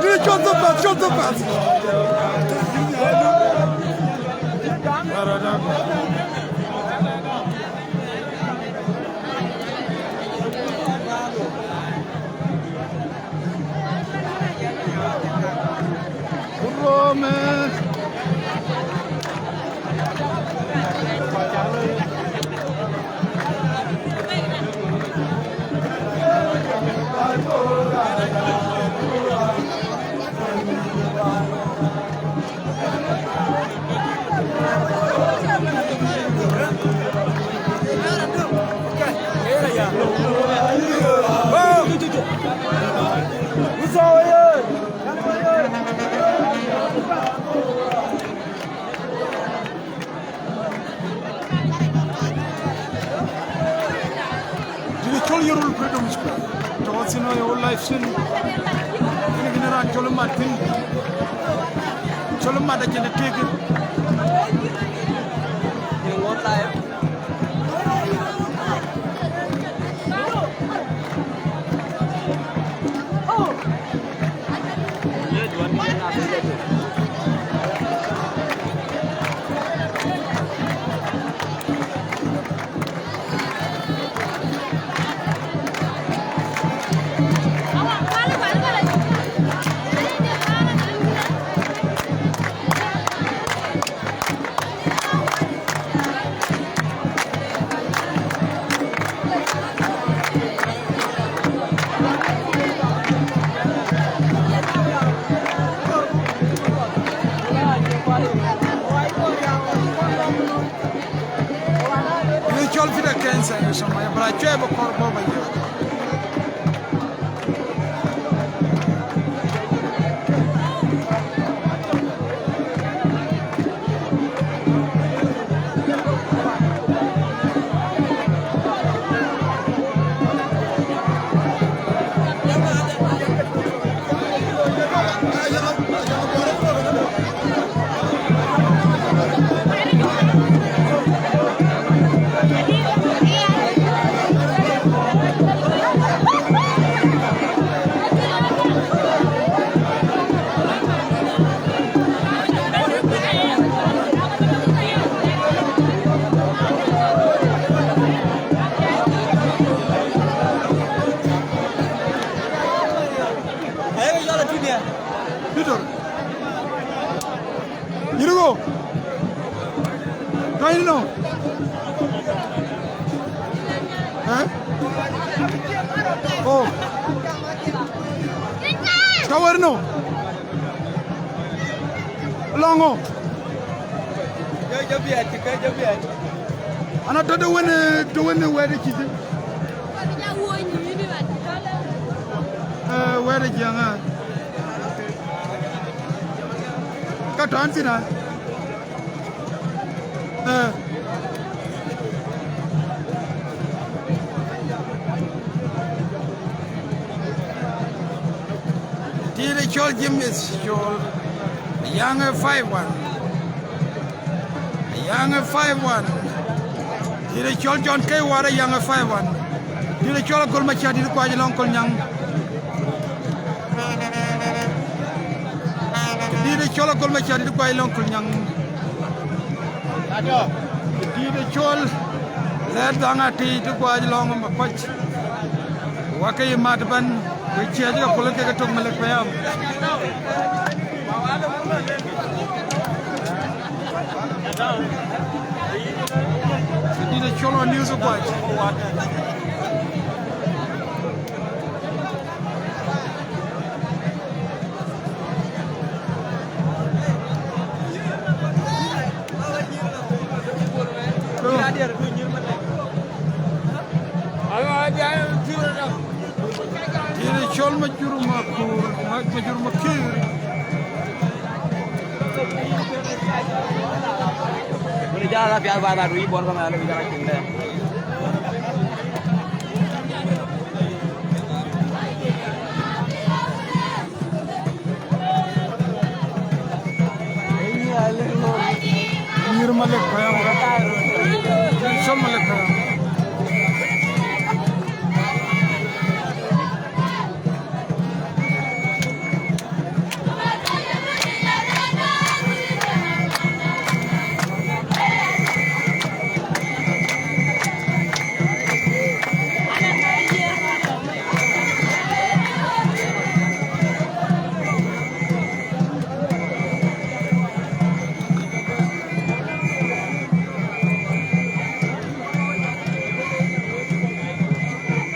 Dït ë cɔl thok path, cɔl thok path. Rome. Dït ë cɔl Yirol Freedom Square. Tɔ̈ thïn ë whole life thïn. Kënë kënë raan cɔl mat thïn. Cɔl mat acïn ë tëëk. Yï cɔl Peter Kensa, yï sɔm, ya bra cuɛ bï kɔr bɔ̈ ba yök. Peter, yïn ë ɣo? Tɔ̈ yïn ënɔɔnë? Ë? Oh. Tɔ̈ wɛ̈t ënɔɔnë? Lɔ̈ŋ ɣo? Jɔ, jɔ biɛt, jɔ biɛt. Ana tɔ̈ de wën, eh, tɔ̈ wën, eh, wɛ̈t ë cït. Eh, wɛ̈t ë jiëŋ, eh. Ka tɔ̈ thïn, eh. Eh. Dït ë cɔl James Col, Ayaŋ ë five one. Ayaŋ ë five one. Dït ë cɔl John K. War, Ayaŋ ë five one. Dït ë cɔl Agol Macar, dït ë kuac lɔŋ Kolnyaŋ. Dït ë cɔl Agol Macar, dït ë kuac lɔŋ Kolnyaŋ. Dït ë cɔl Lɛ̈t Dhaŋ Atiic, dït ë kuac lɔŋ Makuac. Wak ke yï mat ëbɛ̈n, ku ciɛɛc ke köl kek tök Malek Payam. Dït ë cɔl ɣɔn news ë kuac. Dït ë cɔl Majur Makur, Ma-, Majur Makir. Wël jala la piath ba na du yï bɔr kɔn na le jala kin de. Nyïïr Malek Payam. Nyïïr Col Malek Payam.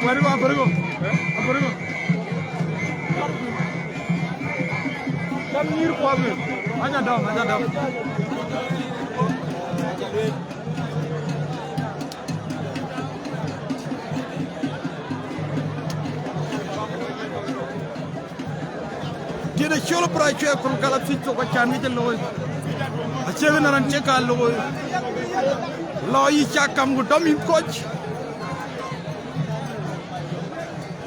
Wari wa Abirigo. Abirigo. Dam nyïïr kuɔth. Aja dɔm, aja dɔm. Dït ë cɔl Bra Cuɛk, köl gal athic thok acän kë cï looi. Acie kën raan cï ka looi. Lɔ yï cak kam ku dɔm yïn kɔc.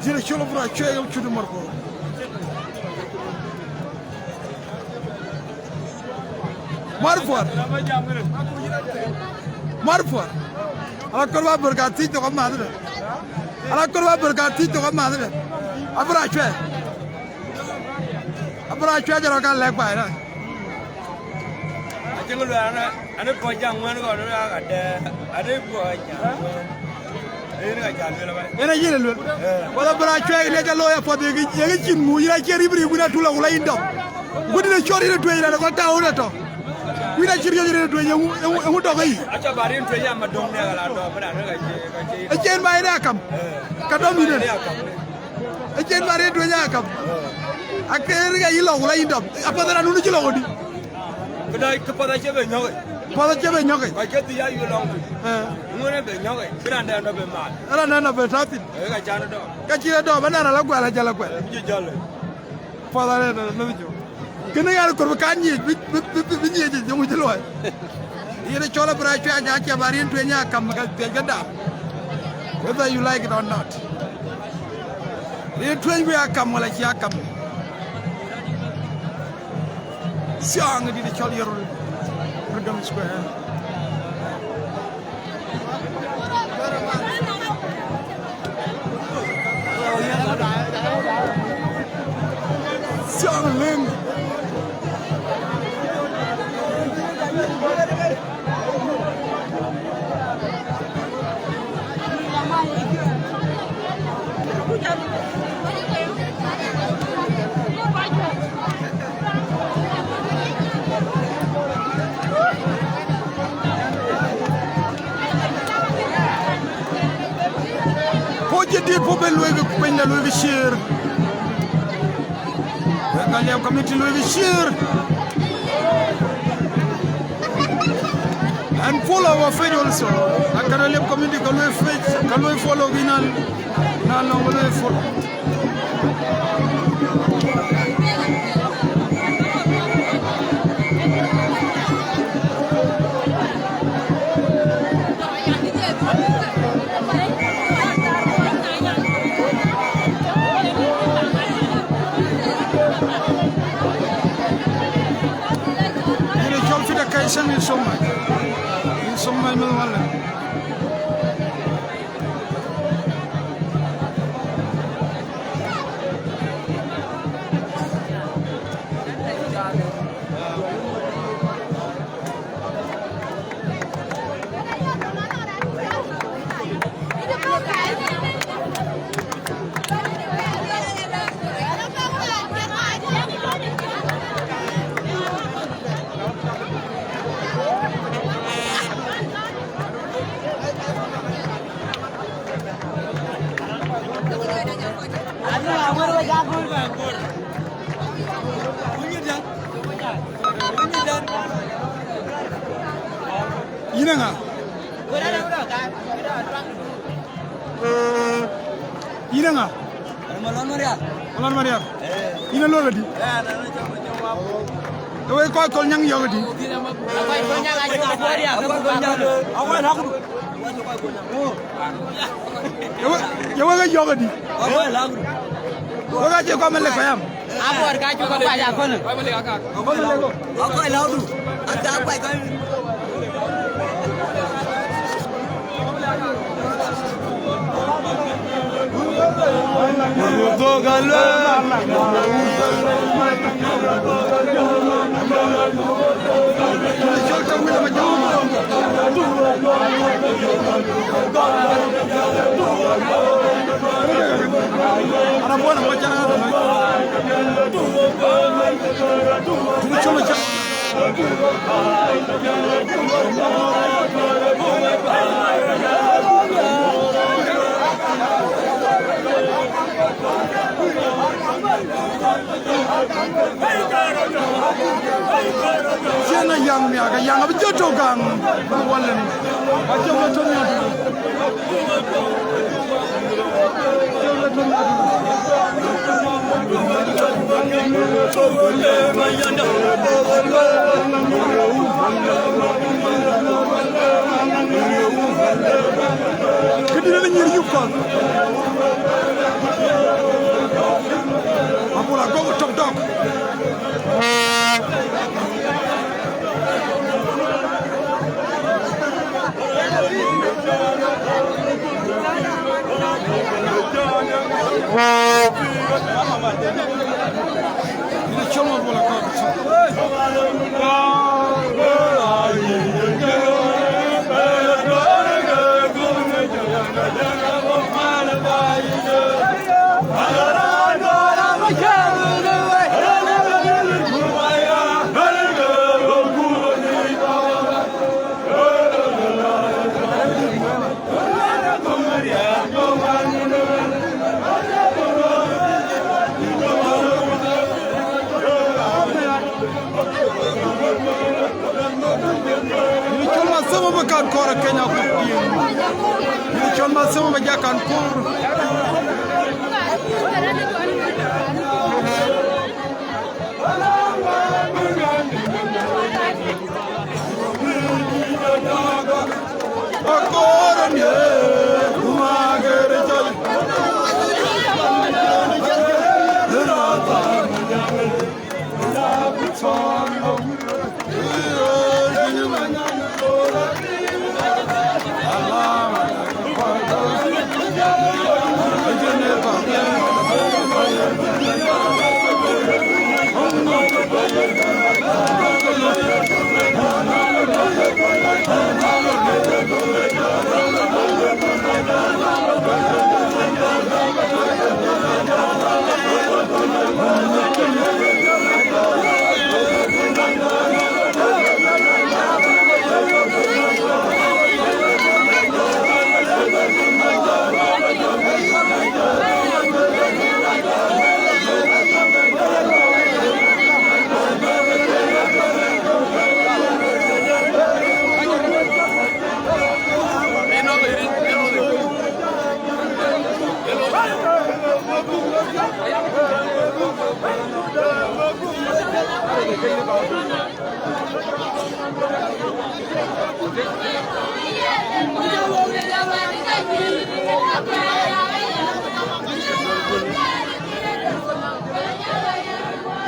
Dït ë cɔl Bra Cuɛk ë cut Marko. Marpuɔr. Marpuɔr. Ala kɔr wa bër ka thic thok amath de. Ala kɔr wa bër ka thic thok amath de. Abra cuɛ. Abra cuɛ jɔrɔ ka lɛk bai na. Acï ŋö luɛɛl anë, anë puɔc jam ŋuɛ̈n kɔn, anë akadɛ, anë puɔc jam ŋuɛ̈n. Yen ka ca lueel abac. Yen ayï lueel. Eh. Wala bï raan cuɛk ënë ca looi apuɔth, ye kë, ye kë cïn mu, yïn acïn rïp rïp, wïn atul awula yïn dɔm. Wïn ë cɔɔr yïn ë tueec rɛn ë kɔc tääu ënë tɔ. Wïn acïn riɔ̈c yïn ë tueec, eŋu, eŋu, eŋu dɔk ayï? Aca ba rin tueec ya madɔŋ ne ala dɔm, bï raan ë ka cï, ka cï. Ecen ba yen akam. Eh. Ka dɔm yïn ënë. Ecen ba rin tueec akam. Eh. Akëër ka yï lɔ awula yïn dɔm. Apuɔth raan nu cï lɔ ɣödï. Këdai, këpath acie be nyɔ̈k. Path acie be nyɔ̈k. Ka ke dhil ya yï lɔŋ. Eh. Ŋuɔ̈n be nyɔ̈k, bï raan dɛn dɔ be mal. Raan dɛn dɔ be tɔ thïn. Eh, ka can dɔ. Ka cï dɔ, ba nɛn ala guɛl, ajal aguɛl. Eh, bï jɔ jal. Path arɛɛn dɔ, lɔ bï jɔ. Kënë ɣɛn kɔɔr bï kan nyiëc, bï, bï, bï, bï nyiëc, jɔŋ cï luɔi. Yen cɔl abï rac cuɛɛc, acie ba riɛn tueŋ ya kam, ka piɛc ke dap. Whether you like it or not. Riɛn tueŋ bï ya kam wala cie ya kam. Thiɔ̈ŋ ë dït cɔl Yirol, Freedom Square. Thiɔ̈ŋ lëŋ. Puɔ̈u jadid, puɔ̈u ben luɔi kë piny, la luɔi kë ciëër. Wek Aliap community luɔi kë ciëër. And follow our page also. Akan Aliap community ka luɔi page, ka luɔi follow kï nal, nal lɔŋ ka luɔi follow. Yïn ë cɔl Peter Kaishan, yïn so much. Yïn so much, man wala. Yïn ë ŋa? Yïn ë ŋa? Malɔn Marial. Malɔn Marial. Eh. Yïn ë lor ëdï? Eh, na, na, cɔm, cɔm, wa. Ke wek kɔc Kolnyaŋ yɔ̈k ëdï? Kɔc Kolnyaŋ acï wa bɔ̈ ya, ke Kolnyaŋ. Awɛn hakdu. Ye wek, ye wek ë yɔ̈k ëdï? Awɛn hakdu. Wek acï kɔm lek payam. Abɔɔr ka cuk kɔc akuɔl. Akɔc lɔ̈kdu, ata kuac kɔc. Cïn Ayaŋ miak, Ayaŋ abï jɔ tök gäŋ, bï wal en. Acï wek tök miak. Këdït ënë nyïïr yup kɔn. Abula gɔ̈k tök dɔ̈k. Yïn acɔl Abula gɔ̈k tök. Kan kɔɔr Kenya ku piŋ. Yïn cɔl Mathoma Majak Kan Kuur.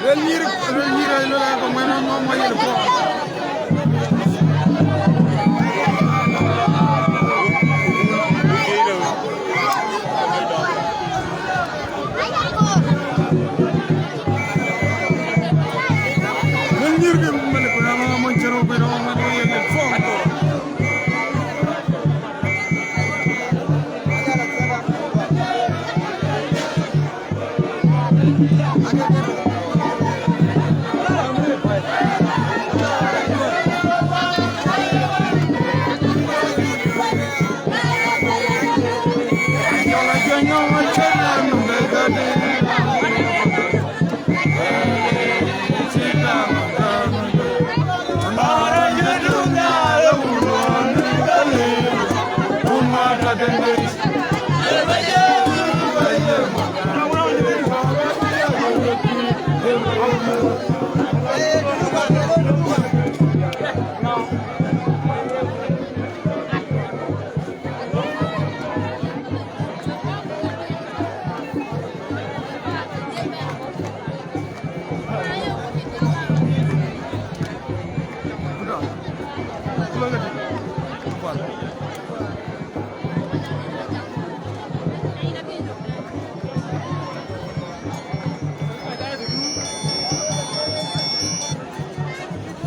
Luel nyïïr, luel nyïïr, luel aa, kɔŋ wën ŋɔm ŋɔm yen puɔ̈u. Luel nyïïr ke mɛn ku na ŋɔm ŋɔm cï rɔt bɛ̈n ŋɔm ŋɔm yen puɔ̈u.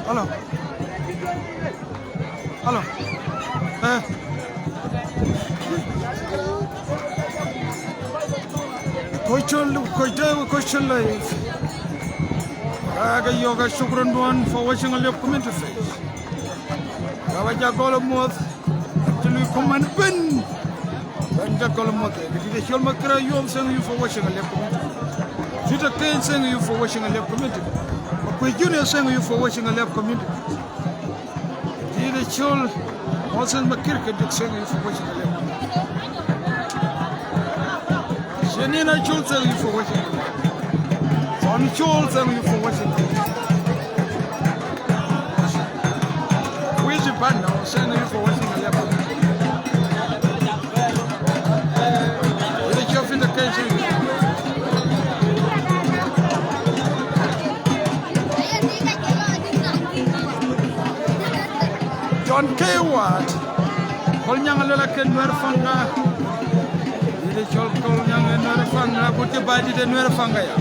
Hello. Hello. Eh. Question, question, question live. Aga yoga shukran duan for watching a live community face. Gawa jagol muɔth. Actually, come and ben. Ben jagol muɔth. Dït Acol Makir Ayuɔm, thank you for watching a live community. Peter Kane, thank you for watching a live community. Makuei Junior, thank you for watching a live community. Dït Acol, Moses Makir Keduk, thank you for watching a live community. Jeanine Acol, thank you for watching. Son Acol, thank you for watching. Wizi Panda, thank you for watching a live community. Dït Acol, Peter Kane, thank you. John K. Watt. Kol Nyaŋ Aluel aken Nuɛɛr Panga. Dït Acol Kol Nyaŋ ë Nuɛɛr Panga, ku cï ba dït ë Nuɛɛr Panga ya.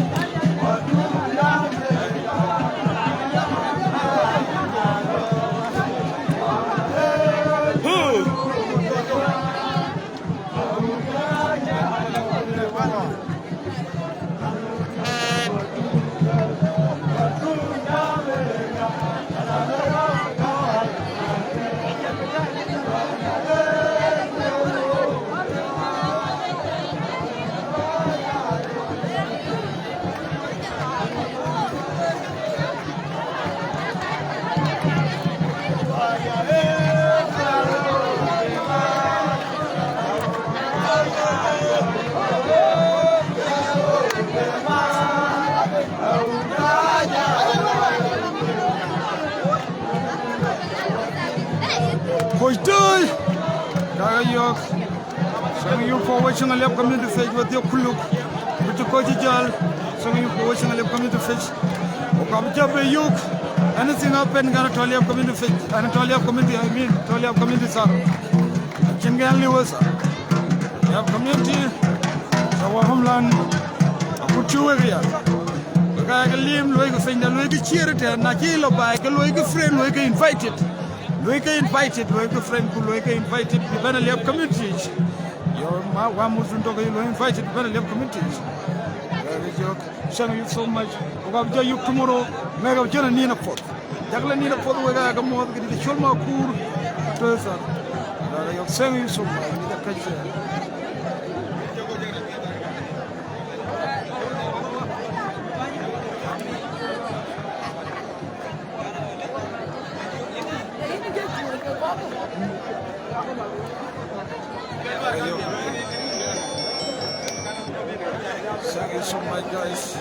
Tui. Ka yök. Thank you for watching Aliap Community Page with your kuluk. With your coach Jal. Thank you for watching Aliap Community Page. Okam jabe yök. Anything happen, gonna tell Aliap Community Page. And tell Aliap Community, I mean, tell Aliap Community, sir. Chin gan liwasa. Aliap Community. Our homeland. Aku chuwe ya. Ka ga lim luɔi ke fenda, luɔi ke cheer te, na ci lo bai ke luɔi ke friend, luɔi ke invited. Luɔi ke invited, luɔi ke friend, ku luɔi ke invited. Bi bɛn Aliap Community. Yo, ma wa musun to ke luɔi invited, bi bɛn Aliap Community. Very joke. Thank you so much. Okam jɔ yuk tomorrow. Mega jɔ ni na pot. Jakla ni na pot, wek aa ke muɔ̈th ke dït col ma kuur. To thar. Thank you so much. Ni ka kac. Thank you so much, guys.